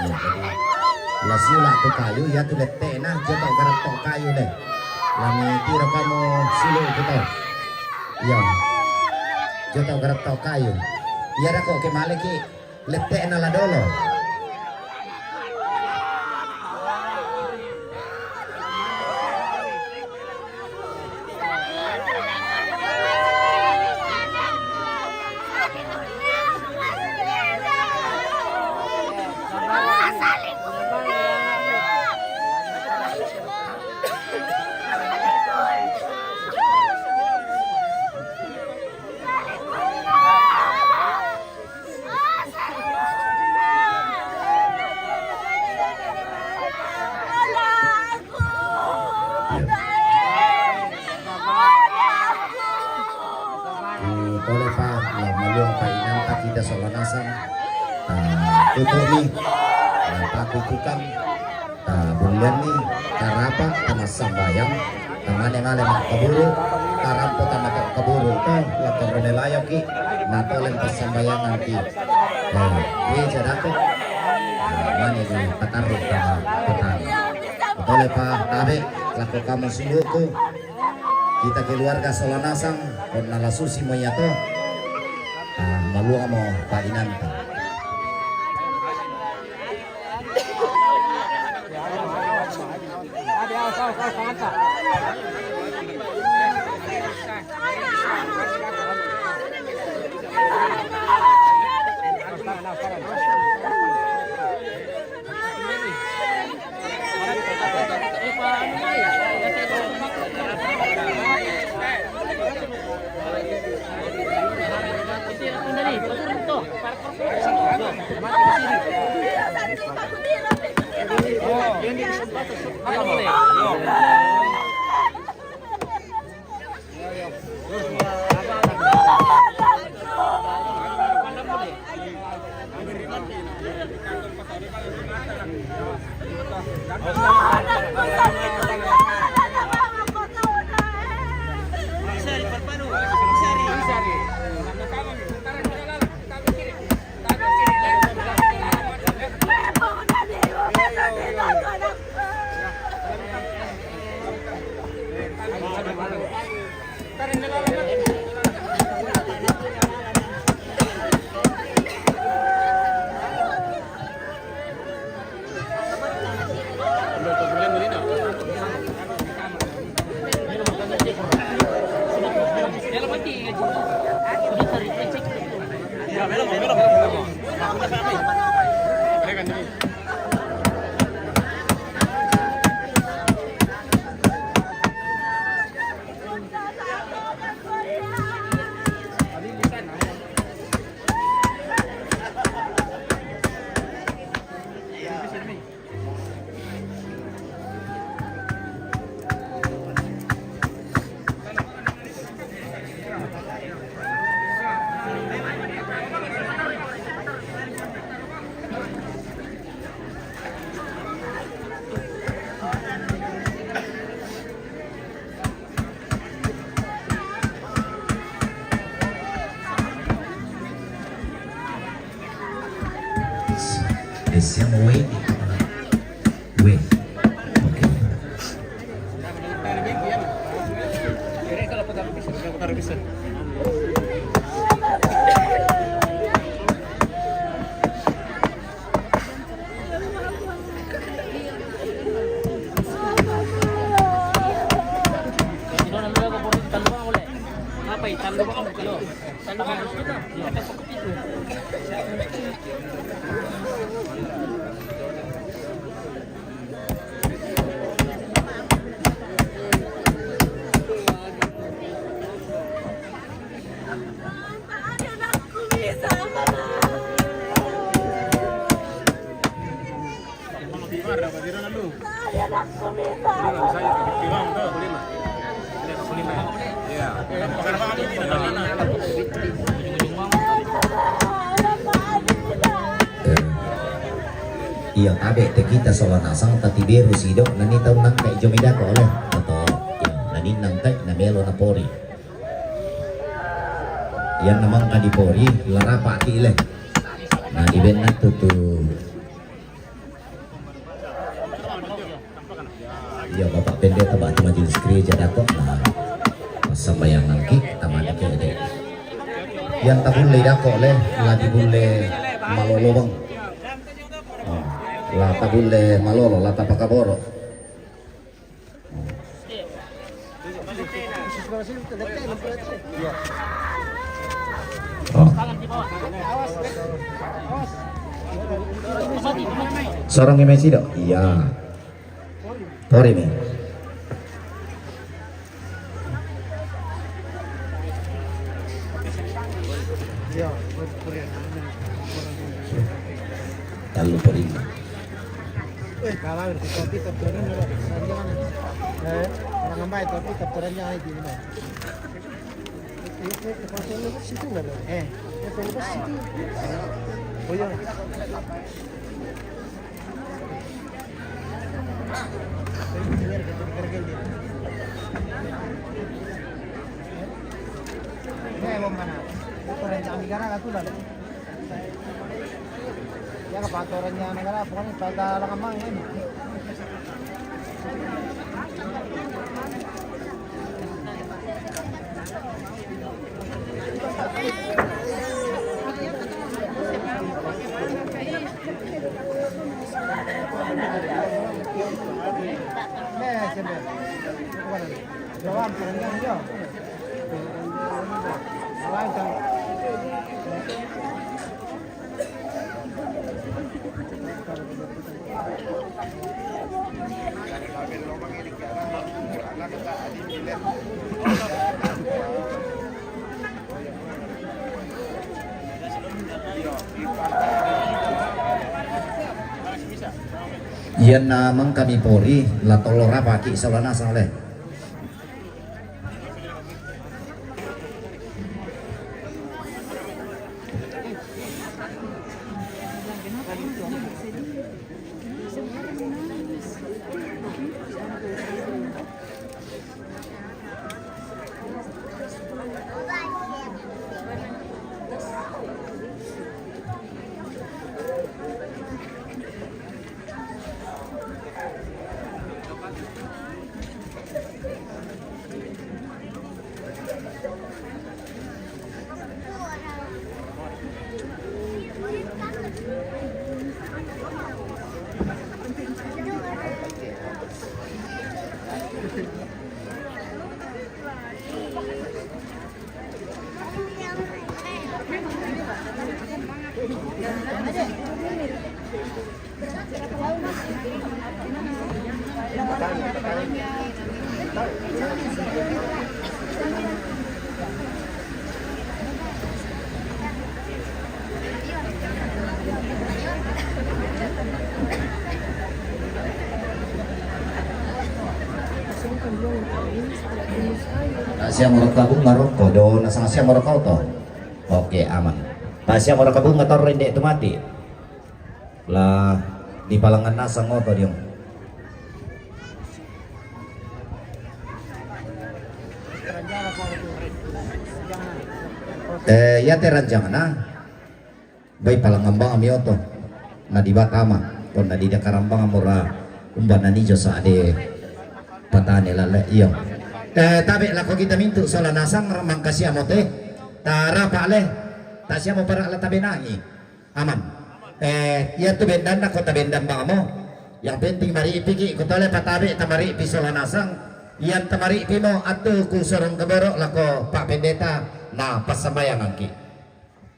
Iya, jadi la sula tu kayu, iya tu lette'na, jo tau garetto kayu de. La mitiro kamu sulu tu tau. Iya. Jo tau garetto kayu. Iya, dako ke male ki lette'na la dolo. Tole pa, la maluang pa inanta kita sola nasang. Ta tutu ni, la paku tukang. Ta bullianni, tarapa, ta massambayang, ta mane male makkaburu, tarampo ta mate kaburu, ta la torrone layoki, na tole passambayangan ki. Eh, gereja dako. Mane di patarru ta petani. Tole pa tabe, lako kamu suluku. Kita keluarga sola nasang, konna la susi mo iya to. Ah, maluang mo pa inanta. E siamo Wendy. Wendy. Ok. Iya, tabe' te kita sola nasang tatiberu sido, nani tau nangkai jo midako le. Atau, iya, nani nangkai na melo na pori. Iya, namang ka di pori, larapa ki le. Nah, di benak tutu. Iya, Bapak Pendeta, Bapak Majelis Gereja dako, nah, sambayangan ki, tamani ki de. Yang tabulle dako le, la dibulle malolo bang. Oh, la tabulle malolo, la tapakaboro. Oh. Sorong i mai sido. Iya. Pori mi. Tallu pori. Eh, kalau itu kopi kapteran ada. Eh, orang ngambai kopi kapterannya itu. Eh, eh, eh, situ nggak ada? Eh, eh, situ. Oh iya. Eh, mau mana? Kapteran kami kan aku lalu. Ya, kapatorannya negara, pokoknya pada langamang ini. Nih, sini. Bukan. Jawab, kurang jauh. Iyanna mangkami pori, la tollo rapaki sola nasang le. Nasiamo rokko bunga rokko, do nasang siamo rokko to. Oke, aman. Pasiamo rokko bunga torre ndek tu mati. La dipalangan nasang oto diong. Eh, ya te rancangan ah. Bai palangambang ami oto. Na di batama, pon na di dakarambang amura umba na nijo sa ade patane lale iyo. Eh, tabe lako kita mintu sola nasang mangkasiamo te. Tarapa le. Tasiamo para la tabenangi. Aman. Eh, iya tu bendan na kota bendan bangamo. Yang penting mari ipiki kota le patabe tamari pi sola nasang. Yang tamari pi mo atu ku sorong keboro lako Pak Pendeta na passambayangangki.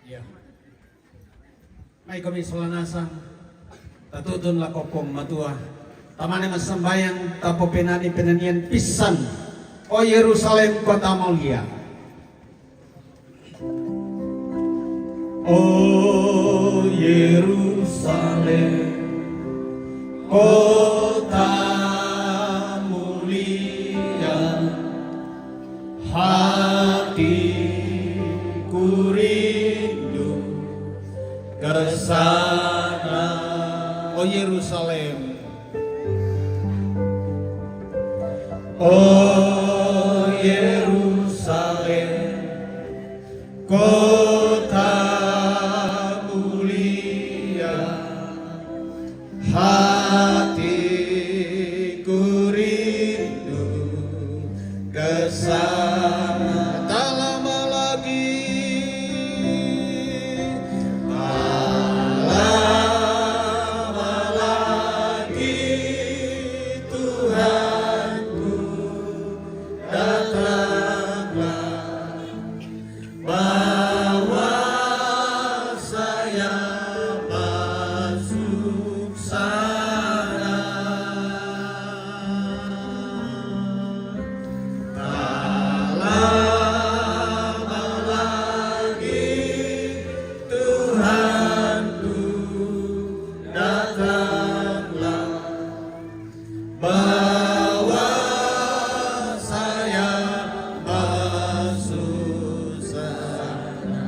Iya. Mai kami sola nasang, tatutun lako Puang Matua, tamane massambayang, tapopenani penanian pissan, o Yerusalem kota mulia. O Yerusalem, kota Oh Yerusalem, kota mulia, hatiku rindu ke sana. Tak lama lagi, tak lama lagi, Tuhanku, datanglah, bawa saya masuk sana. Tak lama lagi, Tuhanku, datanglah, bawa saya masuk sana.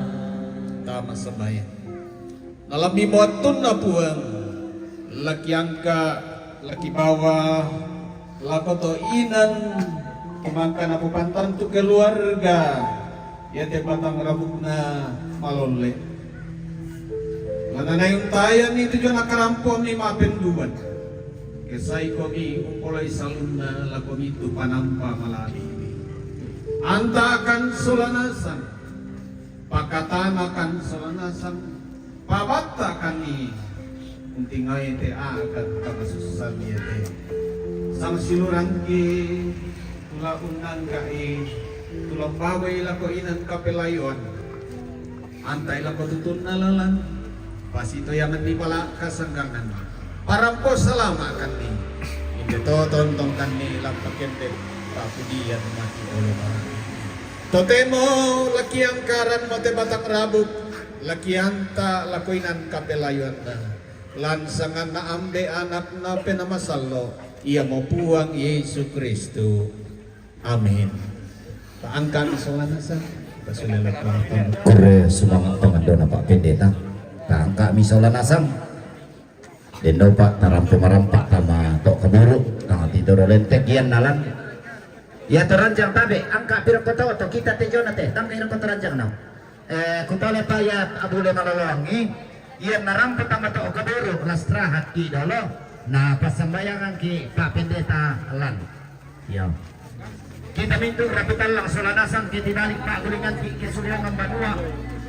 Tama sambayang. Nalami mo atun na Puang, la kiangka, la kibawa, la koto inan, kumangka napopantan tu keluarga, iate batang rabukna malolle. Lananai untayanni tu jona karampoammi ma'penduan. Kesaikomi umpolai salunna lako mintu panampa malali. Anta'kan sola nasang, pakatanakan sola nasang, pabatta'kanni, untingai te akan kamasussan iate. Sangsilurangki, tula unnangka'i, tula umbawai lako inan kapelayoan. Antai lako tutunna lalan, pasitoyangenni pala kasanggangan. Parampo salama'kanni, inde to tontongkanni lampakende papudian mati olo barang. Totemo lakiangkaran mate batang rabuk, lakianta lako inan kapelayoanna. Lansanganna Ambe, Anakna, Penaa Masallo, iamo Puang Yesu Kristu. Amin. Ta'angka'mi sola nasang, pasulelakko. Kure sumanga'to mandona Pak Pendeta. Ta'angka'mi sola nasang. Denno Pak, tarampo marampa tama to kaburu, tama tidoro lentek ian nalan. Ia to ranjang tabe, angka piro koto to kita te jona te, tangka iro koto ranjang no. Eh, kutole pa ia abule maloloangi, ia narampe tama to kaburu, lastirahat ki dolo, na passambayangan ki Pak Pendeta lan. Iya. Kita mintu rapi tallang sola nasang ki tinalik pa'gulingan ki ke suliangan banua,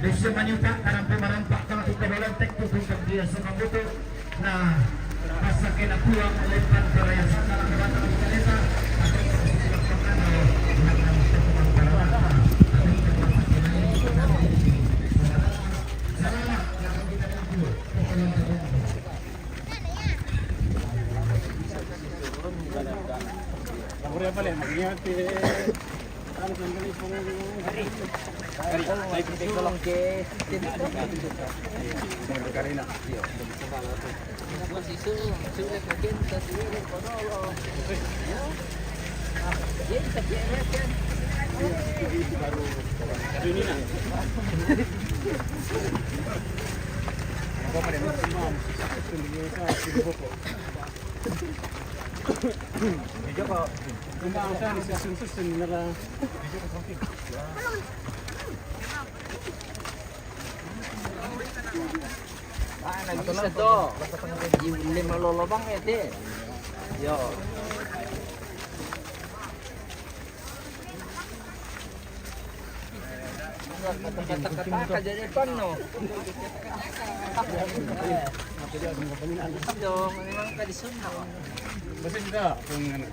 desa manyupa, tarampe marampa, kalau kita dolan tek tu tungkang dia semambutu, Nah, passakkena Puang leppang parayasakka langngerata ri kaleta, atau passakkena pangano, langngerata Puang parayasakka, atau passakkena. Salama, yang kita tempuh. Kamu apa le? Maksudnya, Ah, nang bisa to. Lima lolobang ya, Te. Yo. Kata-kata aja depan no. Dong, memang ka di Sunda. Masih juga, kung ano.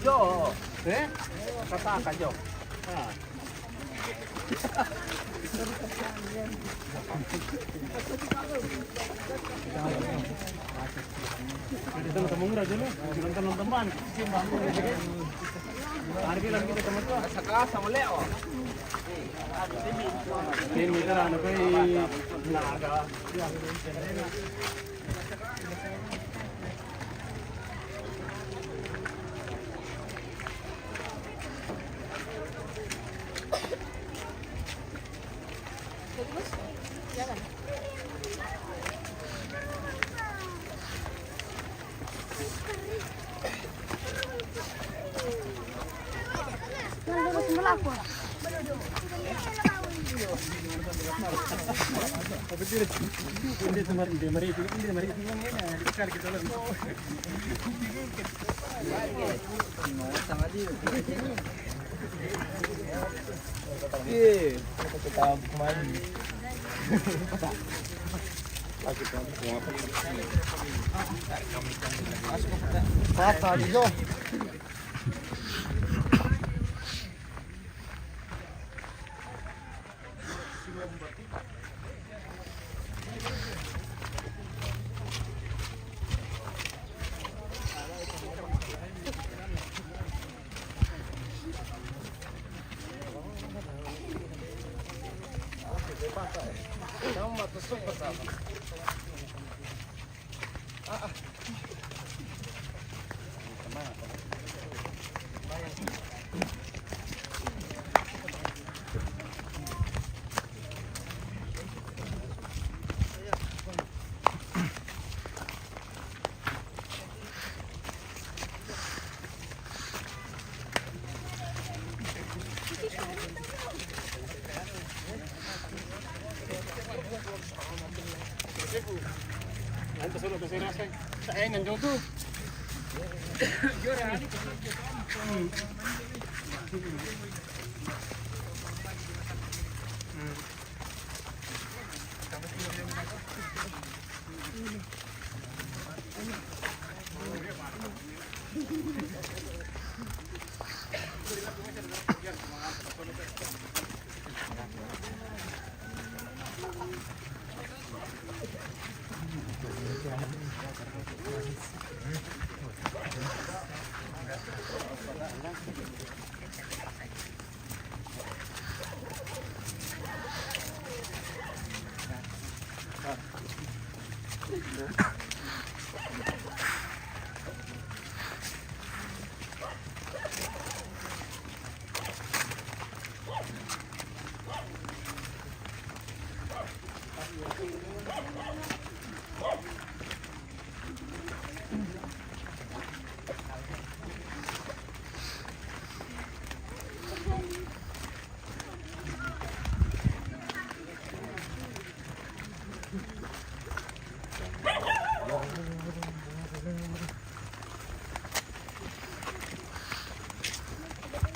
Yo. Eh? Kata ka, Jo. Ah. Kita nonton murah dulu, nonton nonton man. Hari bilang kita sama tuh. Saka sama Leo. Ini kita anak ini naga. Pasa, Dios.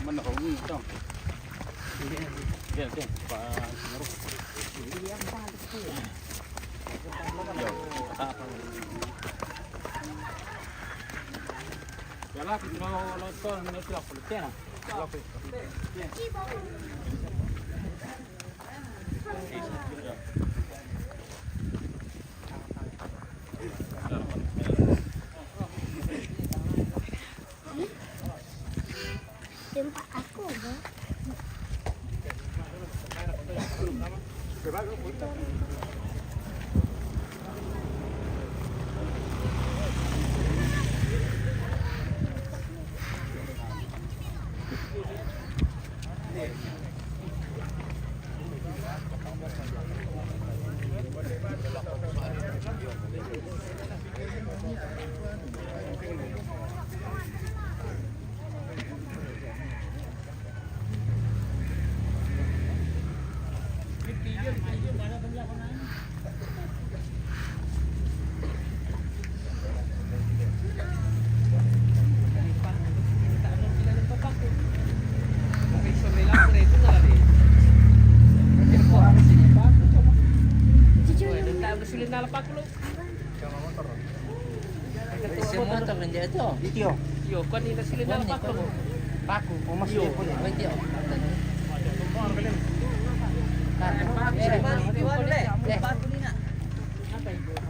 Mana kau ni, Tom? Dia, dia, Pak Sinoro. Yo, tak apa. Yalah, kita mau nonton, nanti aku letih lah. Tempat aku, Bang. Isi motor kan dia tu. Itu. Yo, kau ni nasi lena paku. Paku, oh, masih dia punya. Itu. Paku. Paku ni nak. Paku ni nak.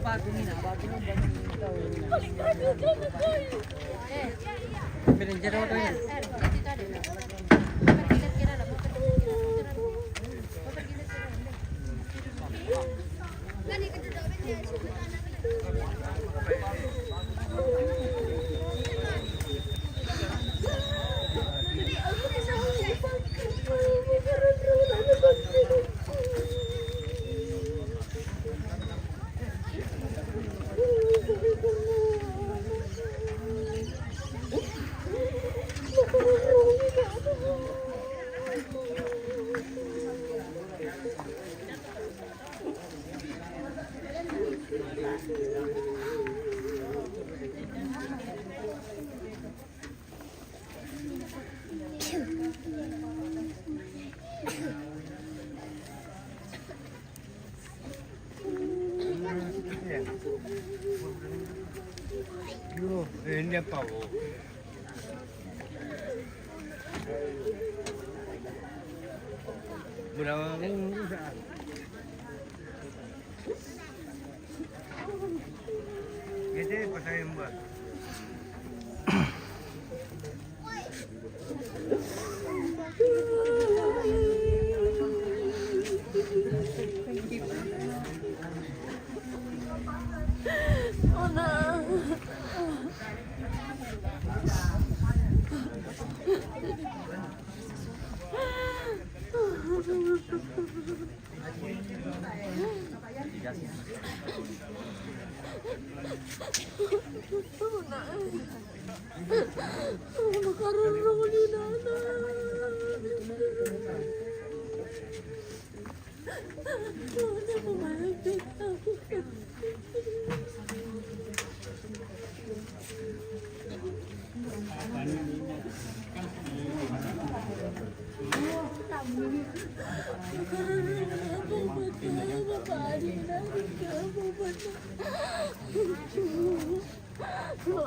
Paku ni nak. Paku ni nak.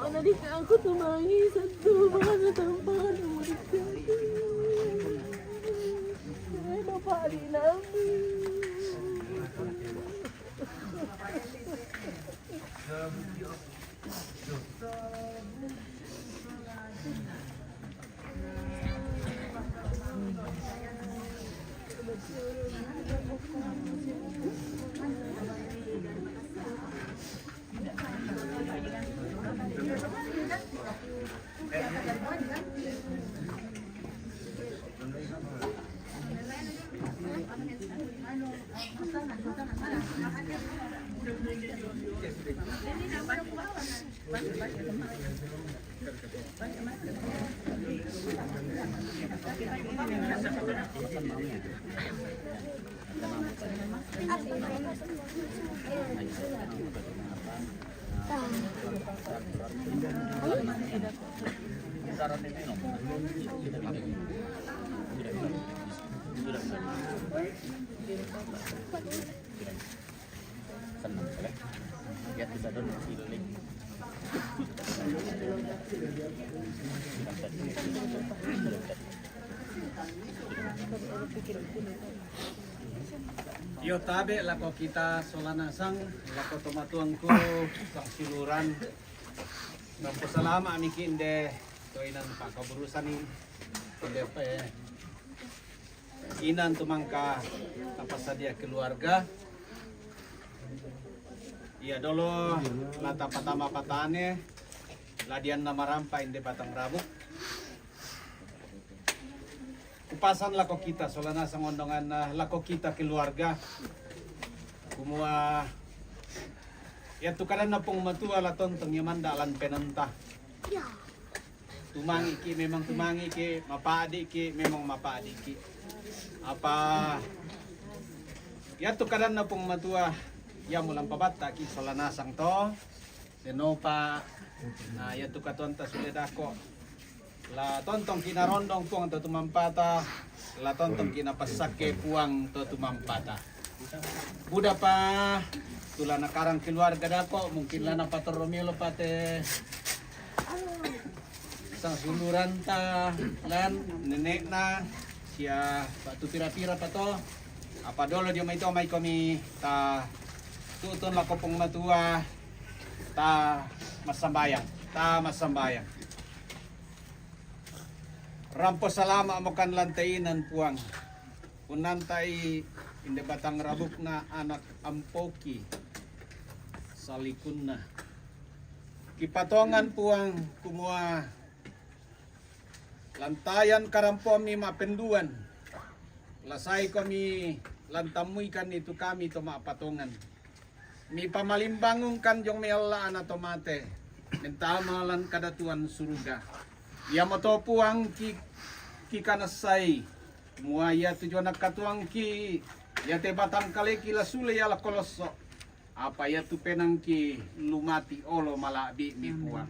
Ano di ka ako tumangi sa tuba na tampakan ng mulikha. Ay, mapali namin. Iyo tabe lako kita Solanasang, lako tomatuangku Sang Siluran. Naposalama' miki' inde to inan pakaburusan i, inde pe inan tumangka napasadia keluarga. Iya dolo lata patama patane ladian namarampa inde batang rabuk. Kupasan lako kita Solanasang ondongan, lako kita keluarga. Kumua iya tu kadanna Pung Matua la tontong iya manda' lan penanta. Tumangi' ki' memang tumangi' ki', mapadi' ki' memang mapadi' ki'. Apa iya tu kadanna Pung Matua, iya mulampa batta' ki' Solanasang to. Senopa, na iya tu katuanta sule dako'. La tontong ki' narondong Puang to tumampata, la tontong ki' napassakke Puang to tumampata. Budapa tu la nakarang keluarga dako', mungkin la napatorro melo pate Sang Siluran ta lan nene'na sia batu pira-pira pato. Apa dolo dio mai to mai komi ta tutun lako Pung Matua ta massambayang, ta massambayang. Rampo salama' mokan lan tainan Puang. Punnanta'i inde batang rabukna anak ampoki salikunna. Kipatongan Puang kumua lantayan karampoammi ma'penduan, lasai komi lantammuikanni tu kami to ma'patongan. Mipamalimbangunkan jong mai alla'na to mate, mentama lan kadatuan suruga. Iamoto Puang ki-, kikanassai, Mua iatu jo nakatuangki, iate batang kaleki la sule ia la koloso. Apa iatu penangki lumati olo mala'bi'mi Puang.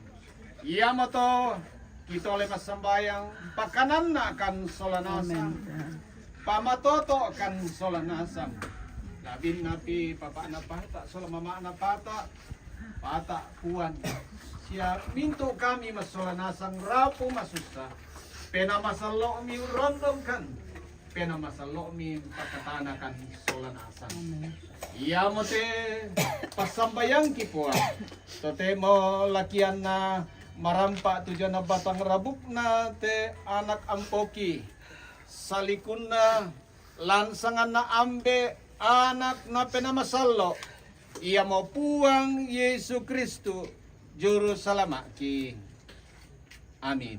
Iamoto kitole massambayang, pakanannakan sola nasang, pamatoto'kan sola nasang. La'binnapi papa'na pata' sola mama'na pata', pata' Puang. Sia mintu' kami massola nasang rapu masussa. Penaa masallo'mi urrondongkan, penaa masallo'mi pakatanakan sola nasang. Iamote passambayangki Puang, totemo lakianna marampa' tu jona batang rabukna te anak ampoki, salikunna lansanganna Ambe', Anak, na Penaa Masallo', iamo Puang Yesu Kristus, Juru Salama'ki. Amin.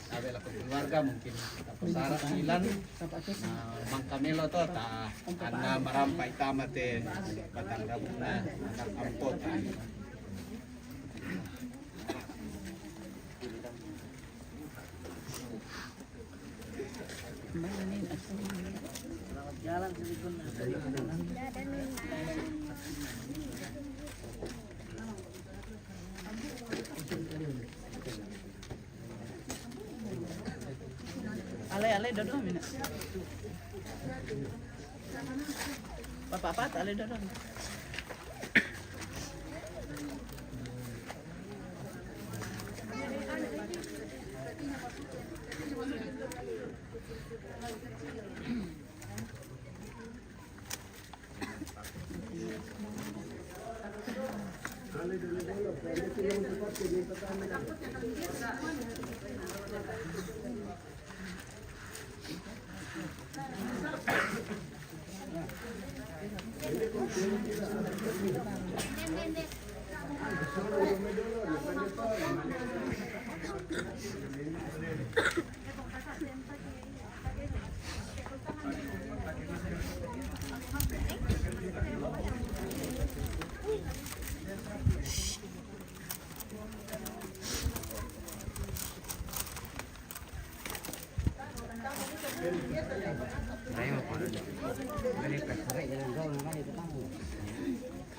Abe' lako keluarga mungkin tapusara' Milan. Nah, mangkamelo to ta anna marampa' tama te batang rabukna anak ampota. Ale, ale, dodong mina. Bapak apa? Ale, dodong.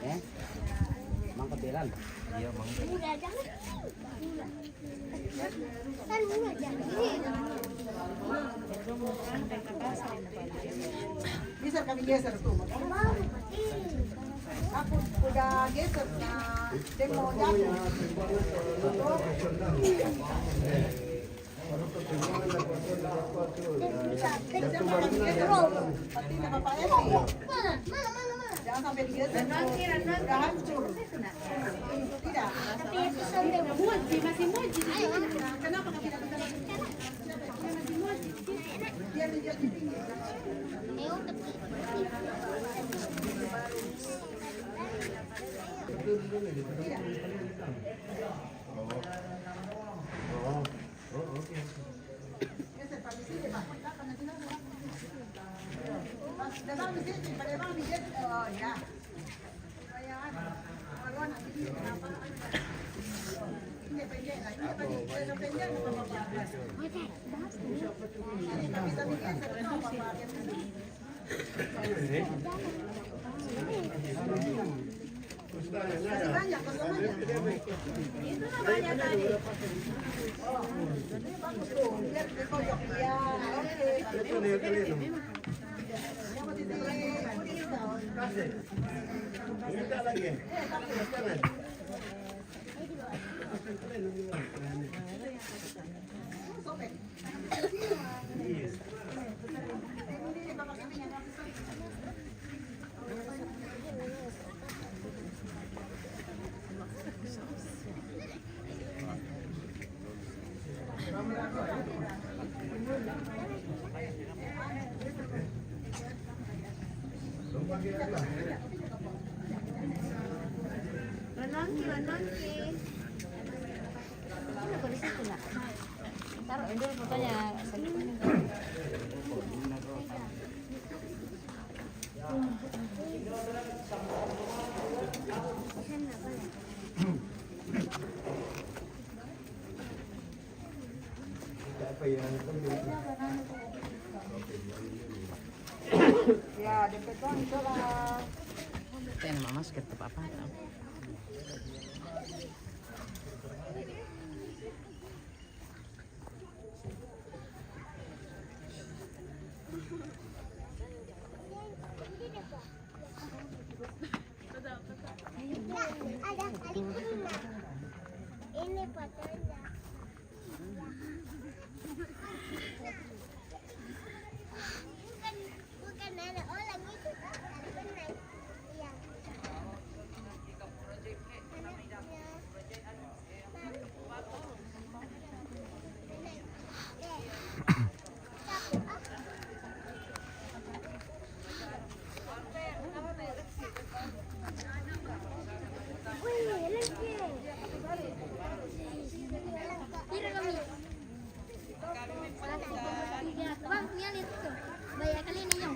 Eh, Mang Kepiran. Iya, Mang. Geser kami, geser tuh. Aku udah geser, nah, dia mau jatuh. Jangan sampai digeser. Udah hancur. Tidak. Tapi itu sampai muat sih, masih muat sih. Kenapa kita bisa masih muat sih? Biar dia tinggi. Tidak. Lanangki, lanangki. Taruh dulu fotonya. Ya, dekat itu lah. Ito yung namamasker, ito pa pa. Ada, ada ini, Mak. Ini fotonya. Bukan, bukan anak orang itu, kan? Anak orang. Iya. Anaknya. Bang, niya dito. Baya kali ninyo.